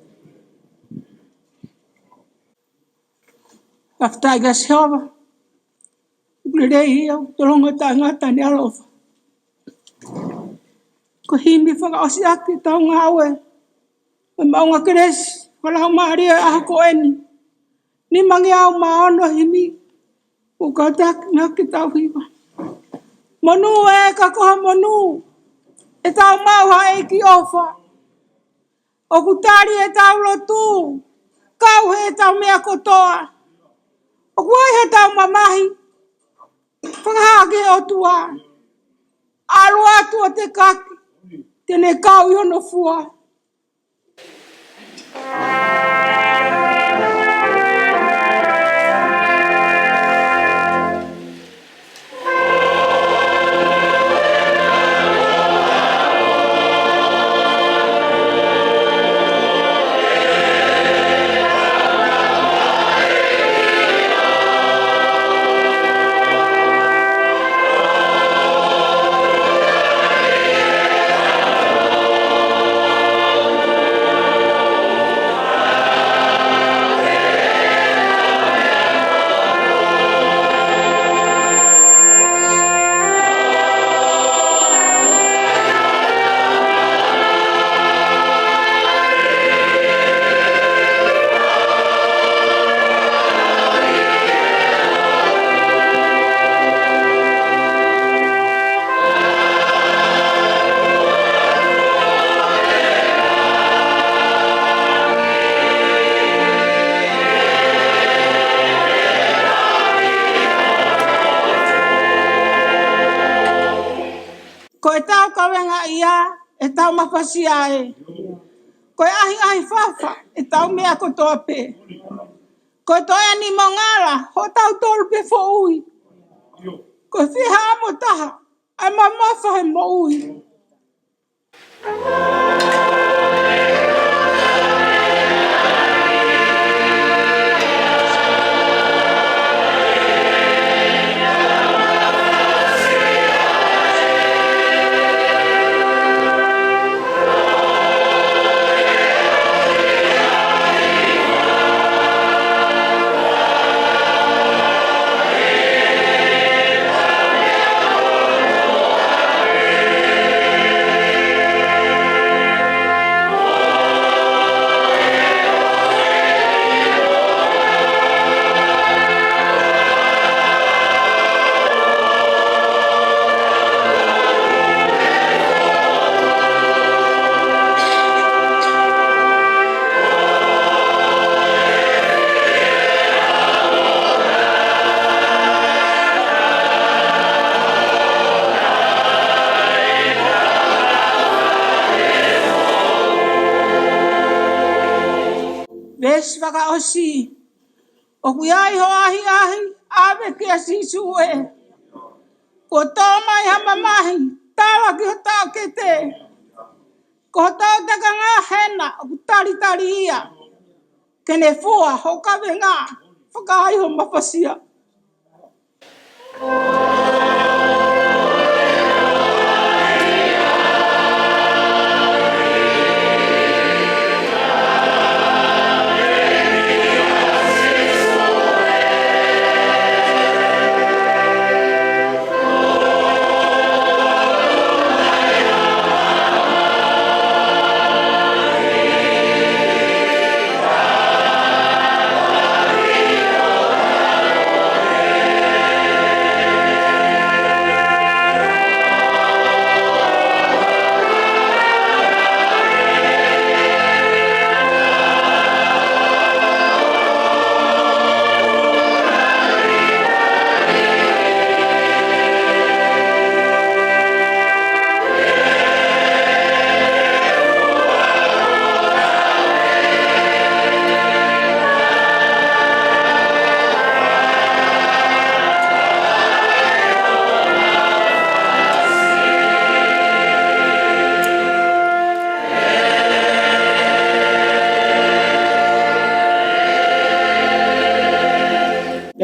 Fakafetaʻi kia Sihova, ʻoku lelei ia, ʻoku tolonga taʻengata ʻene ʻaloʻofa. Ko e himi fakaʻosi ʻaki ʻetau ngāue ʻo e maʻunga kelesi fakalaumālie ʻo e ʻaho ko eni. Nimangeau mā ono himi, ʻoku kātaki naʻa ke tau hiva. Monū ē ka ko ha monū, ʻetau maʻu ha ʻEiki ʻofa. ʻOku tali ʻetau lotu, kau heʻetau meʻa kotoa. ʻOku ʻi ai haʻatau mamahi, fakahā ki he ʻOtua. ʻAlu atu ʻo tekaki, te ne kau ʻi hono fua. Ko ʻetau kavenga ia, ʻetau mafasia ē. Ko e ʻahiʻahi fafa ʻetau meʻa kotoa pē. Ko e toe ʻanimongala hotau tolu pē foʻui. Ko e fiha mo taha ʻa e mamafa he moʻui. Veesi fakaʻosi. ʻOku ʻi ai ho ʻahiʻahi, ʻave kia Sīsū ē. Kuo tō mai ha mamahi, tala ki ho taʻokete. Ko hotau tokanga hena, ʻoku talitali ia. Ke ne fua ho kavenga, fakaai ho mafasia.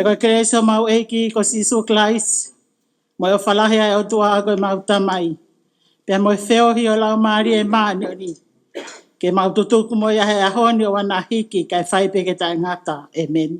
Ko e kelesi ʻo homau ʻEiki ko Sīsū Kalaisi, mo e ʻofa lahi ʻa e ʻOtua ko ʻemau Tamai, pea mo e feohi ʻo e Laumālie Māʻoniʻoni, ke mau tutuku mo ia he ʻaho ni ʻo ʻoua naʻa hiki, kae fai pē ke taʻengata. ʻĒmeni.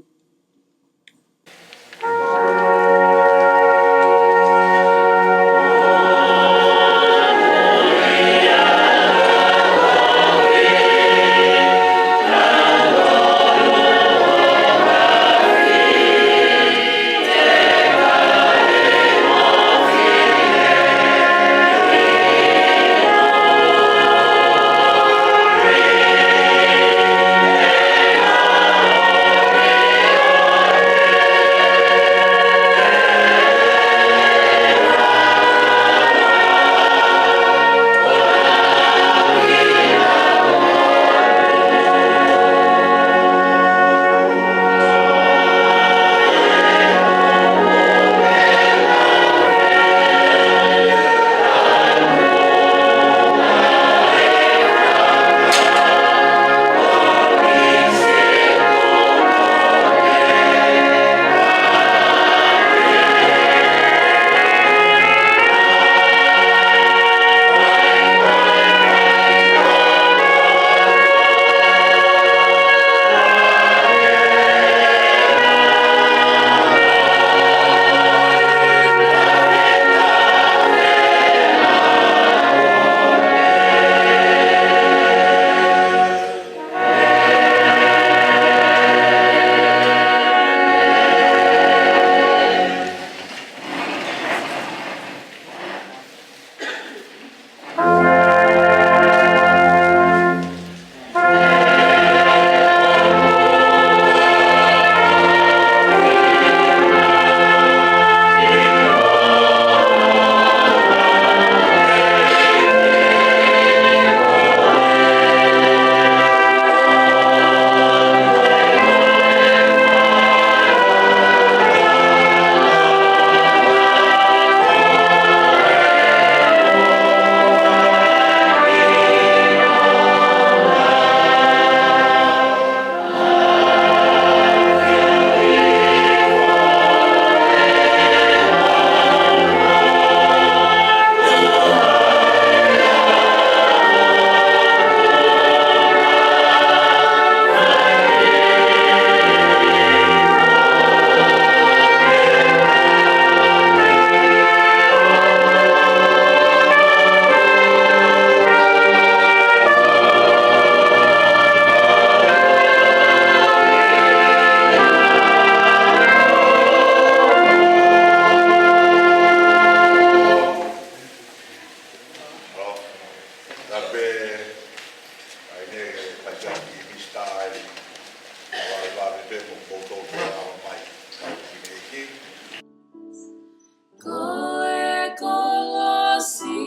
Tapu, ʻa ia ne fai atu ki Misitā ʻEli. Vave, vave pē mo koutou ke ʻalu mai ki he ʻEiki. Ko e kolosi,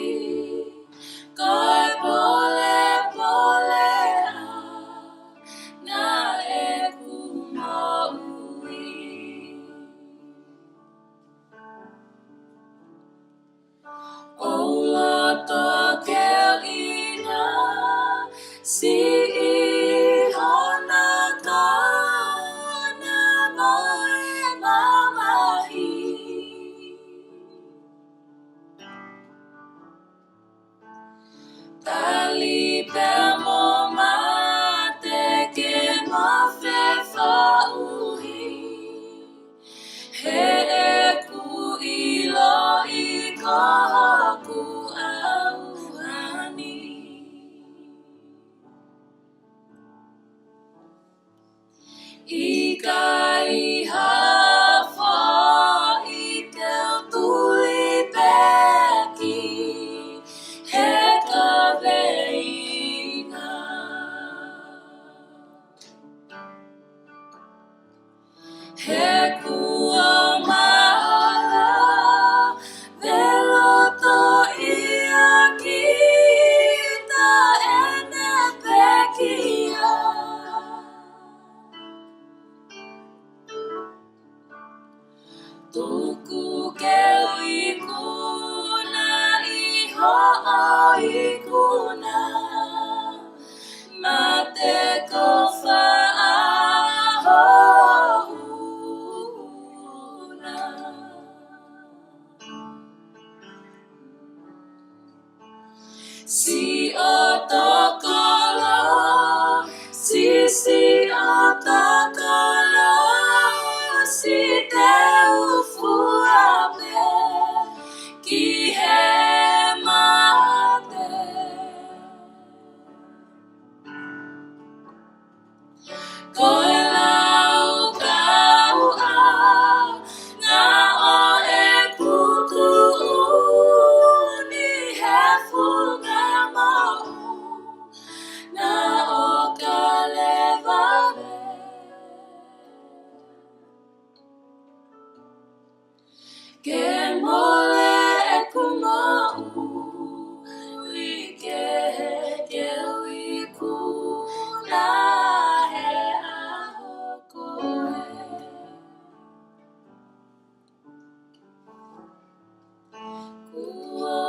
ko e polepole ʻa ʻeku moʻui. ʻOu loto ke ʻiloʻi siʻi hono kona mo e mamahi. Tali pea mo mate ke mo fefaʻuhi. He ʻoku ou ʻiloʻi ko hoku ʻauha ni. ʻIkai ha foʻi te u tuli pē ki he kaveinga. He kuo mahalo, veloto ia kita ʻene pekia. Tuku ke u ikuna ʻi hoʻo ikuna, mate ko faʻa hoʻu. Siʻo tokolo, si siʻo tokolo, si te u fua pē ki he mate. Ko e laukau ʻa e ngaahi ʻo e kutu ʻuni he funga moʻui, ngaahi ʻo Kalevale. Ke mole ʻeku moʻui, ke, ke u ikuna he ʻaho ko ē. Kuo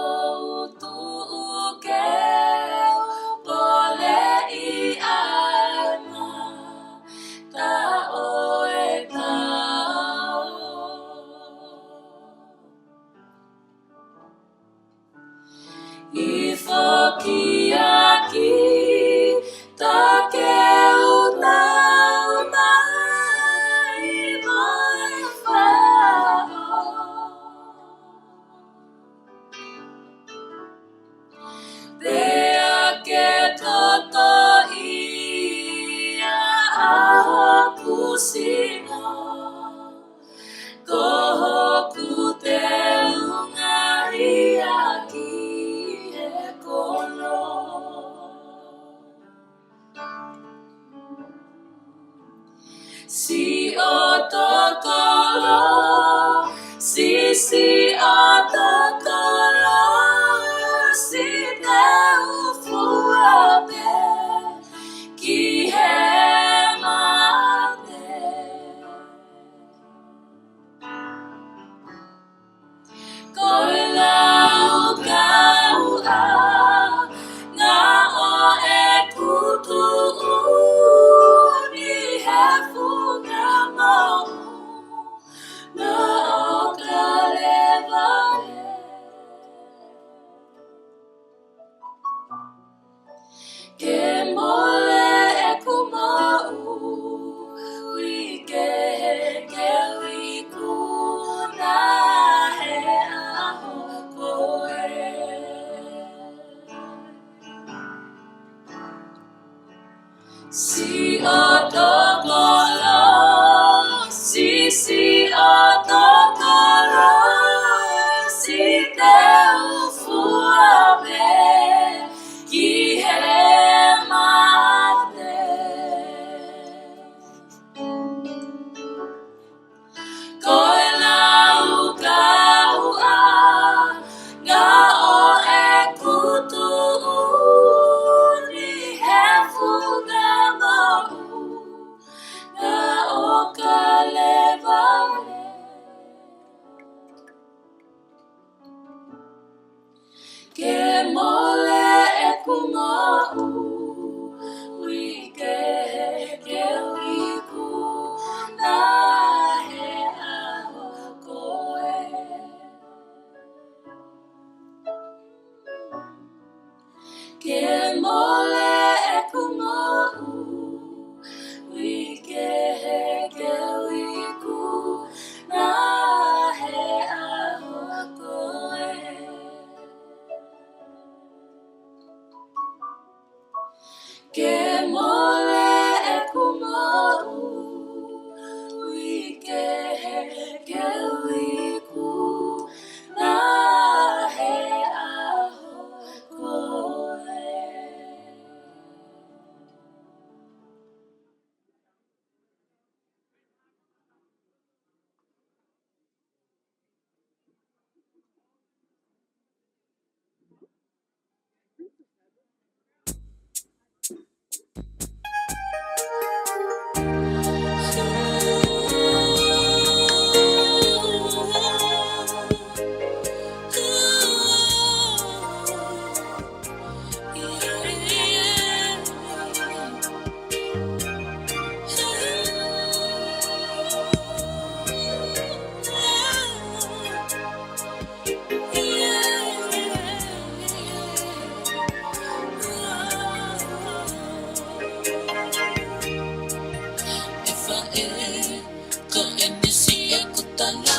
u tuʻu ke u poleʻi ʻa e mata ʻo e tao. ʻI he foki ʻa kita ke u tau mai mo e faʻo. Pea ke totoʻi ʻa hoku sino, ko hoku teunga ia ki he kolo. Siʻo tokolo, si siʻo tokolo, si te u fua pē ki he mate. Ko e laukau ʻa e ngaahi ʻo e kutu ʻuni he funga moʻui, ngaahi ʻo Kalevale. Ke mole ʻeku moʻui, ke, ke u ikuna he ʻaho ko ē. Siʻo tokolo, si siʻo tokolo, si te u fua pē ki he mate. Ko e laukau ʻa e ngaahi ʻo e kutu ʻuni he funga moʻui, ngaahi ʻo Kalevale. Ke mole ʻeku moʻui, ke, ke u ikuna he ʻaho ko ē. Ke mole ʻeku moʻui, ke, ke u ikuna he ʻaho ko ē.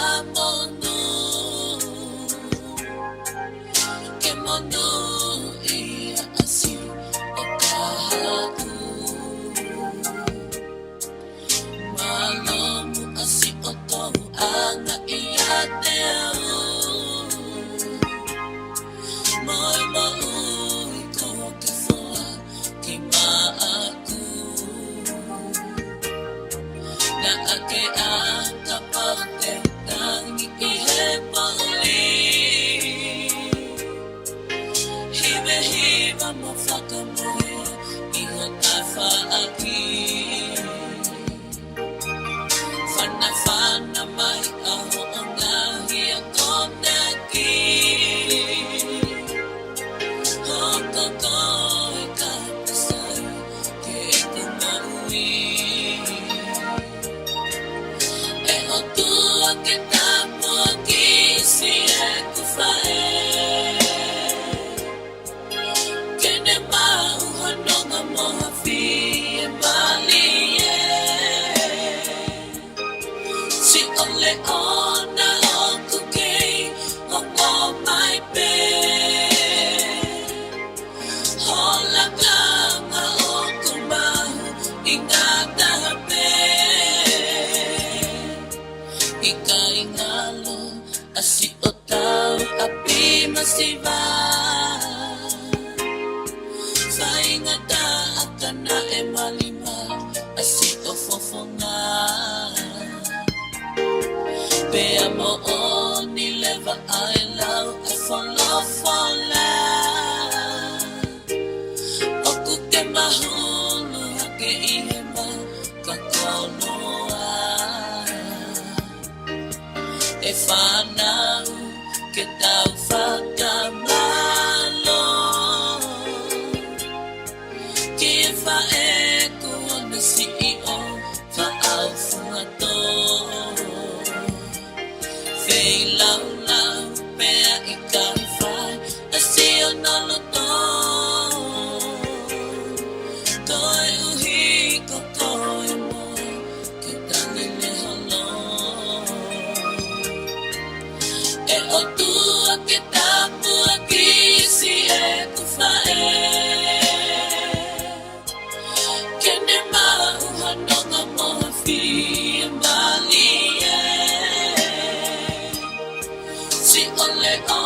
ʻa monū, ke monūʻia ʻa siʻo kahaʻu. Mālō muʻa siʻo tauʻanga ʻiate au. Moʻui moʻui ko ke foa ki maʻaku. Naʻa ke ʻā kapau te tangi ʻi he poʻuli. Hivehiva mo fakamohe ʻi ho tafaʻaki. Fanafana mai ʻa hoʻo ngaahi ako taki. Hoko koe ka te sai ki heʻeku moʻui. ʻE ʻOtua ke tāpuakiʻi siʻeku faʻē. Ke ne maʻu ha nonga mo ha fiemālie. Siʻo leʻo na ʻoku kei ongo mai pē. Ho lakanga ʻoku mahuʻinga taha pē. ʻIkai ngalo ʻa siʻo tauʻapi masiva. Faingataʻa ka naʻe malima ʻa siʻo fofonga. Pea moʻoni leva ʻa e lau ʻa e folofola. ʻOku ke mahulu hake ʻi he mau ka koloa. ʻE fānau ke tau fakamālō. Ki he faʻē kuo ne siʻi ʻo faʻau fuatō. Feilaulau pea ʻikai fai ʻa siʻono loto. Koeʻuhi ko koe mo ke tangi ne holo. ʻE ʻOtua ke tāpuakiʻi siʻeku faʻē. Ke ne maʻu ha nonga mo ha fiemālie. Siʻo leʻo